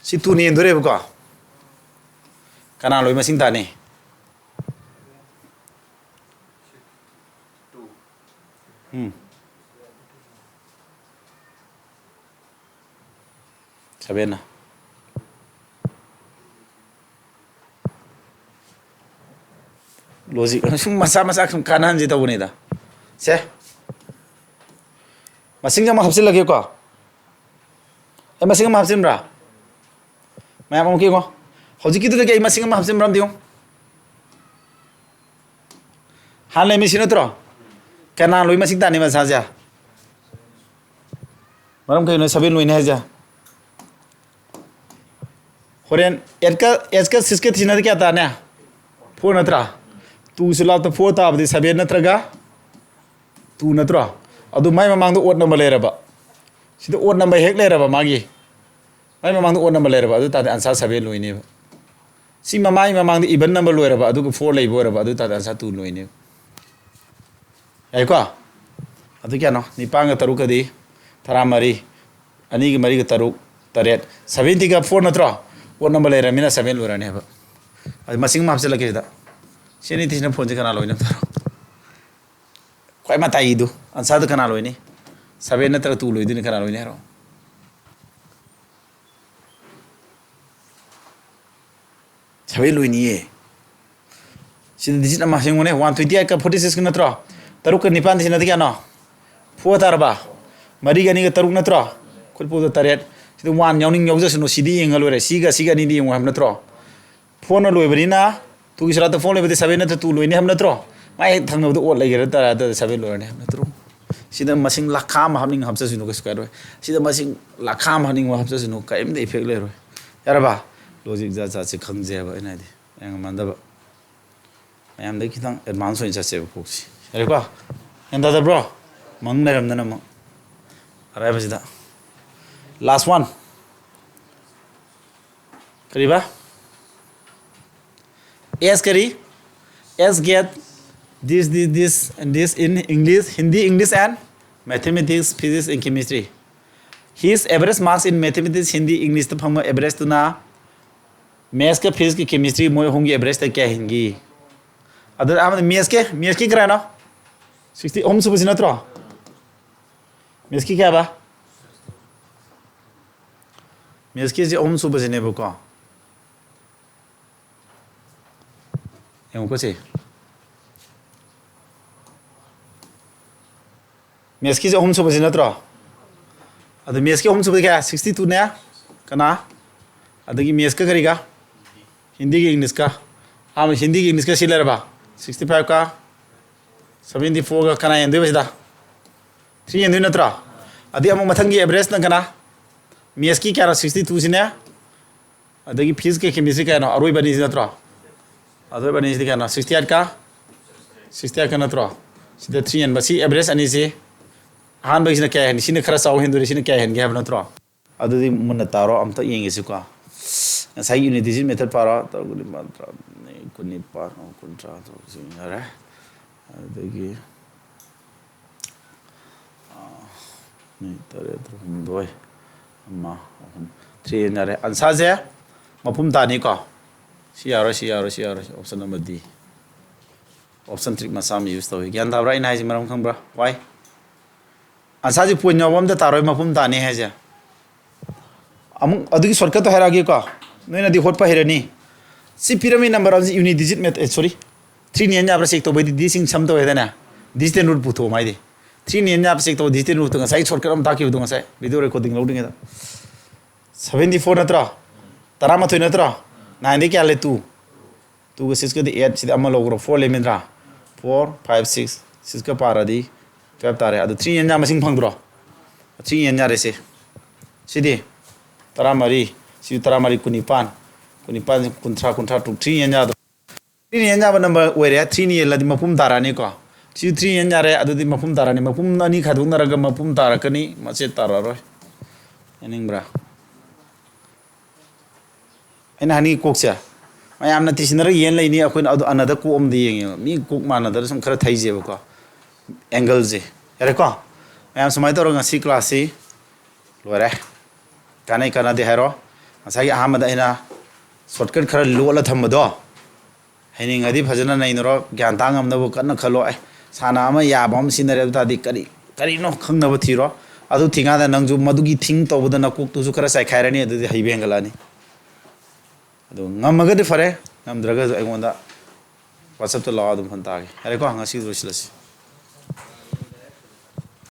ꯁꯤ two ꯅ ꯍꯦꯟꯗꯣꯔꯦꯕꯀꯣ꯫ ꯀꯅꯥ ꯂꯣꯏ ꯃꯁꯤꯡ ꯇꯥꯅꯤ? ꯎꯝ꯫ Seven ꯅ꯫ Logic ꯁꯨꯝ ꯃꯆꯥ ꯃꯆꯥ ꯁꯨꯝ ꯀꯥꯟꯅꯍꯟꯁꯤ ꯇꯧꯕꯅꯤꯗ꯫ ꯁꯦ꯫ ꯃꯁꯤꯡ ꯑꯃ ꯍꯥꯞꯆꯤꯜꯂꯒꯦꯀꯣ꯫ ꯑꯩ ꯃꯁꯤꯡ ꯑꯃ ꯍꯥꯞꯆꯤꯟꯕ꯭ꯔꯥ? ꯃꯌꯥꯝ ꯑꯃꯨꯛ ꯌꯦꯡꯉꯣ꯫ ꯍꯧꯖꯤꯛꯀꯤꯗꯨꯗꯒꯤ ꯑꯩ ꯃꯁꯤꯡ ꯑꯃ ꯍꯥꯞꯆꯤꯟꯕ꯭ꯔꯥ ꯑꯝꯇ ꯌꯦꯡꯉꯣ꯫ ꯍꯥꯟꯅ ꯂꯩꯃꯤꯁꯤ ꯅꯠꯇ꯭ꯔꯣ? ꯀꯅꯥ ꯂꯣꯏ ꯃꯁꯤꯡ ꯇꯥꯅꯤ ꯃꯁꯥꯁꯦ? ꯃꯔꯝ ꯀꯩꯅꯣ seven ꯂꯣꯏꯅꯤ ꯍꯥꯏꯁꯦ? ꯍꯣꯔꯦꯟ eight ꯀ, eight ꯀ six ꯀ ꯊꯤꯅꯗꯤ ꯀꯌꯥ ꯇꯥꯅꯤ? Four ꯅꯠꯇ꯭ꯔꯥ? Two ꯁꯨ ꯂꯥꯞꯇ four ꯇꯥꯕꯗꯤ seven ꯅꯠꯇ꯭ꯔꯒ two ꯅꯠꯇ꯭ꯔꯣ? ꯑꯗꯨ ꯃꯥꯏ ꯃꯃꯥꯡꯗ odd number ꯂꯩꯔꯕ꯫ ꯁꯤꯗ odd number ꯍꯦꯛ ꯂꯩꯔꯕ ꯃꯥꯒꯤ꯫ ꯃꯥꯏ ꯃꯃꯥꯡꯗ odd number ꯂꯩꯔꯕ꯫ ꯑꯗꯨ ꯇꯥꯔꯗꯤ answer seven ꯂꯣꯏꯅꯦꯕ꯫ ꯁꯤ ꯃꯃꯥꯏ ꯃꯃꯥꯡꯗ even number ꯂꯣꯏꯔꯕ꯫ ꯑꯗꯨꯒ four ꯂꯩꯕ ꯑꯣꯏꯔꯕ꯫ ꯑꯗꯨ ꯇꯥꯔꯗꯤ answer two ꯂꯣꯏꯅꯦꯕ꯫ ꯌꯥꯏꯀꯣ? ꯑꯗꯨ ꯀꯌꯥꯅꯣ? ꯅꯤꯄꯥꯟꯒ ꯇꯔꯨꯛꯀꯗꯤ ꯇꯔꯥꯃꯔꯤ꯫ ꯑꯅꯤꯒ ꯃꯔꯤꯒ ꯇꯔꯨꯛ, ꯇꯔꯦꯠ꯫ Seventyꯒ four ꯅꯠꯇ꯭ꯔꯣ? Odd number ꯂꯩꯔꯃꯤꯅ seven ꯂꯣꯏꯔꯅꯦꯕ꯫ ꯑꯗꯨ ꯃꯁꯤꯡ ꯑꯃ ꯍꯥꯞꯆꯤꯜꯂꯛꯀꯦ ꯁꯤꯗ꯫ ꯁꯤ ꯑꯅꯤ ꯊꯤꯁꯤꯅ ꯐꯣꯟꯁꯦ ꯀꯅꯥ ꯂꯣꯏꯅ ꯇꯧꯔꯣ? ꯈ꯭ꯋꯥꯏ ꯃꯇꯥꯏꯒꯤꯗꯨ꯫ Answerꯗꯨ ꯀꯅꯥ ꯂꯣꯏꯅꯤ? Seven ꯅꯠꯇ꯭ꯔꯒ two ꯂꯣꯏꯗꯣꯏꯅꯤ, ꯀꯅꯥ ꯂꯣꯏꯅꯤ ꯍꯥꯏꯔꯣ? Seven ꯂꯣꯏꯅꯤꯌꯦ꯫ ꯁꯤꯗ ꯗꯤꯖꯤꯠ ꯑꯃ ꯁꯦꯝꯒꯅꯦ꯫ ꯋꯥꯟ ꯇ꯭ꯋꯦꯟꯇꯤ ꯑꯩꯠꯀ ꯐꯣꯔꯇꯤ ꯁꯤꯛꯁꯀ ꯅꯠꯇ꯭ꯔꯣ? ꯇꯔꯨꯛꯀ ꯅꯤꯄꯥꯟꯗꯤ ꯁꯤꯅꯗꯤ ꯀꯌꯥꯅꯣ? ꯐꯣꯔ ꯇꯥꯔꯕ? ꯃꯔꯤꯒ ꯑꯅꯤꯒ ꯇꯔꯨꯛ ꯅꯠꯇ꯭ꯔꯣ? ꯈꯨꯠꯄꯨꯗ ꯇꯔꯦꯠ꯫ ꯁꯤꯗ ꯋꯥꯟ ꯌꯥꯎꯅꯤꯡ ꯌꯥꯎꯖꯁꯅꯨ, ꯁꯤꯗꯤ ꯌꯦꯡꯉ ꯂꯣꯏꯔꯦ꯫ ꯁꯤꯒ ꯁꯤꯒ ꯑꯅꯤꯗꯤ ꯌꯦꯡꯉꯨ ꯍꯥꯏꯕ ꯅꯠꯇ꯭ꯔꯣ? ꯐꯣꯔꯅ ꯂꯣꯏꯕꯅꯤꯅ ꯇꯨꯒꯤ ꯁꯔꯥꯠꯇ ꯐꯣꯔ ꯂꯣꯏꯕꯗꯤ ꯁꯕꯦꯟ ꯅꯠꯇ꯭ꯔ ꯇꯨ ꯂꯣꯏꯅꯤ ꯍꯥꯏꯕ ꯅꯠꯇ꯭ꯔꯣ? ꯃꯥꯏ ꯍꯦꯛ ꯊꯪꯅꯕꯗ ꯑꯣꯠ ꯂꯩꯒꯦꯔ ꯇꯥꯔꯦ, ꯑꯗꯨꯗ ꯁꯕꯦꯟ ꯂꯣꯏꯔꯅꯤ ꯍꯥꯏꯕ ꯅꯠꯇ꯭ꯔꯣ? ꯁꯤꯗ ꯃꯁꯤꯡ ꯂꯥꯈꯥ ꯑꯃ ꯍꯥꯞꯅꯤꯡ ꯍꯥꯞꯆꯁꯅꯨ, ꯀꯩꯁꯨ ꯀꯥꯏꯔꯣꯏ꯫ ꯁꯤꯗ ꯃꯁꯤꯡ ꯂꯥꯈꯥ ꯑꯃ ꯍꯥꯞꯅꯤꯡꯕ ꯍꯥꯞꯆꯁꯅꯨ, ꯀꯔꯤꯝꯇ ꯏꯐꯦꯛ ꯂꯩꯔꯣꯏ꯫ ꯌꯥꯔꯕ? ꯂꯣꯖꯤꯛ ꯖꯥꯠ ꯖꯥꯠꯁꯦ ꯈꯪꯖꯩ ꯍꯥꯏꯕ ꯑꯩꯅ ꯍꯥꯏꯗꯤ꯫ ꯃꯌꯥꯝꯒ ꯃꯥꯟꯅꯗꯕ꯫ ꯃꯌꯥꯝꯗꯒꯤ ꯈꯤꯇꯪ ꯑꯦꯗꯚꯥꯟꯁ ꯑꯣꯏꯅ ꯆꯠꯁꯦꯕ ꯀꯣꯛꯁꯤ꯫ ꯌꯥꯔꯦꯀꯣ? ꯒ꯭ꯌꯥꯟ ꯇꯥꯗꯕ꯭ꯔꯣ? ꯃꯪ ꯂꯩꯔꯝꯗꯅ ꯑꯃꯨꯛ꯫ ꯑꯔꯥꯏꯕꯁꯤꯗ꯫ ꯂꯥꯁ ꯋꯥꯟ꯫ ꯀꯔꯤꯕ? ꯑꯦꯁ ꯀꯔꯤ? ꯑꯦꯁ get this, this, this, and this in English, Hindi, English and mathematics, physics and chemistry. His average marks in mathematics, Hindi, Englishꯇ ꯐꯪꯕ ꯑꯦꯚꯔꯦꯖꯇꯨꯅ ꯃꯦꯠꯁꯀ ꯐꯤꯖꯤꯛꯁꯀ ꯀꯦꯃꯤꯁꯇ꯭ꯔꯤ ꯃꯣꯏ ꯑꯍꯨꯝꯒꯤ ꯑꯦꯚꯔꯦꯖꯇ ꯀꯌꯥ ꯍꯦꯟꯒꯤ? ꯑꯗꯨ ꯑꯍꯥꯟꯕꯗ ꯃꯦꯠꯁꯀꯤ, ꯃꯦꯠꯁꯀꯤ ꯀꯌꯥꯅꯣ? ꯁꯤꯛꯁꯇꯤ, ꯑꯍꯨꯝ ꯁꯨꯕꯁꯤ ꯅꯠꯇ꯭ꯔꯣ? ꯃꯦꯠꯁꯀꯤ ꯀꯌꯥꯕ? ꯃꯦꯠꯁꯀꯤꯁꯦ ꯑꯍꯨꯝ ꯁꯨꯕꯁꯤꯅꯦꯕꯀꯣ꯫ ꯌꯦꯡꯉꯨꯀꯣ ꯁꯤ꯫ ꯃꯦꯠꯁꯀꯤꯁꯦ ꯑꯍꯨꯝ ꯁꯨꯕꯁꯤ ꯅꯠꯇ꯭ꯔꯣ? ꯑꯗꯨ ꯃꯦꯠꯁꯀꯤ ꯑꯍꯨꯝ ꯁꯨꯕꯗꯤ ꯀꯌꯥ? ꯁꯤꯛꯁꯇꯤ ꯇꯨꯅꯦ꯫ ꯀꯅꯥ? ꯑꯗꯒꯤ ꯃꯦꯠꯁꯀ ꯀꯔꯤꯒ? ꯍꯤꯟꯗꯤꯒ ꯏꯪꯂꯤꯁꯀ꯫ ꯑꯍꯥꯟꯕ ꯍꯤꯟꯗꯤꯒ ꯏꯪꯂꯤꯁꯀ ꯁꯤ ꯂꯩꯔꯕ? ꯁꯤꯛꯁꯇꯤ ꯐꯥꯏꯚꯀ ꯁꯕꯦꯟꯇꯤ ꯐꯣꯔꯒ ꯀꯅꯥ ꯌꯦꯟꯗꯣꯏꯕ ꯁꯤꯗ? ꯊ꯭ꯔꯤ ꯌꯦꯟꯗꯣꯏ ꯅꯠꯇ꯭ꯔꯣ? ꯑꯗꯩ ꯑꯃꯨꯛ ꯃꯊꯪꯒꯤ ꯑꯦꯚꯔꯦꯖꯅ ꯀꯅꯥ? ꯃꯦꯠꯁꯀꯤ ꯀꯌꯥꯅꯣ? ꯁꯤꯛꯁꯇꯤ ꯇꯨꯁꯤꯅꯦ꯫ ꯑꯗꯒꯤ ꯐꯤꯖꯤꯛꯁꯀ ꯀꯦꯃꯤꯁꯇ꯭ꯔꯤ ꯀꯌꯥꯅꯣ? ꯑꯔꯣꯏꯕ ꯑꯅꯤꯁꯤ ꯅꯠꯇ꯭ꯔꯣ? ꯑꯔꯣꯏꯕ ꯑꯅꯤꯁꯤꯗꯤ ꯀꯌꯥꯅꯣ? ꯁꯤꯛꯁꯇꯤ ꯑꯩꯠꯀ ꯁꯤꯛꯁꯇꯤ ꯑꯩꯠꯀ ꯅꯠꯇ꯭ꯔꯣ? ꯁꯤꯗ ꯊ꯭ꯔꯤ ꯌꯦꯟꯕ꯫ ꯁꯤ ꯑꯦꯚꯔꯦꯖ ꯑꯅꯤꯁꯤ ꯑꯍꯥꯟꯕꯒꯤꯁꯤꯅ ꯀꯌꯥ ꯍꯦꯟꯒꯦ? ꯁꯤꯅ ꯈꯔ ꯆꯥꯎ ꯍꯦꯟꯗꯣꯏꯔꯦ, ꯁꯤꯅ ꯀꯌꯥ ꯍꯦꯟꯒꯦ ꯍꯥꯏꯕ ꯅꯠꯇ꯭ꯔꯣ? ꯑꯗꯨꯗꯤ ꯃꯨꯟꯅ ꯇꯥꯔꯣ, ꯑꯝꯇ ꯌꯦꯡꯒꯦꯁꯤꯀꯣ꯫ ꯉꯁꯥꯏꯒꯤ ꯌꯨꯅꯤꯠ ꯗꯤꯖꯤꯠ ꯃꯦꯊꯠ ꯄꯥꯔꯣ꯫ ꯇꯔꯨꯛ, ꯅꯤꯄꯥꯜ, ꯇꯔꯥꯃꯔꯤ, ꯀꯨꯟꯅꯤꯄꯥꯜ, ꯀꯨꯟꯊ꯭ꯔꯥ, ꯇꯔꯨꯛ, ꯁꯤ ꯌꯥꯔꯦ꯫ ꯑꯗꯨꯗꯒꯤ, ꯑꯥ, ꯃꯤ ꯇꯔꯦꯠ, ꯍꯨꯝꯗꯣꯏ, ꯑꯃ, ꯑꯍꯨꯝ, ꯊ꯭ꯔꯤ ꯌꯥꯔꯦ꯫ ꯑꯟꯁꯥꯔꯁꯦ ꯃꯄꯨꯝ ꯇꯥꯅꯤꯀꯣ꯫ ꯁꯤ ꯌꯥꯔꯣꯏ, ꯁꯤ ꯌꯥꯔꯣꯏ, ꯁꯤ ꯌꯥꯔꯣꯏ꯫ ꯑꯣꯞꯁꯟ ꯑꯃ ꯗꯤ꯫ ꯑꯣꯞꯁꯟ ꯇ꯭ꯔꯤꯛ ꯃꯆꯥ ꯑꯃ ꯌꯨꯁ ꯇꯧꯏ꯫ ꯒ꯭ꯌꯥꯟ ꯇꯥꯕ꯭ꯔꯥ ꯑꯩꯅ ꯍꯥꯏꯁꯦ? ꯃꯔꯝ ꯈꯪꯕ꯭ꯔꯥ? ꯋꯥꯏ? ꯑꯟꯁꯥꯔꯁꯤ ꯄꯣꯏꯟ ꯌꯥꯎꯕ ꯑꯝꯇ ꯇꯥꯔꯣꯏ, ꯃꯄꯨꯝ ꯇꯥꯅꯤ ꯍꯥꯏꯁꯦ꯫ ꯑꯃꯨꯛ ꯑꯗꯨꯒꯤ ꯁꯣꯔꯠꯀꯠꯇꯣ ꯍꯥꯏꯔꯛꯑꯒꯦꯀꯣ꯫ ꯅꯣꯏꯅꯗꯤ ꯍꯣꯠꯄ ꯍꯩꯔꯅꯤ꯫ ꯁꯤ ꯄꯤꯔꯝꯃꯤ ꯅꯝꯕꯔ ꯑꯃꯁꯤ ꯌꯨꯅꯤꯠ ꯗꯤꯖꯤꯠ ꯃꯦꯊ-, ꯑꯦ, ꯁꯣꯔꯤ꯫ ꯊ꯭ꯔꯤꯅ ꯍꯦꯟ ꯌꯥꯕ꯭ꯔꯥ ꯆꯦꯛ ꯇꯧꯕꯩꯗꯤ ꯗꯤꯁ ꯏꯟ ꯁꯝ ꯇꯧꯋꯦꯗꯅ, ꯗꯤꯁꯇꯦꯟ ꯔꯨꯠ ꯄꯨꯊꯣꯛꯑꯣ ꯍꯥꯏꯗꯤ꯫ ꯊ꯭ꯔꯤꯅ ꯍꯦꯟ ꯌꯥꯕ꯭ꯔꯥ ꯆꯦꯛ ꯇꯧꯕ ꯗꯤꯁꯇꯦꯟ ꯔꯨꯠꯇꯣ ꯉꯁꯥꯏ ꯁꯣꯔꯠꯀꯠ ꯑꯃ ꯇꯥꯛꯈꯤꯕꯗꯣ ꯉꯁꯥꯏ ꯚꯤꯗꯤꯑꯣ ꯔꯦꯀꯣꯔꯗꯤꯡ ꯂꯧꯗ꯭ꯔꯤꯉꯩꯗ꯫ ꯁꯚꯦꯟꯇꯤ ꯐꯣꯔ ꯅꯠꯇ꯭ꯔꯣ? ꯇꯔꯥꯃꯥꯊꯣꯏ ꯅꯠꯇ꯭ꯔꯣ? ꯅꯥꯏꯟꯗꯒꯤ ꯀꯌꯥ ꯂꯩ? ꯇꯨ꯫ ꯇꯨꯒ ꯁꯤꯛꯁꯀꯗꯤ ꯑꯦꯠ, ꯁꯤꯗ ꯑꯃ ꯂꯧꯈ꯭ꯔꯣ, ꯐꯣꯔ ꯂꯩꯃꯤꯟꯗ꯭ꯔꯥ? ꯐꯣꯔ, ꯐꯥꯏꯚ, ꯁꯤꯛꯁ, ꯁꯤꯛꯁꯀ ꯄꯥꯔꯗꯤ ꯇꯨꯌꯦꯜꯞ ꯇꯥꯔꯦ꯫ ꯑꯗꯨ ꯊ꯭ꯔꯤ ꯍꯦꯟ ꯌꯥ ꯃꯁꯤꯡ ꯐꯪꯗ꯭ꯔꯣ? Three hand ꯌꯥꯔꯦꯁꯦ꯫ ꯁꯤꯗꯤ ꯇꯔꯥꯃꯔꯤ, ꯁꯤ ꯇꯔꯥꯃꯔꯤ, ꯀꯨꯟꯅꯤꯄꯥꯟ, ꯀꯨꯟꯅꯤꯄꯥꯟ, ꯀꯨꯟꯊ꯭ꯔꯥ, ꯀꯨꯟꯊ꯭ꯔꯥ ꯇꯔꯨꯛ, ꯊ꯭ꯔꯤ ꯍꯦꯟ ꯌꯥꯗ꯭ꯔꯣ? ꯊ꯭ꯔꯤ ꯍꯦꯟ ꯌꯥꯕ ꯅꯝꯕꯔ ꯑꯣꯏꯔꯦ꯫ ꯊ꯭ꯔꯤꯅ ꯍꯦꯜꯂꯗꯤ ꯃꯄꯨꯝ ꯇꯥꯔꯛꯑꯅꯤꯀꯣ꯫ ꯁꯤ ꯊ꯭ꯔꯤ ꯍꯦꯟ ꯌꯥꯔꯦ, ꯑꯗꯨꯗꯤ ꯃꯄꯨꯝ ꯇꯥꯔꯛꯑꯅꯤ꯫ ꯃꯄꯨꯝ ꯑꯅꯤ ꯈꯥꯏꯗꯣꯛꯅꯔꯒ ꯃꯄꯨꯝ ꯇꯥꯔꯛꯀꯅꯤ, ꯃꯆꯦꯠ ꯇꯥꯔꯛꯑꯔꯣꯏ꯫ ꯌꯥꯅꯤꯡꯕ꯭ꯔꯥ? ꯑꯩꯅ ꯍꯥꯏꯅꯤꯡꯉꯤ ꯀꯣꯛꯁꯦ, ꯃꯌꯥꯝꯅ ꯇꯤꯁꯤꯟꯅꯔꯒ ꯌꯦꯟ ꯂꯩꯅꯤ, ꯑꯩꯈꯣꯏꯅ ꯑꯗꯨ ꯑꯅꯗ ꯀꯣꯛ ꯑꯃꯗ ꯌꯦꯡꯉꯦꯕ꯫ ꯃꯤ ꯀꯣꯛ ꯃꯥꯟꯅꯗꯅ ꯁꯨꯝ ꯈꯔ ꯊꯩꯖꯦꯕꯀꯣ, ꯑꯦꯡꯒꯜꯁꯦ꯫ ꯌꯥꯔꯦꯀꯣ? ꯃꯌꯥꯝ ꯁꯨꯃꯥꯏꯅ ꯇꯧꯔꯒ ꯉꯁꯤ ꯀ꯭ꯂꯥꯁꯁꯤ ꯂꯣꯏꯔꯦ꯫ ꯀꯥꯟꯅꯩ ꯀꯥꯟꯅꯗꯦ ꯍꯥꯏꯔꯣ꯫ ꯉꯁꯥꯏꯒꯤ ꯑꯍꯥꯟꯕꯗ ꯑꯩꯅ ꯁꯣꯔꯠꯀꯠ ꯈꯔ ꯂꯣꯠꯂ ꯊꯝꯕꯗꯣ, ꯍꯩꯅꯤꯡꯉꯗꯤ ꯐꯖꯅ ꯅꯩꯅꯔꯣ, ꯒ꯭ꯌꯥꯟ ꯇꯥ ꯉꯝꯅꯕ ꯀꯟꯅ ꯈꯜꯂꯣ꯫ ꯑꯦ, ꯁꯥꯟꯅ ꯑꯃ ꯌꯥꯕ ꯑꯃ ꯁꯤꯖꯤꯟꯅꯔꯦ ꯑꯗꯨ ꯇꯥꯔꯗꯤ ꯀꯔꯤ, ꯀꯔꯤꯅꯣ ꯈꯪꯅꯕ ꯊꯤꯔꯣ꯫ ꯑꯗꯨ ꯊꯤꯀꯥꯟꯗ ꯅꯪꯁꯨ ꯃꯗꯨꯒꯤ ꯊꯤꯡ ꯇꯧꯕꯗ ꯅꯀꯣꯛꯇꯨꯁꯨ ꯈꯔ ꯆꯥꯏꯈꯥꯏꯔꯅꯤ, ꯑꯗꯨꯗꯤ ꯍꯩꯕ ꯍꯦꯟꯒꯠꯂꯛꯑꯅꯤ꯫ ꯑꯗꯨ ꯉꯝꯃꯒꯗꯤ ꯐꯔꯦ, ꯉꯝꯗ꯭ꯔꯒꯁꯨ ꯑꯩꯉꯣꯟꯗ WhatsApp-ꯇ ꯂꯥꯛꯑꯣ, ꯑꯗꯨꯝ ꯐꯣꯟ ꯇꯥꯒꯦ꯫ ꯌꯥꯔꯦꯀꯣ, ꯉꯁꯤꯒꯤꯗꯤ ꯂꯣꯏꯁꯤꯜꯂꯁꯤ꯫